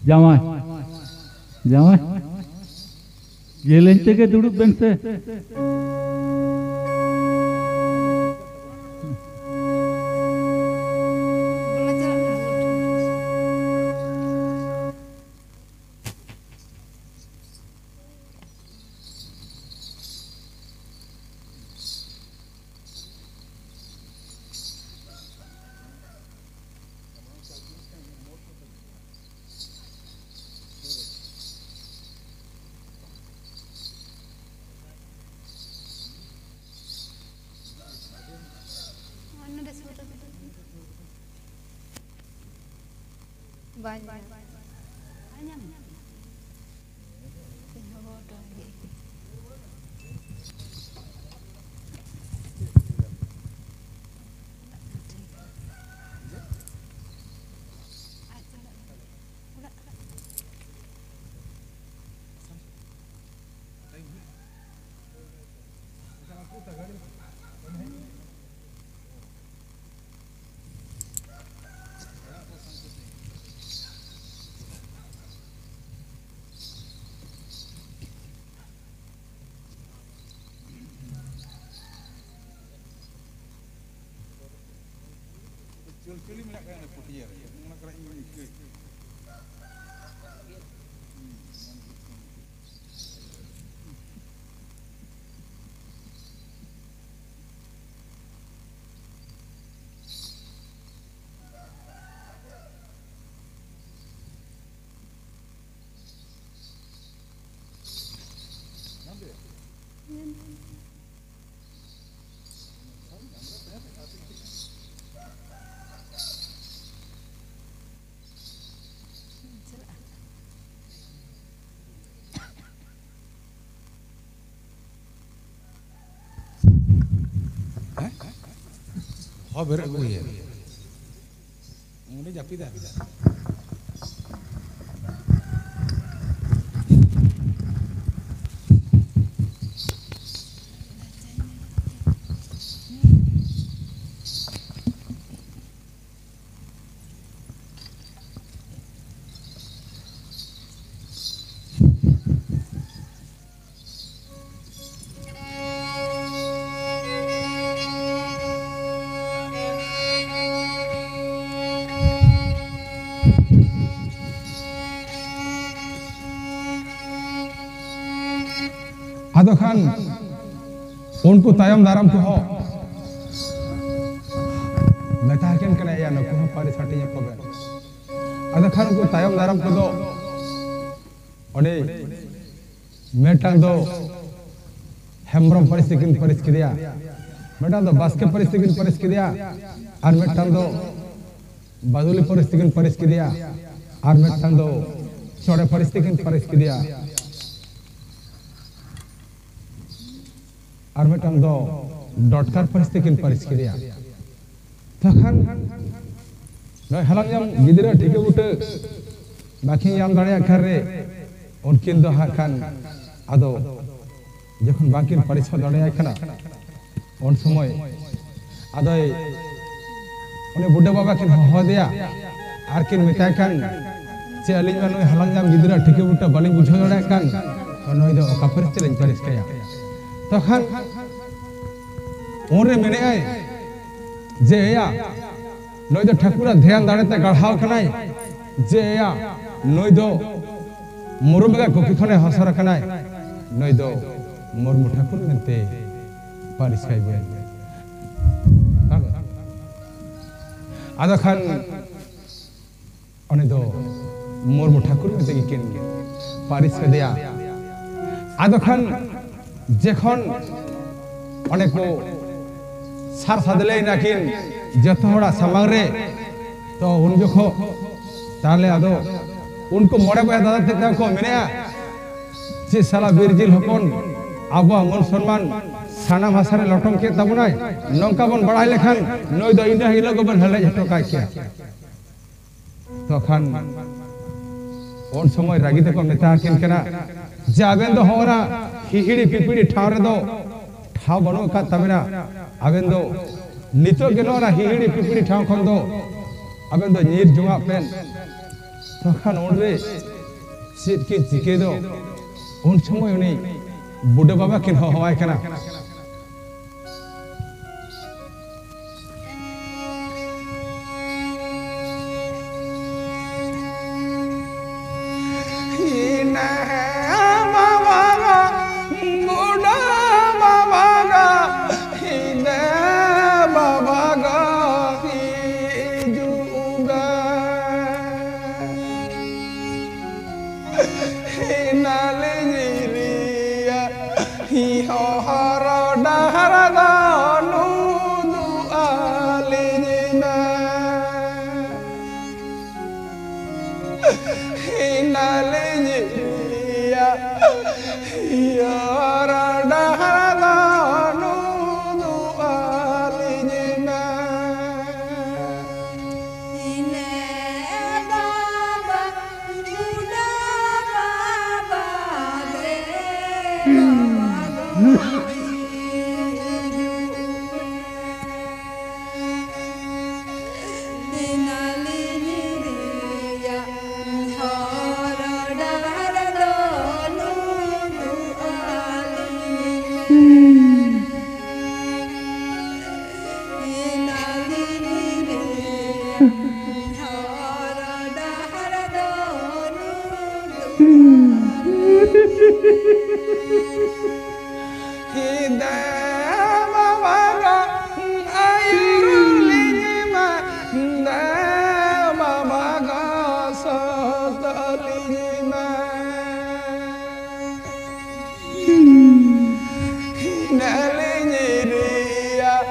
ᱡᱟᱶᱟᱭ, ᱡᱟᱶᱟᱭ, ᱡᱮᱞᱮᱧ ᱛᱮᱜᱮ ᱫᱩᱲᱩᱵ ᱵᱮᱱ ᱥᱮ᱾ ᱵᱟᱭ ᱧᱟᱢ᱾ ᱵᱟᱭ ᱧᱟᱢ᱾ ᱤᱧ ᱦᱚᱸ ᱦᱚᱦᱚ ᱦᱚᱴᱚ ᱟᱭ ᱜᱮ᱾ ᱟᱡ ᱪᱟᱞᱟᱜ ᱚᱲᱟᱜ᱾ ᱪᱚᱞᱪᱚᱞᱤ ᱢᱮᱱᱟᱜ ᱠᱟᱫᱟ ᱚᱱᱟ ᱯᱟᱹᱴᱭᱟᱹ ᱨᱮ, ᱚᱱᱟ ᱠᱚᱨᱮ ᱤᱧ ᱟᱹᱭᱠᱟᱹᱣ᱾ ᱦᱚᱸ, ᱵᱮᱨᱮᱫ ᱟᱹᱜᱩᱭᱮᱢ᱾ ᱩᱱᱤ ᱡᱟᱹᱯᱤᱫᱟ᱾ ᱟᱫᱚ ᱠᱷᱟᱱ ᱩᱱᱠᱩ ᱛᱟᱭᱚᱢ ᱫᱟᱨᱟᱢ ᱠᱚᱦᱚᱸ ᱢᱮᱛᱟ ᱟᱹᱠᱤᱱ ᱠᱟᱱᱟ, ᱭᱟ, ᱱᱩᱠᱩ ᱦᱚᱸ ᱯᱟᱹᱨᱤᱥ ᱦᱟᱹᱴᱤᱧ ᱟᱠᱚ ᱵᱮᱱ᱾ ᱟᱫᱚ ᱠᱷᱟᱱ ᱩᱱᱠᱩ ᱛᱟᱭᱚᱢ ᱫᱟᱨᱟᱢ ᱠᱚᱫᱚ ᱚᱸᱰᱮ ᱢᱤᱫᱴᱟᱝ ᱫᱚ ᱦᱮᱢᱵᱨᱚᱢ ᱯᱟᱹᱨᱤᱥ ᱛᱮᱠᱤᱱ ᱯᱟᱹᱨᱤᱥ ᱠᱮᱫᱮᱭᱟ, ᱢᱤᱫᱴᱟᱝ ᱫᱚ ᱵᱟᱥᱠᱮ ᱯᱟᱹᱨᱤᱥ ᱛᱮᱠᱤᱱ ᱯᱟᱹᱨᱤᱥ ᱠᱮᱫᱮᱭᱟ, ᱟᱨ ᱢᱤᱫᱴᱟᱝ ᱫᱚ ᱵᱟᱫᱩᱞᱤ ᱯᱟᱹᱨᱤᱥ ᱛᱮᱠᱤᱱ ᱯᱟᱹᱨᱤᱥ ᱠᱮᱫᱮᱭᱟ, ᱟᱨ ᱢᱤᱫᱴᱟᱝ ᱫᱚ ᱪᱚᱲᱮ ᱯᱟᱹᱨᱤᱥ ᱛᱮᱠᱤᱱ ᱯᱟᱹᱨᱤᱥ ᱠᱮᱫᱮᱭᱟ, ᱟᱨ ᱢᱤᱫᱴᱟᱝ ᱫᱚ ᱰᱚᱴᱠᱟᱨ ᱯᱟᱹᱨᱤᱥ ᱛᱮᱠᱤᱱ ᱯᱟᱹᱨᱤᱥ ᱠᱮᱫᱮᱭᱟ᱾ ᱛᱚᱠᱷᱟᱱ ᱱᱚᱜᱼᱚᱭ ᱦᱟᱞᱟᱝ ᱧᱟᱢ ᱜᱤᱫᱽᱨᱟᱹ ᱴᱷᱤᱠᱟᱹ ᱵᱩᱴᱟᱹ ᱵᱟᱹᱠᱤᱱ ᱧᱟᱢ ᱫᱟᱲᱮᱭᱟᱜ ᱠᱷᱟᱱ ᱨᱮ, ᱩᱱᱠᱤᱱ ᱫᱚ ᱦᱟᱸᱜ ᱠᱷᱟᱱ ᱟᱫᱚ ᱡᱚᱠᱷᱚᱱ ᱵᱟᱝᱠᱤᱱ ᱯᱟᱹᱨᱤᱥ ᱦᱚᱸ ᱫᱟᱲᱮᱭᱟᱭ ᱠᱟᱱᱟ, ᱩᱱ ᱥᱚᱢᱚᱭ ᱟᱫᱚᱭ ᱩᱱᱤ ᱵᱩᱰᱷᱟᱹ ᱵᱟᱵᱟ ᱠᱤᱱ ᱦᱚᱦᱚ ᱟᱫᱮᱭᱟ ᱟᱨ ᱠᱤᱱ ᱢᱮᱛᱟᱭ ᱠᱟᱱ, ᱪᱮ ᱟᱹᱞᱤᱧ ᱢᱟ ᱱᱩᱭ ᱦᱟᱞᱟᱝ ᱧᱟᱢ ᱜᱤᱫᱽᱨᱟᱹ ᱴᱷᱤᱠᱟᱹ ᱵᱩᱴᱟᱹ ᱵᱟᱹᱞᱤᱧ ᱵᱩᱡᱷᱟᱹᱣ ᱫᱟᱲᱮᱭᱟᱜ ᱠᱟᱱ, ᱱᱩᱭ ᱫᱚ ᱚᱠᱟ ᱯᱟᱹᱨᱤᱥ ᱛᱮᱞᱤᱧ ᱯᱟᱹᱨᱤᱥ ᱠᱟᱭᱟ? ᱛᱚᱠᱷᱟᱱ ᱩᱱᱨᱮ ᱢᱮᱱᱮᱫᱼᱟᱭ ᱡᱮ, ᱮᱭᱟ, ᱱᱩᱭ ᱫᱚ ᱴᱷᱟᱹᱠᱩᱨᱟᱜ ᱫᱷᱮᱭᱟᱱ ᱫᱟᱲᱮᱛᱮ ᱜᱟᱲᱦᱟᱣ ᱠᱟᱱᱟᱭ, ᱡᱮ ᱮᱭᱟ, ᱱᱩᱭ ᱫᱚ ᱢᱩᱨᱢᱩ ᱜᱮ ᱠᱩᱠᱤ ᱠᱷᱚᱱᱮ ᱦᱚᱥᱚᱨ ᱟᱠᱟᱱᱟᱭ, ᱱᱩᱭ ᱫᱚ ᱢᱩᱨᱢᱩ ᱴᱷᱟᱹᱠᱩᱨ ᱢᱮᱱᱛᱮ ᱯᱟᱹᱨᱤᱥ ᱠᱟᱭ ᱵᱮᱱ᱾ ᱟᱫᱚ ᱠᱷᱟᱱ ᱩᱱᱤ ᱫᱚ ᱢᱩᱨᱢᱩ ᱴᱷᱟᱹᱠᱩᱨ ᱢᱮᱱᱛᱮ ᱜᱮᱠᱤᱱ ᱯᱟᱹᱨᱤᱥ ᱠᱮᱫᱮᱭᱟ᱾ ᱟᱫᱚ ᱠᱷᱟᱱ ᱡᱚᱠᱷᱚᱱ ᱚᱸᱰᱮ ᱠᱚ ᱥᱟᱨ ᱥᱟᱫᱽᱞᱮᱭᱮᱱᱟ ᱠᱤᱱ ᱡᱚᱛᱚ ᱦᱚᱲᱟᱜ ᱥᱟᱢᱟᱝ ᱨᱮ, ᱛᱚ ᱩᱱ ᱡᱚᱠᱷᱚᱱ ᱛᱟᱦᱞᱮ ᱟᱫᱚ ᱩᱱᱠᱩ ᱢᱚᱬᱮ ᱵᱚᱭᱦᱟ ᱫᱟᱫᱟ ᱛᱮᱫ ᱛᱟᱠᱚ ᱠᱚ ᱢᱮᱱᱮᱜᱼᱟ, ᱪᱮᱫ ᱥᱟᱞᱟ ᱵᱤᱨ ᱡᱤᱞ ᱦᱚᱯᱚᱱ ᱟᱵᱚᱣᱟᱜ ᱢᱟᱹᱱ ᱥᱚᱱᱢᱟᱱ ᱥᱟᱱᱟᱢ ᱦᱟᱥᱟ ᱨᱮ ᱞᱚᱴᱚᱢ ᱠᱮᱫ ᱛᱟᱵᱚᱱᱟᱭ, ᱱᱚᱝᱠᱟ ᱵᱚᱱ ᱵᱟᱲᱟᱭ ᱞᱮᱠᱷᱟᱱ ᱱᱩᱭ ᱫᱚ ᱤᱱᱟᱹ ᱦᱤᱞᱳᱜ ᱜᱮᱵᱚᱱ ᱦᱮᱞᱮᱡ ᱦᱚᱴᱚ ᱠᱟᱭ ᱠᱮᱭᱟ᱾ ᱛᱚᱠᱷᱟᱱ ᱩᱱ ᱥᱚᱢᱚᱭ ᱨᱟᱹᱜᱤ ᱛᱮᱠᱚ ᱢᱮᱛᱟ ᱟᱹᱠᱤᱱ ᱠᱟᱱᱟ ᱡᱮ, ᱟᱵᱮᱱ ᱫᱚ ᱦᱚᱸᱜᱼᱱᱟ ᱦᱤᱦᱤᱲᱤ ᱯᱤᱯᱤᱲᱤ ᱴᱷᱟᱶ ᱨᱮᱫᱚ ᱴᱷᱟᱶ ᱵᱟᱹᱱᱩᱜ ᱟᱠᱟᱫ ᱛᱟᱵᱮᱱᱟ᱾ ᱟᱵᱮᱱ ᱫᱚ ᱱᱤᱛᱚᱜ ᱜᱮ ᱱᱚᱣᱟ ᱦᱤᱦᱤᱲᱤ ᱯᱤᱯᱤᱲᱤ ᱴᱷᱟᱶ ᱠᱷᱚᱱ ᱫᱚ ᱟᱵᱮᱱ ᱫᱚ ᱧᱤᱨ ᱡᱚᱝᱟᱜ ᱵᱮᱱ᱾ ᱛᱚᱠᱷᱟᱱ ᱩᱱᱨᱮ ᱪᱮᱫ ᱠᱤᱱ ᱪᱤᱠᱟᱹᱭ ᱫᱚ, ᱩᱱ ᱥᱚᱢᱚᱭ ᱩᱱᱤ ᱵᱩᱰᱷᱟᱹ ᱵᱟᱵᱟ ᱠᱤᱱ ᱦᱚᱦᱚᱣᱟᱭ ᱠᱟᱱᱟ᱾ ᱦᱤᱱᱮ ᱵᱟᱵᱟ ᱜᱚ, ᱵᱩᱰᱷᱟᱹ ᱵᱟᱵᱟ ᱜᱚ, ᱦᱤᱱᱮ ᱵᱟᱵᱟ ᱜᱚ, ᱦᱤᱡᱩᱜ ᱢᱮ᱾ ᱦᱤᱱᱟᱞᱤᱧ ᱨᱮᱭᱟᱜ ᱦᱚᱨ ᱰᱟᱦᱟᱨ ᱫᱚ ᱩᱫᱩᱜ ᱟᱹᱞᱤᱧ ᱢᱮ᱾ ᱦᱤᱱᱟᱞᱤᱧ ᱨᱮᱭᱟᱜ ᱦᱚᱨ ᱰᱟᱦᱟᱨ ᱫᱚ ᱩᱫᱩᱜ ᱟᱹᱞᱤᱧ ᱢᱮ᱾ ᱤᱱᱟᱹ ᱵᱟᱵᱟ ᱵᱩᱰᱷᱟᱹ ᱵᱟᱵᱟ ᱫᱮ ᱵᱟᱵᱟ ᱜᱚ ᱦᱤᱡᱩᱜ ᱢᱮ᱾ ᱤᱱᱟᱞᱤᱧ ᱨᱮᱭᱟᱜ ᱦᱚᱨ ᱰᱟᱦᱟᱨ ᱫᱚ ᱩᱫᱩᱜ ᱟᱹᱞᱤᱧ ᱢᱮ᱾ ᱦᱤᱱᱟᱞᱤᱧ ᱨᱮᱭᱟᱜ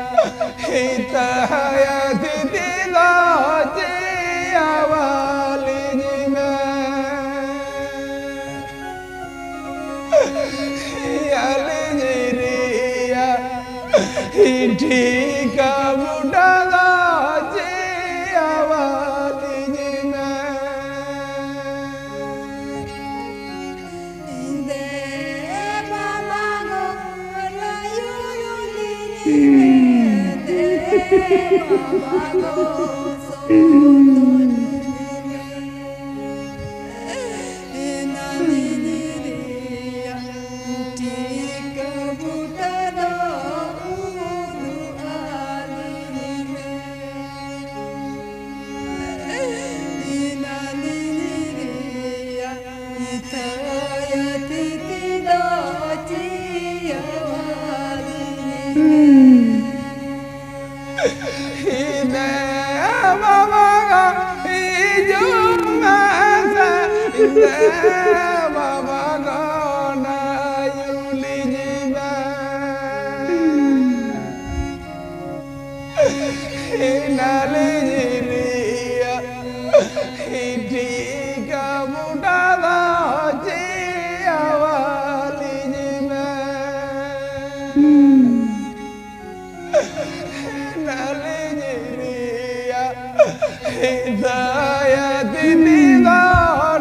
ᱦᱤᱛᱟᱭᱟ ᱫᱤᱫᱤ ᱫᱚ ᱪᱮᱭᱟᱣᱟᱞᱤᱧ ᱢᱮ᱾ ᱦᱤᱱᱟᱞᱤᱧ ᱨᱮᱭᱟᱜ ᱴᱷᱤᱠᱟ ᱵᱩᱴᱟᱹ ᱫᱚ ᱪᱮᱭᱟᱣᱟᱞᱤᱧ ᱢᱮ᱾ ᱫᱮ ᱵᱟᱵᱟ ᱜᱚ ᱞᱟᱭᱩᱨᱩᱞᱤᱧ ᱢᱮ, ᱫᱮ ᱵᱟᱵᱟ ᱜᱚ ᱥᱚᱛᱚᱞᱤᱧ ᱢᱮ᱾ ᱮᱱᱟᱞᱤᱧ ᱨᱮᱭᱟᱜ ᱴᱷᱤᱠ ᱵᱩᱴᱟᱹ ᱫᱚ ᱩᱫᱩᱜ ᱟᱹᱞᱤᱧ ᱢᱮ᱾ ᱮᱱᱟᱞᱤᱧ ᱨᱮᱭᱟᱜ ᱤᱛᱟᱹᱭᱟ ᱛᱤᱛᱤ ᱫᱚ ᱪᱤᱭᱟᱹᱣᱟᱞᱤᱧ ᱢᱮ᱾ ᱦᱤᱫᱮ ᱵᱟᱵᱟ ᱜᱚ ᱦᱤᱡᱩᱜ ᱢᱮᱥᱮ, ᱦᱤᱫᱮ ᱵᱟᱵᱟ ᱜᱚ ᱱᱟᱭᱩᱞᱤᱧ ᱢᱮ᱾ ᱦᱤᱱᱟᱞᱤᱧ ᱨᱮᱭᱟᱜ ᱦᱤᱴᱤ ᱠᱟᱢᱩᱰᱟ ᱫᱚ ᱪᱤᱭᱟᱣᱟᱞᱤᱧ ᱢᱮ᱾ ᱱᱟᱞᱤᱧ ᱨᱮᱭᱟᱜ ᱦᱤᱫᱟᱭᱟ ᱫᱤᱫᱤ ᱫᱚ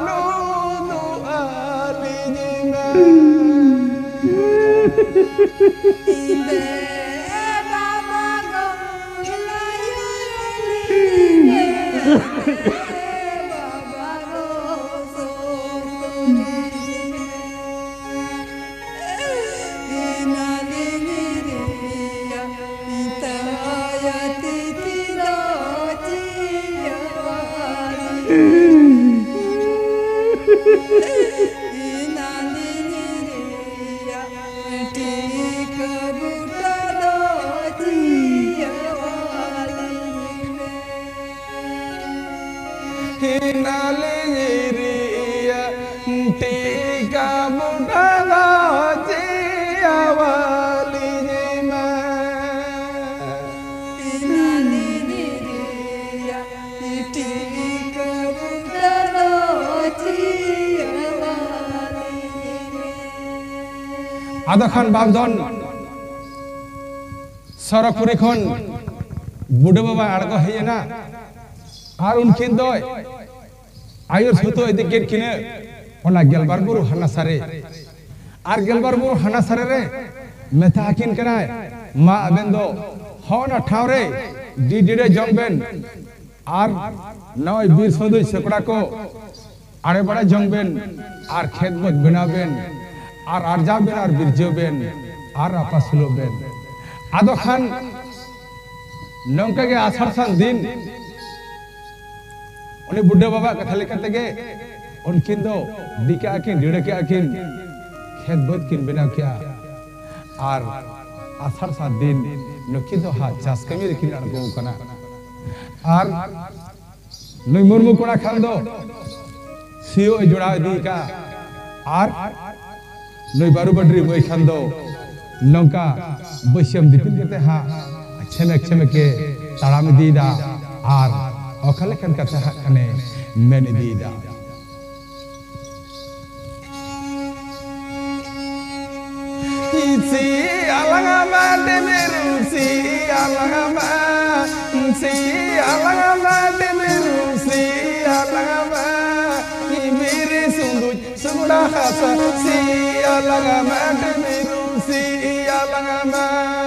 ᱱᱩᱫᱩ ᱟᱹᱞᱤᱧ ᱢᱮ᱾ ᱤᱧ ᱫᱮ ᱵᱟᱵᱟ ᱜᱚ ᱞᱟᱭᱟ ᱞᱤᱧ ᱢᱮ᱾ ᱵᱟᱵᱟ ᱜᱚ ᱥᱚᱛᱚ ᱞᱤᱧ ᱢᱮ᱾ ᱦᱤᱱᱟᱞᱤᱧ ᱨᱮᱭᱟᱜ ᱴᱷᱤᱠᱟ ᱵᱩᱴᱟᱹ ᱫᱚ ᱪᱤᱭᱟᱣᱟᱞᱤᱧ ᱢᱮ᱾ ᱦᱤᱱᱟᱞᱤᱧ ᱨᱮᱭᱟᱜ ᱴᱷᱤᱠᱟ ᱵᱩᱴᱟᱹ ᱫᱚ ᱪᱤᱭᱟᱣᱟᱞᱤᱧ ᱢᱮ᱾ ᱟᱫᱚ ᱠᱷᱟᱱ ᱵᱟᱯᱫᱷᱚᱱ ᱥᱚᱨᱚᱜᱽᱯᱩᱨᱤ ᱠᱷᱚᱱ ᱵᱩᱰᱷᱟᱹ ᱵᱟᱵᱟ ᱟᱬᱜᱚ ᱦᱮᱡ ᱮᱱᱟ᱾ ᱟᱨ ᱩᱱᱠᱤᱱ ᱫᱚᱭ ᱟᱹᱭᱩᱨ ᱥᱩᱛᱩᱜ ᱤᱫᱤ ᱠᱮᱫ ᱠᱤᱱᱟᱹ ᱚᱱᱟ ᱜᱮᱞᱵᱟᱨ ᱵᱩᱨᱩ ᱦᱟᱱᱟᱥᱟᱨᱮ᱾ ᱟᱨ ᱜᱮᱞᱵᱟᱨ ᱵᱩᱨᱩ ᱦᱟᱱᱟᱥᱟᱨᱮ ᱨᱮ ᱢᱮᱛᱟ ᱟᱹᱠᱤᱱ ᱠᱟᱱᱟᱭ, ᱢᱟ ᱟᱵᱮᱱ ᱫᱚ ᱦᱚᱸ ᱚᱱᱟ ᱴᱷᱟᱶ ᱨᱮ ᱰᱤᱰᱤᱲᱮ ᱡᱚᱝ ᱵᱮᱱ, ᱟᱨ ᱱᱚᱜᱼᱚᱭ ᱵᱤᱨ ᱥᱩᱸᱫᱩᱡ ᱥᱮᱠᱲᱟ ᱠᱚ ᱟᱲᱮ ᱵᱟᱲᱟ ᱡᱚᱝ ᱵᱮᱱ, ᱟᱨ ᱠᱷᱮᱛ ᱵᱟᱹᱫᱽ ᱵᱮᱱᱟᱣ ᱵᱮᱱ, ᱟᱨ ᱟᱨᱡᱟᱣ ᱵᱮᱱ, ᱟᱨ ᱵᱤᱨᱡᱟᱹᱣ ᱵᱮᱱ, ᱟᱨ ᱟᱯᱟᱥᱩᱞᱚᱜ ᱵᱮᱱ᱾ ᱟᱫᱚ ᱠᱷᱟᱱ ᱱᱚᱝᱠᱟ ᱜᱮ ᱟᱥᱟᱲ ᱥᱟᱱ ᱫᱤᱱ ᱩᱱᱤ ᱵᱩᱰᱷᱟᱹ ᱵᱟᱵᱟᱣᱟᱜ ᱠᱟᱛᱷᱟ ᱞᱮᱠᱟ ᱛᱮᱜᱮ ᱩᱱᱠᱤᱱ ᱫᱚ ᱰᱤ ᱠᱮᱜᱼᱟ ᱠᱤᱱ, ᱰᱤᱲᱟᱹ ᱠᱮᱜᱼᱟ ᱠᱤᱱ, ᱠᱷᱮᱛ ᱵᱟᱹᱫᱽ ᱠᱤᱱ ᱵᱮᱱᱟᱣ ᱠᱮᱜᱼᱟ᱾ ᱟᱨ ᱟᱥᱟᱲ ᱥᱟᱱ ᱫᱤᱱ ᱱᱩᱠᱤᱱ ᱫᱚ ᱦᱟᱸᱜ ᱪᱟᱥ ᱠᱟᱹᱢᱤ ᱨᱮᱠᱤᱱ ᱟᱬᱜᱚ ᱟᱠᱟᱱᱟ᱾ ᱟᱨ ᱱᱩᱭ ᱢᱩᱨᱢᱩ ᱠᱚᱲᱟ ᱠᱷᱟᱱ ᱫᱚ ᱥᱤᱭᱳᱜ ᱮ ᱡᱚᱲᱟᱣ ᱤᱫᱤ ᱠᱟᱜᱼᱟ᱾ ᱟᱨ ᱱᱩᱭ ᱵᱟᱹᱨᱩ ᱵᱟᱹᱰᱨᱤ ᱢᱟᱹᱭ ᱠᱷᱟᱱ ᱫᱚ ᱱᱚᱝᱠᱟ ᱵᱟᱹᱥᱭᱟᱹᱢ ᱫᱤᱯᱤᱞ ᱠᱟᱛᱮ ᱦᱟᱸᱜ ᱪᱷᱮᱢᱮᱠ ᱪᱷᱮᱢᱮᱠ ᱮ ᱛᱟᱲᱟᱢ ᱤᱫᱤᱭᱮᱫᱟ᱾ ᱟᱨ ᱚᱠᱟ ᱞᱮᱠᱟᱱ ᱠᱟᱛᱷᱟ ᱦᱟᱸᱜ ᱠᱷᱟᱱᱮ ᱢᱮᱱ ᱤᱫᱤᱭᱮᱫᱟ᱾ Si alangama demiru, si alangama, si alangama demiru, si alangama, ibiri sunduj sunda hasa, si alangama demiru, si alangama.